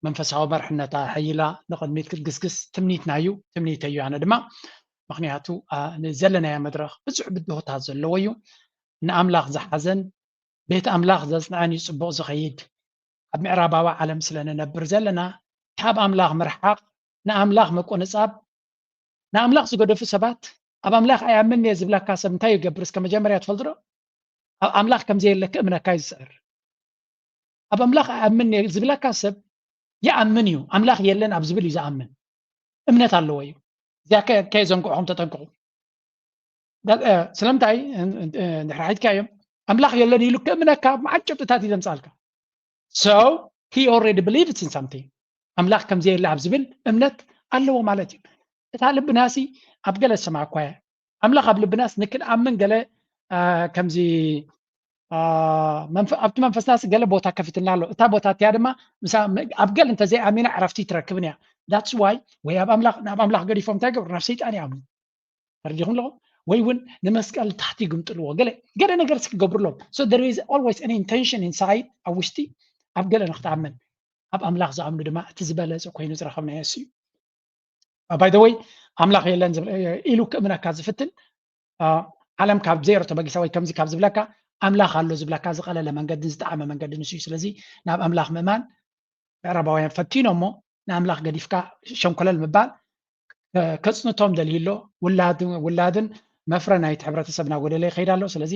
መንፈሳዊ መርሕነታ ሓይላ ንቕድሚት ክትግስግስ ትምኒትና እዩ፣ ትምኒተይ እዩ ኣነ ድማ። ምኽንያቱ አ፣ ዘለናዮ መድረኽ ብዙሕ ብድሆታት ዘለዎ እዩ። ንኣምላኽ ዝሓዘን ቤት ኣምላኽ ዘጽንዐን እዩ ጽቡቕ ዝኸይድ። ኣብ ምዕራባዊ ዓለም ስለ ንነብር ዘለና ካብ ኣምላኽ ምርሓቕ፣ ንኣምላኽ ምቁንጻብ፣ ንኣምላኽ ዝገደፉ ሰባት፣ ኣብ ኣምላኽ ኣይኣምን እየ ዝብለካ ሰብ እንታይ ይገብር? እስከ መጀመርያ ትፈልጡ ዶ? ኣብ ኣምላኽ ከም ዘየለ ክእምነካ እዩ ዝስዕር። ኣብ ኣምላኽ ኣይኣምን እየ ዝብለካ ሰብ ይኣምን እዩ። ኣምላኽ የለን ኣብ ዝብል እዩ ዝኣምን። እምነት ኣለዎ እዩ። እዚኣ ከ- ከየዘንግዕኹም ተጠንቅቑ። ዳ- እ፣ ስለምንታይ እ፣ እ፣ ድሕሪ ሓይትካ እዮም ኣምላኽ የለን ኢሉ ክእምነካ መዓት ጭብጥታት እዩ ዘምጻልካ። So he already believes in something. ኣምላኽ ከም ዘየለ ኣብ ዝብል እምነት ኣለዎ ማለት እዩ። እታ ልብናሲ ኣብ ገለ ዝሰማዕኳያ ኣምላኽ ኣብ ልብናስ ንክንኣምን ገለ አ፣ ከምዚ አ፣ መንፈ- ኣብቲ መንፈስናስ ገለ ቦታ ከፊትልና ኣሎ። እታ ቦታ እቲያ ድማ ምሳ ኣብ ገል እንተዘይኣሚና ዕረፍቲ ትረክብን እያ። That's why ወይ ኣብ ኣምላኽ ናብ ኣምላኽ ገዲፎም እንታይ ገብሩ ናብ ሰይጣን ይኣምኑ። ተረዲኹም ኣለኹም ወይ እውን ንመስቀል ታሕቲ ይግምጥልዎ ገለ ገለ ነገር ክገብሩሎም። So there is always an intention inside ኣብ ውሽጢ ኣብ ገለ ንክትኣምን ኣብ ኣምላኽ ዝኣምኑ ድማ እቲ ዝበለፀ ኮይኑ ዝረኸብናዮ እሱ እዩ። By the way ኣምላኽ የለን ዝብል- ኢሉ ክእምነካ ዝፍትን አ፣ ዓለም ካብ ዜሮ ተበጊሳ ወይ ከምዚ ካብ ዝብለካ ኣምላኽ ኣሎ ዝብለካ ዝቐለለ መንገድን ዝጠዓመ መንገድን ንሱ እዩ። ስለዚ ናብ ኣምላኽ ምእማን ምዕራባውያን ፈቲኖሞ ንኣምላኽ ገዲፍካ ሸንኮለል ምባል እ፣ ከጽንቶም ደልዩ ኣሎ። ውላድ ውላድን መፍረ ናይቲ ሕብረተሰብ እናጎደለ ይኸይድ ኣሎ። ስለዚ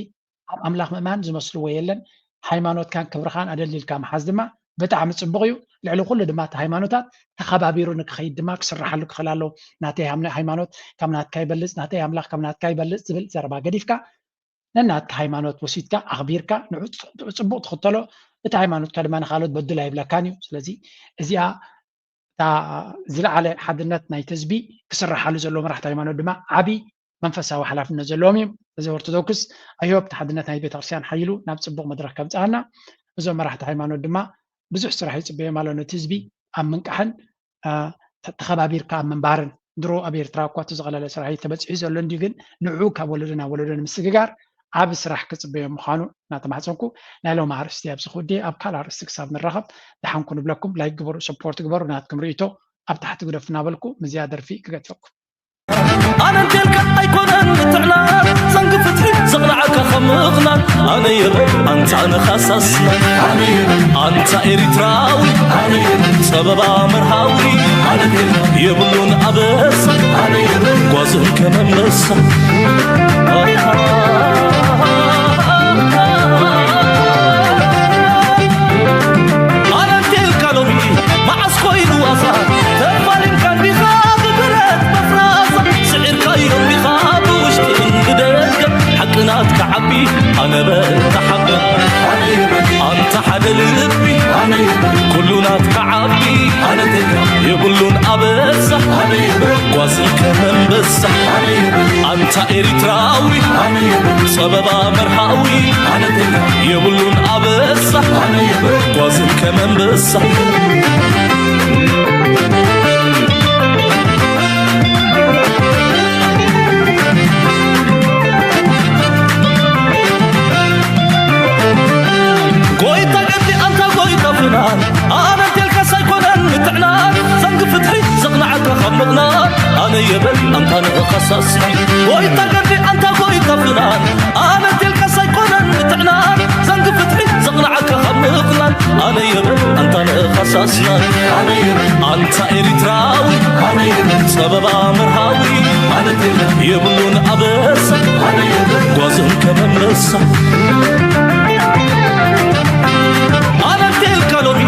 ኣብ ኣምላኽ ምእማን ዝመስልዎ የለን። ሃይማኖትካን ክብርኻን ኣደልዲልካ ምሓዝ ድማ ብጣዕሚ ጽቡቕ እዩ። ልዕሊ ኩሉ ድማ እቲ ሃይማኖታት ተኸባቢሩ ንክኸይድ ድማ ክስርሓሉ ክኽእል ኣለዎ። ናተይ ሃምነ- ሃይማኖት ካብ ናትካ ይበልጽ፣ ናተይ ኣምላኽ ካብ ናትካ ይበልጽ ዝብል ዘረባ ገዲፍካ ነናትካ ሃይማኖት ወሲድካ ኣኽቢርካ ንዑ ጽ- ጽቡቕ ትኽተሎ፣ እቲ ሃይማኖትካ ድማ ንኻልኦት በድል ኣይብለካን እዩ። ስለዚ እዚኣ እታ ዝለዓለ ሓድነት ናይቲ ህዝቢ ክስርሓሉ ዘለዎ መራሕቲ ሃይማኖት ድማ ዓቢ መንፈሳዊ ሓላፍነት ዘለዎም እዮም። እዚ ኦርቶዶክስ ኣዮብ እቲ ሓድነት ናይ ቤተክርስትያን ሓይሉ ናብ ጽቡቕ መድረኽ ከምጽኣና እዞም መራሕቲ ሃይማኖት ድማ ብዙሕ ስራሕ ይጽበዮም ኣሎ ነቲ ህዝቢ ኣብ ምንቃሕን አ፣ ተ- ተኸባቢርካ ኣብ ምንባርን። ድሮ ኣብ ኤርትራ እኳ እቲ ዝቐለለ ስራሕ እዩ ተበፂሑ ዘሎ እንዲዩ፣ ግን ንዑ ካብ ወለዶ ናብ ወለዶ ንምስግጋር ዓቢ ስራሕ ክጽበዮም ምዃኑ እናተማሕፀንኩ ናይ ሎም ኣርእስቲ ኣብዚ ክውዲ ኣብ ካልእ ኣርእስቲ ክሳብ ንራኸብ ደሓንኩ ንብለኩም። ላይክ ግበሩ፣ ሰፖርት ግበሩ። ናትኩም ርእይቶ ኣብ ታሕቲ ግደፉ እናበልኩ ምስዚኣ ደርፊ ክገድፈኩም። ኣነ እንተልካ ኣይኮነን ምትዕናን፣ ዘንጊ ፍትሒ ዘቕንዓካ ካብ ምቕናን። ኣነ የበል ኣንታ ንኻሳስና፣ ኣነ የበል ኣንታ ኤሪትራዊ፣ ኣነ የበል ጸበባ መርሃዊ፣ ኣነ የበል የብሉን ኣበሳ፣ ኣነ የበል ጓዝን ከመንበሳ። ኣነ እንተልካ ሎሚ መዓስ ኮይኑ ዋዛ፣ ተፋሊምካ እንዲኻ ብብረት መፍራዛ፣ ስዒርካዮ እንዲኻ ብውሽጥን ብደገ፣ ሓቂ ናትካ ዓቢ ኣነ በል ተሓበን። ኣንታ ሓደ ልቢ ኩሉ ናትካ ዓቢ፣ የብሉን ኣበሳ ጓዝን ከመንበሳ። ኣንታ ኤሪትራዊ ጸበባ መርሃዊ፣ የብሉን ኣበሳ ጓዝን ከመንበሳ። ጎይታ ገዲ ኣንታ ጎይታ ፍናን፣ ኣነ እንተልካስ ኣይኮነን ምትዕናን፣ ዘንጊ ፍትሒ ዘቕንዓካ ካብ ምቕናን። ኣነ የበል ኣንታ ንኸሳስና፣ ጎይታ ገዲ ኣንታ ጎይታ ፍናን፣ ኣነ እንተልካስ ኣይኮነን ምትዕናን፣ ዘንጊ ፍትሒ ዘቕንዓካ ካብ ምቕናን። ኣነ የበል ኣንታ ንኸሳስና፣ ኣነ የበል ኣንታ ኤሪትራዊ፣ ኣነ የበል ጸበባ መርሃዊ፣ ኣነ እንተልካ የብሉን ኣበሳ ጓዝን ከመንበሳ። ኣነ እንተልካ ሎሚ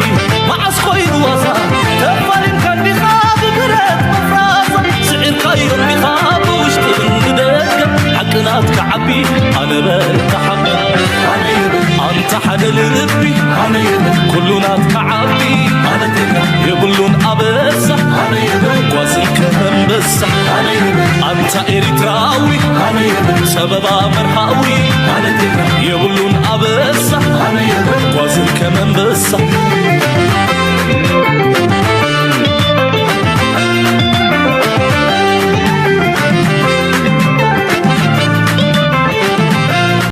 መዓስ ኮይኑ ዋዛ፣ ተፋሊምካ እንዲኻ ብብረት መፍራዛ፣ ስዒርካዮ እንዲኻ ብውሽጥን ብደገ፣ ሓቂ ናትካ ዓቢ ኣነ በል ተሓበን። ኣንታ ሓደ ልቢ ኩሉ ናትካ ዓቢ፣ የብሉን ኣበሳ ጓዝን ከመንበሳ። ኣንታ ኤሪትራዊ ጸበባ መርሃዊ፣ የብሉን ኣበሳ ጓዝን ከመንበሳ።